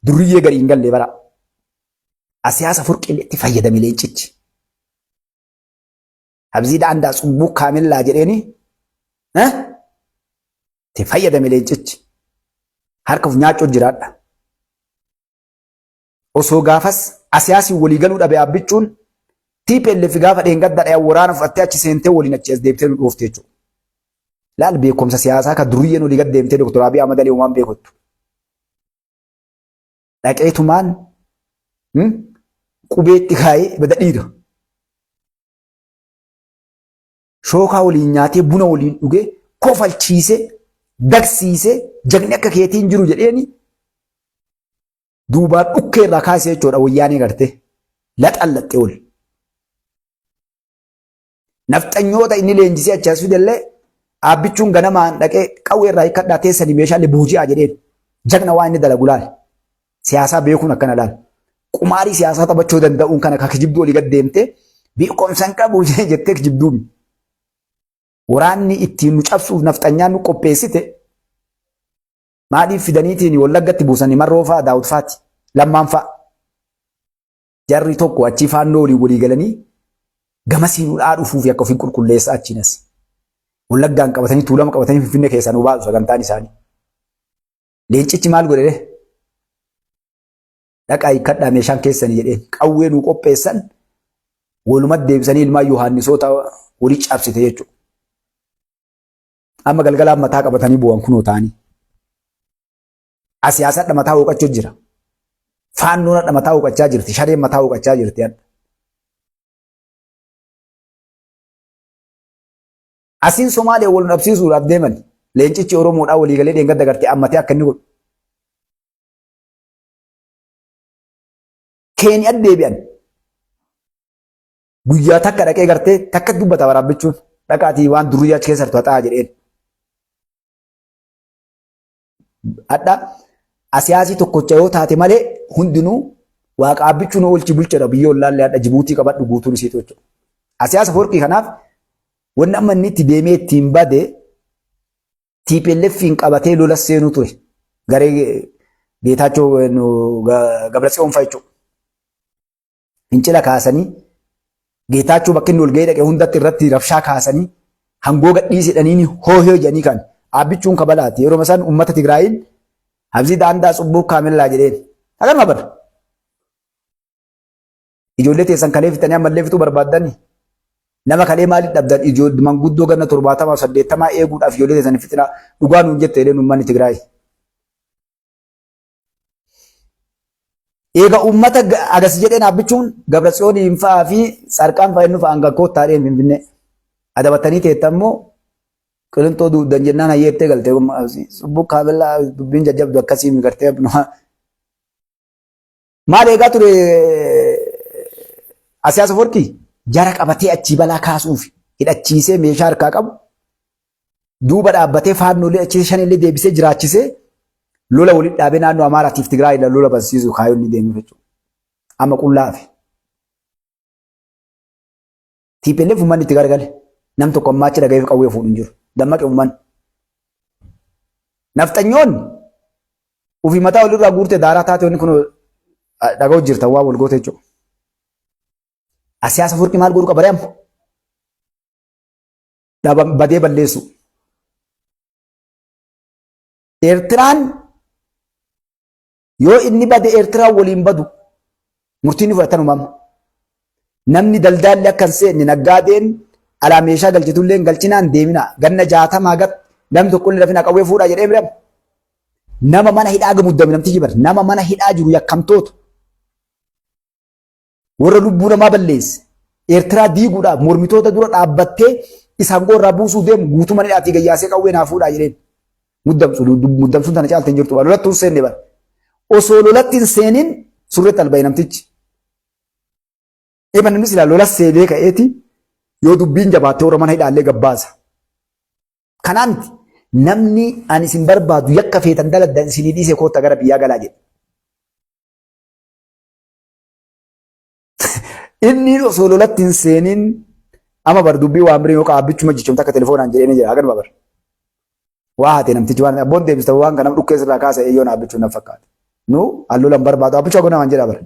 durriyyee gadi hin galle bara. Asiyaasa forqillee itti fayyadame leencichi. Habziidha andaa cubbuu kaamillaa jedheeni itti fayyadame leencichi. Harka of nyaachuu jiraadha. Osoo gaafas asiyaasiin walii galuu dhabe abbichuun TPLF gaafa dheengadda dhaya waraana fudhattee achi seentee waliin achi as deebitee nu dhoofte jechuudha. Laal beekumsa siyaasaa ka duriyyeen olii gad deemtee Dr. Abiy Ahmad Alii waan beekottu. Dhaqeetumaan qubeetti kaayee bada dhiira. Shookaa waliin nyaatee buna waliin dhugee kofalchiisee dagsiisee jagni akka keetiin jiru jedheeni duubaan dhukkee irraa kaasee jechuudha wayyaanee gartee laxallaxxee ol. Nafxanyoota inni leenjisee achi as fidellee dhaabbichuun ganamaan dhaqee qawwee irraa hiikkadhaa teessanii meeshaalee booji'aa jedheen jagna waan inni dalagu laal. Siyaasaa beekuun akkana laal. Qumaarii siyaasaa taphachuu danda'uun kana ka kijibduu olii gad deemtee beekumsa hin qabu jettee kijibduumi. Waraanni ittiin nu cabsuuf nafxanyaan nu qopheessite maaliif fidaniitiin Wallaggatti buusanii Marroo fa'a Daawud fa'aati lammaan fa'a. Jarri tokko achii faannoo waliin walii galanii gamasii nu dhaa dhufuuf akka ofiin qulqulleessaa achiin as. Wallaggaan qabatanii tuulama qabatanii Finfinnee keessaa nu baasu sagantaan isaanii. Leencichi maal godhe? Dhaqaa hiikkadhaa meeshaan keessanii jedheen qawwee nuu qopheessan walumatti deebisanii ilmaan Yohaannisoota walii cabsite jechuudha. Amma galgalaan mataa qabatanii bu'an kunoo ta'anii. Asiyaasadha mataa hooqachuu jira. Faannoon hadha mataa hooqachaa jirti. Shareen mataa hooqachaa jirti hadha. Asiin Somaalee wal dhabsiisuudhaaf deeman. Leencichi Oromoodhaa walii galee dheengadda gartee ammatee akka inni godhu. Keeniyaa deebi'an. Guyyaa takka dhaqee gartee takka dubbata waraabbichuun dhaqaatii waan durrii achi keessa jirtu haxaa jedheen. Hadha asiyaasii tokkocha yoo taate malee hundinuu waaqa abbichuu nu oolchi bulchadha biyya ollaallee hadha Jibuutii qabadhu guutuun isiitu jechuudha. Asiyaasa forqii kanaaf wanni amma inni itti deemee ittiin bade TPLFiin qabatee lola seenuu ture. Garee Geetaachoo Gabratsiyoon fa'a jechuudha. Fincila kaasanii Geetaachoo bakka inni walgahii dhaqe hundatti irratti rabshaa kaasanii hangoo gadhiisidhanii hoohee jedhanii kan Aabbichuun kabalaati. Yeroo isaan uummata Tigraayiin Habzii Daandaa Cubbuu Kaamillaa jedheen. Haganuma bara. Ijoollee teessan kalee fixanii ammallee fixuu barbaaddanii. Nama kalee maaliif dhabdan ijoollee manguddoo ganna 70 80 eeguudhaaf ijoollee teessan fixinaa dhugaa nuun jette jedheen uummanni Tigraay. Eega uummata agas jedheen Abbichuun Gabratsiyooniin fa'aa fi Tsarqaan fa'aa inni fa'aan kan koottaa dheen Finfinnee. Adabattanii teetta immoo Qilinxoo duuddan jennaan hayyeettee galte. Subbuu kaabillaa dubbiin jajjabdu akkasii migartee maal eegaa ture Asiyaas Aforqii jara qabatee achii balaa kaasuuf hidhachiisee meeshaa harkaa qabu duuba dhaabbatee faannoolee achiisee shanillee deebisee jiraachisee lola walitti dhaabee naannoo Amaaraatiif Tigraay lola bansiisu kaayoon ni deemuuf jechuudha. Amma qullaa hafe. TPLF uummanni itti garagale. Nam tokko ammaa achi dhaga'eef qawwee fuudhu hin jiru. Dammaqe uummanni. Nafxanyoonni ofii mataa walirraa guurte daaraa taate wanni kun dhaga'u jirta waan wal goote jechuudha. Asiyaasa furqi maal godhu qaba amma? Badee balleessu. Eertiraan yoo inni bade Eertiraan waliin badu murtiin ni fudhatan uumama. Namni daldaalli akka hin seenne naggaadeen alaa meeshaa galchitullee hin galchinaan deemina. Ganna 60 gad namni tokkollee lafina qawwee fuudhaa jedhee bira. Nama mana hidhaa gamuddame namtichi bar nama mana hidhaa jiru yakkamtoota. Warra lubbuu namaa balleesse Eertiraa diiguudhaaf mormitoota dura dhaabbattee isaan goorraa buusuu deemu guutuu mana hidhaatii gayyaasee qawwee naa fuudhaa jedheen. Muddamsu muddamsuun tana caalte hin jirtu. Lolatti hin seenne bara. Osoo lolatti hin seenin surreetti alba'e namtichi. Eeba namni silaa lola seenee ka'eeti yoo dubbiin jabaatte warra mana hidhaallee gabbaasa. Kanaa miti namni ani isin barbaadu yakka feetan daladdan isinii dhiisee kootta gara biyyaa galaa jedhe. Inni osoo lolatti hin seenin amma bar dubbii waan birii yookaan abbichuma jechuun takka telefoonaan jedhee ni jira haganuma bar. Waa hate namtichi waan abboon deebista waan kana dhukkee sirraa kaasa eeyyoon abbichuun na fakkaata. Nu halluu lan barbaadu abbichuu hagana waan jedha bar.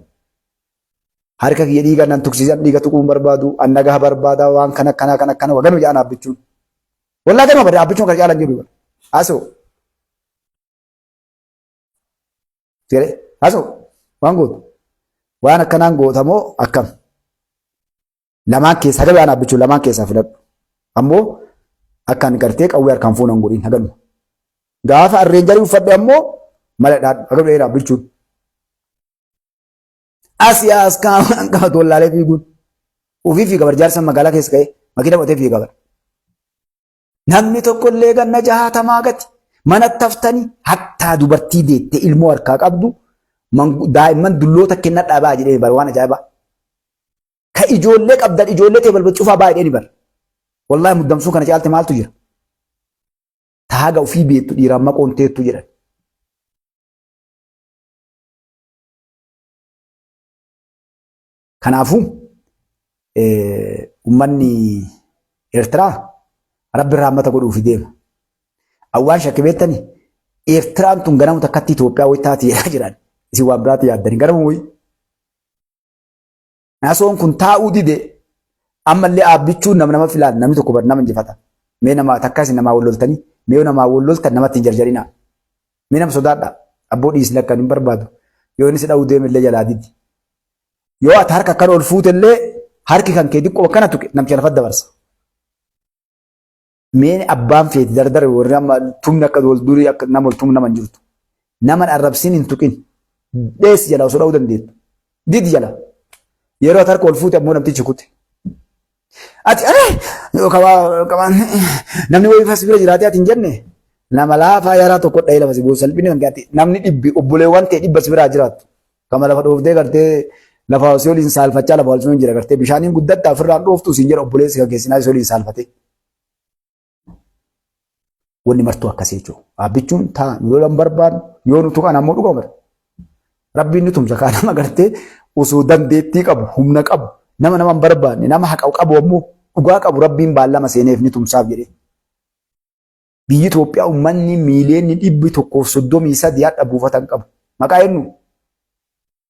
Harka kiyya dhiiga nan tuksiisan dhiiga tuquu hin barbaadu an nagaa barbaada waan kana kana kana kana waganuma jedhan abbichuun. Wallaa ganuma bar abbichuun kana caalan jiru bar. Asoo. Jedhe haasa'u waan gootu. Waan akkanaan gootamoo akkam? Lamaan keessaa haga waan abbichuu lamaan keessaa filadhu. Ammoo akkaan gartee qawwee harkaan fuunan godhin haganuma. Gaafa arreenjarii uffadhe ammoo mala dhaadhu haga dheeraa abbichuun. Asii as kaan qabatu wallaalee fiiguun. Ofii fiiga bar jaarsa magaalaa keessa ka'ee makiina qotee fiiga bar. Namni tokkollee ganna 60 gati manatti haftanii hattaa dubartii deette ilmoo harkaa qabdu daa'imman dulloota kennadhaa ba'a jedhee bar waan ajaa'ibaa. Ka ijoollee qabdan ijoollee ta'e balbal cufaa ba'a jedhee bar. Wallaahi muddamsuu kana caalte maaltu jira? Taaga ofii beektu dhiiraan maqoon teettu jedhan. Kanaafuu uummanni Eertiraa rabbi rahmata godhuufi deema. Awwaan shakke beektani Eertiraan tun ganamu takkatti Itoophiyaa wayi taati jedhaa jiran. Isin waan biraatti yaaddani ganamu wayi. Nasoon kun taa'uu dide ammallee aabbichuun nama nama filaan namni tokko bar nama injifata. Mee nama takka isin namaa wal loltanii mee yoo namaa wal loltan namatti hin jarjarinaa. Mee nama sodaadha. Abboo dhiisni akka hin barbaadu. Yoo inni si dha'uu deeme illee jalaa didi. Yoo ati harka akkana ol fuute illee harki kan kee xiqqoo akkana tuqe namticha lafatti dabarsa. Mee abbaan feeti dardara warri amma tumni akka wal durii akka nama wal tumni nama hin jirtu. Nama arrabsiin hin tuqin. Dheessi jala osoo dha'uu dandeettu. Didi jala. Yeroo ati harka ol fuute ammoo namtichi kute. Ati namni wayii fas bira jiraatee ati hin jenne nama laafaa yaraa tokko dha'ee lafa si buusu salphinni kan ati namni dhibbi obboleewwan ta'e dhibba si biraa jiraattu. Kama lafa dhooftee gartee lafa si waliin saalfachaa lafa wal jira gartee bishaaniin guddatta ofirraan dhooftu siin jedha obboleessi kan keessinaa si waliin saalfatee. Wanni martuu akkasii jechuudha. Dhaabbichuun taa nu lolan barbaadu yoo nu tuqan ammoo dhugama bara. Rabbiin ni tumsa kaa nama gartee osoo dandeettii qabu humna qabu nama nama hin barbaanne nama haqa qabu ammoo dhugaa qabu Rabbiin baallama seeneef ni tumsaaf jedhee. Biyyi Itoophiyaa uummanni miiliyoonni 133 hadha buufata hin qabu. Maqaa eenyu?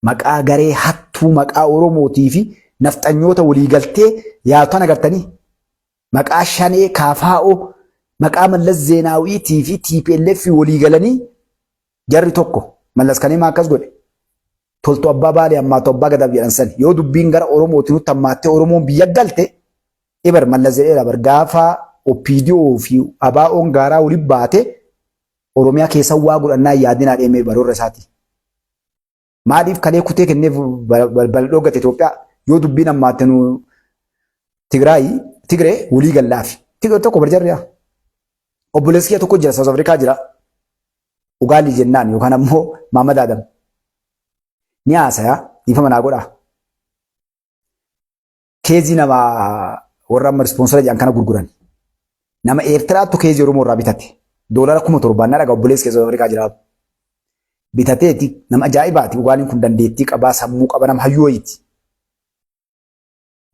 Maqaa garee hattuu maqaa Oromootii fi nafxanyoota waliigaltee yaatu tan agartanii. Maqaa Shanee, KFO, maqaa Mallas Zeenaawiitii fi TPLF waliigalanii jarri tokko Mallas Kaneemaa akkas godhe. Toltu abbaa Baalee hammaatu abbaa Gadaaf jedhan sani. Yoo dubbiin gara Oromooti nutti hammaattee Oromoon biyya galte ibar Mallas jedheera bar gaafa OPDO fi ABO'n gaaraa waliin baate Oromiyaa keessa waa godhannaa yaadinaa deemee baroorra isaati. Maaliif kalee kutee kenneef balbala dhoggate Itoophiyaa yoo dubbiin hammaatte nu Tigraay Tigree walii gallaafi. Tigree tokko barjarriyaa. Obboleessi kee tokko jira South Africa jira. Ugaalii jennaan yookaan ammoo Maamad Adam. Ni haasaya dhiifama naa godhaa. Keezii nama Warra amma ispoonsara jedhan kana gurguran. Nama Eertiraattu keezii Oromoo irraa bitate. Doolara 7,000 na dhaga obboleessi keessa Afrikaa jiraatu. Bitateeti nama ajaa'ibaati. Ugaaliin kun dandeettii qabaa, sammuu qaba, nama hayyuu wayiiti.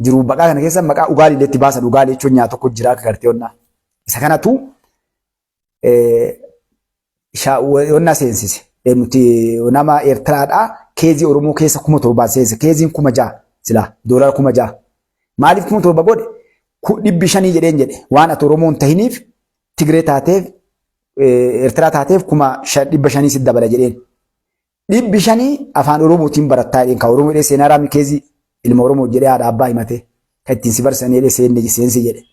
Jiruu baqaa kana keessa maqaa ugaalii illee itti baasan. Ugaalii jechuun nyaata tokko jira akka gartee onnaa. Isa kanatu onnaa seensise. Nuti nama Eertiraadhaa keezii Oromoo keessa 7,000 seensise. Keeziin 6,000 silaa doolara 6,000. Maaliif 7,000 godhe? 500 jedheen jedhe. Waan ati Oromoo hin tahiniif Tigree taateef Eertiraa taateef 500,000 si dabala jedheen. 500 afaan Oromootiin barattaa jedheen kan Oromoo jedhee seenaa raamni keezii ilma Oromoo jedhee haadha abbaa himatee kan ittiin si barsiisan jedhee seenne seensi jedhe.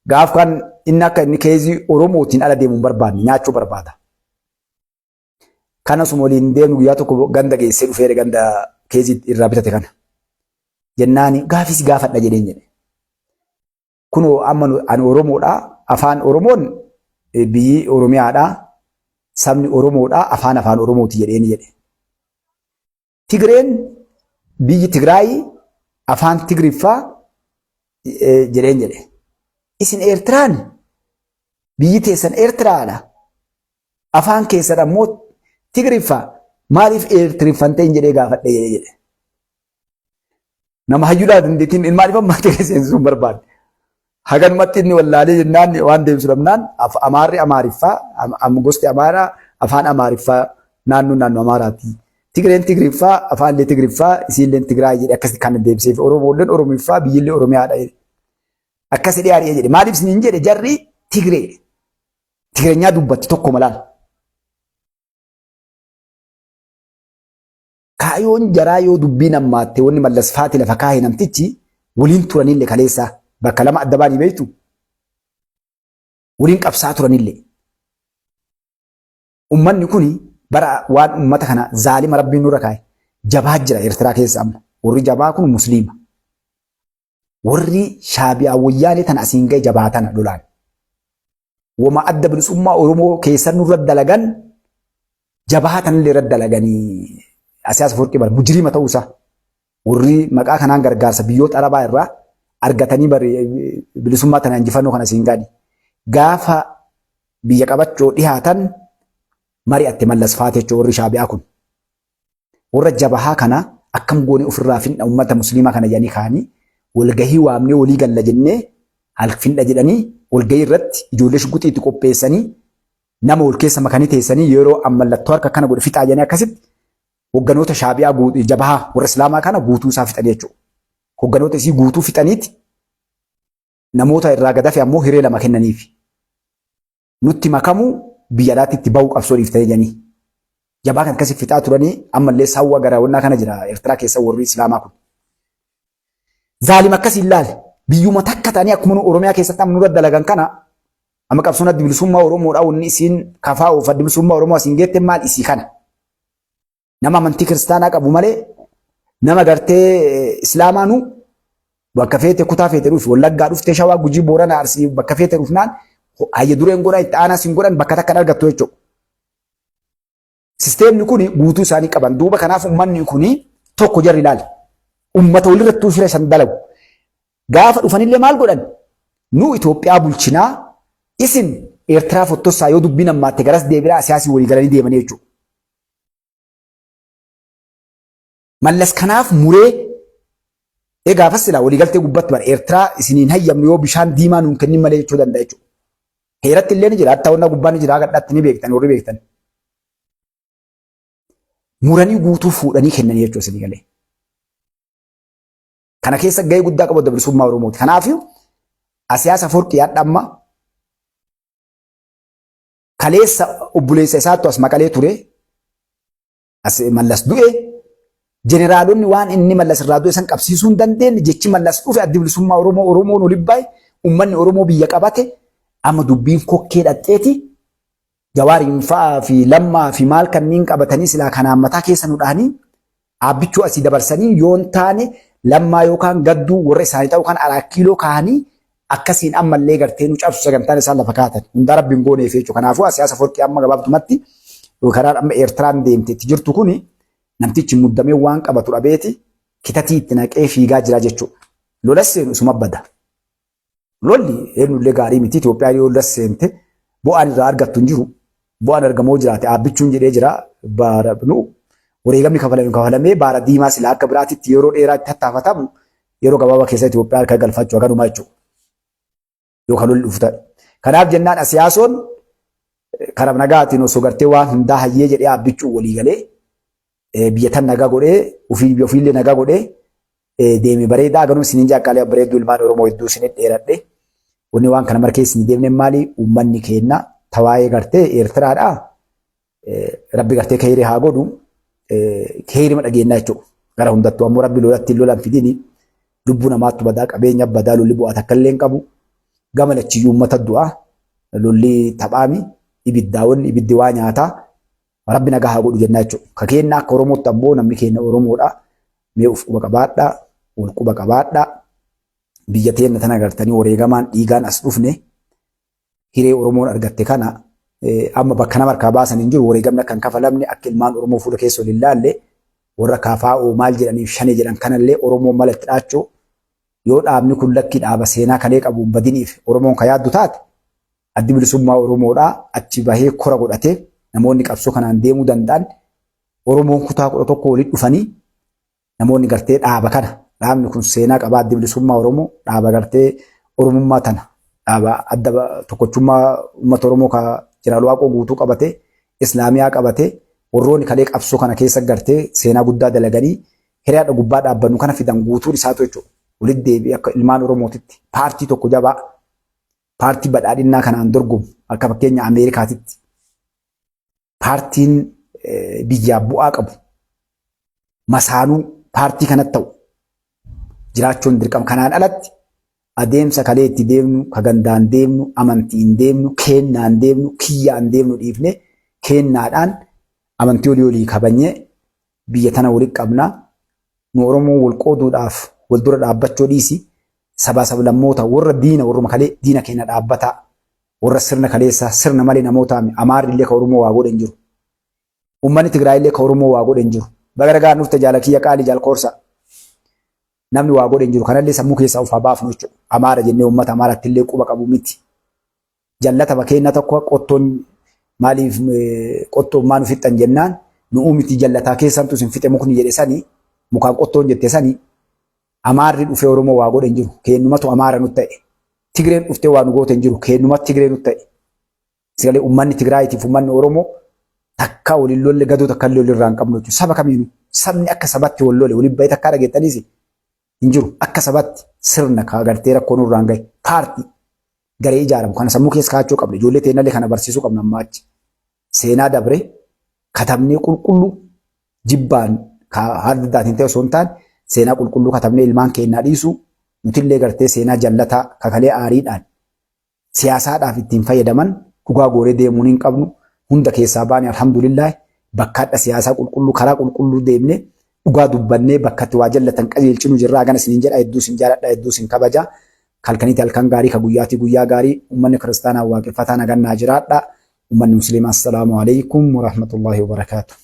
Gaaf kan inni akka inni keezii Oromootiin ala deemu hin barbaadne nyaachuu barbaada. Kanasuma waliin deemnu guyyaa tokko ganda geessee dhufeere ganda keezii irraa bitate kana. Jennaani gaafii si gaafadha jedheen jedhe. Kunoo amma ani Oromoodha. Afaan Oromoon biyyi Oromiyaadha. Sabni Oromoodha. Afaan afaan Oromooti jedheeni jedhe. Tigreen biyyi Tigraay afaan Tigriffaa jedheen jedhe. Isin Eertiraan biyyi teessan Eertiraadha. Afaan keessan ammoo Tigriffaa maaliif Eertiriffan ta'in jedhee gaafadhe jedhe jedhe. Nama hayyuudhaa dandeettiin inni maaliif amma ta'e seensisuu hin barbaanne. Haganumatti inni wallaalee jennaan waan deemsu dhabnaan Amaarri Amaariffaa gosti Amaaraa afaan Amaariffaa naannoo naannoo Amaaraati. Tigreen Tigriffaa afaan illee Tigriffaa isiillee Tigraay jedhe akkasitti kan deebiseef Oromoolleen Oromiffaa biyyillee Oromiyaadha jedhe. Akkas jedhee ari'ee jedhe maaliif isiniin jedhe jarri Tigree Tigreenyaa dubbatti tokko malaal. Kaayoon jaraa yoo dubbiin hammaatte wanni Mallas faati lafa kaahe namtichi waliin turanille kaleessa bakka lama adda baanii beektu waliin qabsaa turanille. Ummanni kun bara waan ummata kana zaalima rabbiin nurra kaahe jabaa jira Eertiraa keessa amma. Warri jabaa kun musliima. Warri shaabiyaa wayyaanee tana asiin ga'e jabaa tana lolaan. Woma adda bilisummaa Oromoo keessa nurra dalagan jabaa tanallee irra dalaganii Asiyaas Afawarqii bara mujriima ta'uu isaa. Warri maqaa kanaan gargaarsa biyyoota Arabaa irraa argatanii bari bilisummaa tana injifannoo kana asiin ga'ani. Gaafa biyya qabachuu dhihaatan mari'atte Mallas faate jechuudha warri shaabiyaa kun. Warra jabahaa kana akkam goonee ofirraa finna ummata musliimaa kana jedhanii kaanii walgahii waamnee walii galla jennee finna jedhanii walgahii irratti ijoollee shugguxii itti qopheessanii nama wal keessa makanii teessanii yeroo mallattoo harka kana godhe fixaa jedhanii akkasitti hogganoota shaabiyaa jabahaa warra islaamaa kana guutuu isaa fixanii jechuudha. Hogganoota isii guutuu fixaniiti namoota irraa gadafe ammoo hiree lama kennaniifi. Nutti makamuu biyya alaatti itti bahu qabsoo dhiiftanii jedhanii. Jabaa kan akkasii fixaa turanii ammallee saawwa gara wannaa kana jira Eertiraa keessa warri Islaamaa kun. Zaalim akkasii ilaale biyyuma takka ta'anii akkuma nu Oromiyaa keessatti amma nurra dalagan kana amma qabsoon adda bilisummaa Oromoodhaa wanni isiin kafaa of adda bilisummaa Oromoo asiin geette maal isii kana. Nama amantii kiristaanaa qabu malee nama gartee islaamaanuu bakka feete kutaa feete dhufi wallaggaa dhuftee shawaa gujii boorana arsii bakka feete dhufnaan hayya dureen godhan itti aanaa sin godhan bakka takka argattu jechuudha. Sisteemni kun guutuu isaanii qaban duuba kanaaf uummanni kun tokko jarri ilaali. Uummata walirrattuu shira san dalagu. Gaafa dhufanillee maal godhan? Nu Itoophiyaa bulchinaa isin Eertiraa fottossaa yoo dubbiin ammaatte garas deebi'aa siyaasii walii galanii deemanii jechuudha. Mallas kanaaf muree ee gaafas silaa waliigaltee gubbatti bara Eertiraa isiniin hayyamnu yoo bishaan diimaa nuun kennin malee jechuu danda'a jechuudha. Heeratti illee ni jira, hatta wanna gubbaa ni jira, gadhaatti ni beektan warri beektan. Muranii guutuu fuudhanii kennanii jechuudha isinii galee. Kana keessa gahee guddaa qabu adda bilisummaa Oromooti. Kanaafuu Asiyaas Aforqii hadha amma Kaleessa obboleessa isaattu as maqalee ture. As Mallas du'e. Jeneraalonni waan inni Mallas irraa du'e san qabsiisuu hin dandeenye jechi Mallas dhufe addi bilisummaa Oromoo Oromoon olin bahe uummanni Oromoo biyya qabate amma dubbiin kokkee dhaqxeeti Jawaariin fa'aa fi Lammaa fi maal kanneen qabatanii silaa kanaan mataa keessa nu dhahanii Aabbichuu asii dabarsanii yoon taane Lammaa yookaan Gadduu warra isaanii ta'u kan Araat Kiiloo kaahanii akkasiin ammallee gartee nu cabsu sagantaan isaan lafa kaatan. Hundaa rabbi hin gooneef jechuudha. Kanaafuu siyaasa forqii amma gabaabdumatti karaan amma Eertiraan deemte itti jirtu kuni namtichi muddamee waan qabatu dhabeeti kitatii itti naqee fiigaa jira jechuudha. Lolas seenu isuma bada. Lolli eenyullee gaarii miti. Itoophiyaan yoo lola seente bu'aan irraa argattu hin jiru. Bu'aan argamoo jiraate Aabbichuun jedhee jira. Baara nu wareegamni kafalame kafalamee baara diimaa silaa akka biraatitti yeroo dheeraa itti tattaafatamu yeroo gabaabaa keessa Itoophiyaa harka galfachuu haganumaa jechuudha. Yoo kan lolli dhufu ta'e. Kanaaf jennaan Asiyaasoon karaa nagaatiin osoo gartee waan hundaa hayyee jedhee Aabbichuun walii galee biyya tan nagaa godhee ofii ofiillee nagaa godhee deeme bareedaa ganuu isiniin jaakkaalee bareedduu ilmaan Oromoo hedduu isinit dheeradhe. Wanni waan kana mara keessa isin deemne maali? Uummanni keenna tawaa'ee gartee Eertiraadhaa rabbi gartee keeyrii haa godhu keeyrima dhageennaa jechuudha. Gara hundattuu ammoo rabbi lolatti lolan fidini lubbuu namaattu badaa qabeenya badaa lolli bu'aa takka illee hin qabu. Gama lachiyyuu uummata du'a lolli taphaami ibiddaawwan ibiddi waa nyaataa Rabbi nagaa haa godhu jennaa jechuudha. Ka keenna akka Oromootti ammoo namni keenya Oromoodha. Mee of quba qabaadhaa, wal quba qabaadhaa. Biyya teenna tana gartanii wareegamaan dhiigaan as dhufne hiree Oromoon argatte kana amma bakka nama harkaa baasan hin jiru wareegamni akka hin kafalamne akka ilmaan Oromoo fuula keessa ol hin laalle warra KFO maal jedhaniif shane jedhan kanallee Oromoon mala itti dhaachoo yoo dhaabni kun lakkii dhaaba seenaa kalee qabuun badiniif Oromoon ka yaaddu taate Addi Bilisummaa Oromoodhaa achi bahee kora godhatee namoonni qabsoo kanaan deemuu danda'an Oromoon kutaa 11 walitti dhufanii namoonni gartee dhaaba kana dhaabni kun seenaa qabaa Addi Bilisummaa Oromoo dhaaba gartee Oromummaa tana dhaaba adda tokkochummaa uummata Oromoo ka Jeneraal Waaqoo guutuu qabatee Islaamiyaa qabatee warroonni kalee qabsoo kana keessa gartee seenaa guddaa dalaganii hiriyaadha gubbaa dhaabbannu kana fidan guutuun isaatu jechuudha. Walitti deebi'ee akka ilmaan Oromootitti paartii tokko jabaa paartii badhaadhinnaa kanaan dorgomu akka fakkeenya Ameerikaatitti paartiin biyyaaf bu'aa qabu masaanuu paartii kanatti ta'u jiraachuun dirqama. Kanaan alatti adeemsa kalee itti deemnu, ka gandaan deemnu, amantiin deemnu, keennaan deemnu, kiyyaan deemnu dhiifne keennaadhaan amantii olii olii kabanyee biyya tana walitti qabna. Nu Oromoo wal qooduudhaaf wal dura dhaabbachuu dhiisi. Sabaa sablammoota warra diina warruma kalee diina keenya dhaabbataa warra sirna kaleessaa sirna malee namootaami Amaarri illee ka Oromoo waa godhe hin jiru. Uummanni Tigraay illee ka Oromoo waa godhe hin jiru. Baga nagaan dhufte jaala kiyya qaali jaal koorsa. Namni waa godhe hin jiru. Kanallee sammuu keessaa of haa baafnu jechuudha. Amaara jennee uummata Amaaraatti illee quba qabu miti. Jallata bakeenna tokko qottoon maaliif qottoon maa nu fixxan jennaan nu'uu miti jallataa keessantu isin fixe mukni jedhe sani mukaan qottoon jette sani Amaarri dhufee Oromoo waa godhe hin jiru. Keennumatu Amaara nutti ta'e. Tigreen dhuftee waa nu goote hin jiru. Keennumatu Tigree nutti ta'e. Sagalee uummanni Tigraayiitiif uummanni Oromoo takka waliin lolle gadoo takka illee walirraa hin qabnu jechuudha. Saba kamiinuu sabni akka sabatti wal lole waliin bahee takkaa dhageettaniis hin jiru. Akka sabatti sirna ka gartee rakkoo nurraan gahe paartii garee ijaaramu kana sammuu keessa kaa'achuu qabna. Ijoollee teennallee kana barsiisuu qabna ammaa achi. Seenaa dabre katabnee qulqulluu jibbaan haala addaatiin ta'e osoo hin taane seenaa qulqulluu katabnee ilmaan keennaa dhiisuu nutillee gartee seenaa jallataa kakalee aariidhaan siyaasaadhaaf ittiin fayyadaman dhugaa gooree deemuun hin qabnu hunda keessaa baane alhamdulillah bakka hadha siyaasaa qulqulluu karaa qulqulluu deemne dhugaa dubbannee bakka itti waa jallatan qajeelchinu jirra hagana isiniin jedha hedduu isin jaaladha hedduu isin kabaja halkaniiti halkan gaarii ka guyyaatii guyyaa gaarii ummanni kiristaanaa waaqeffataa nagannaa jiraadha ummanni musliimaa assalaamu alaikum warahmatullaahi wabarakaatu.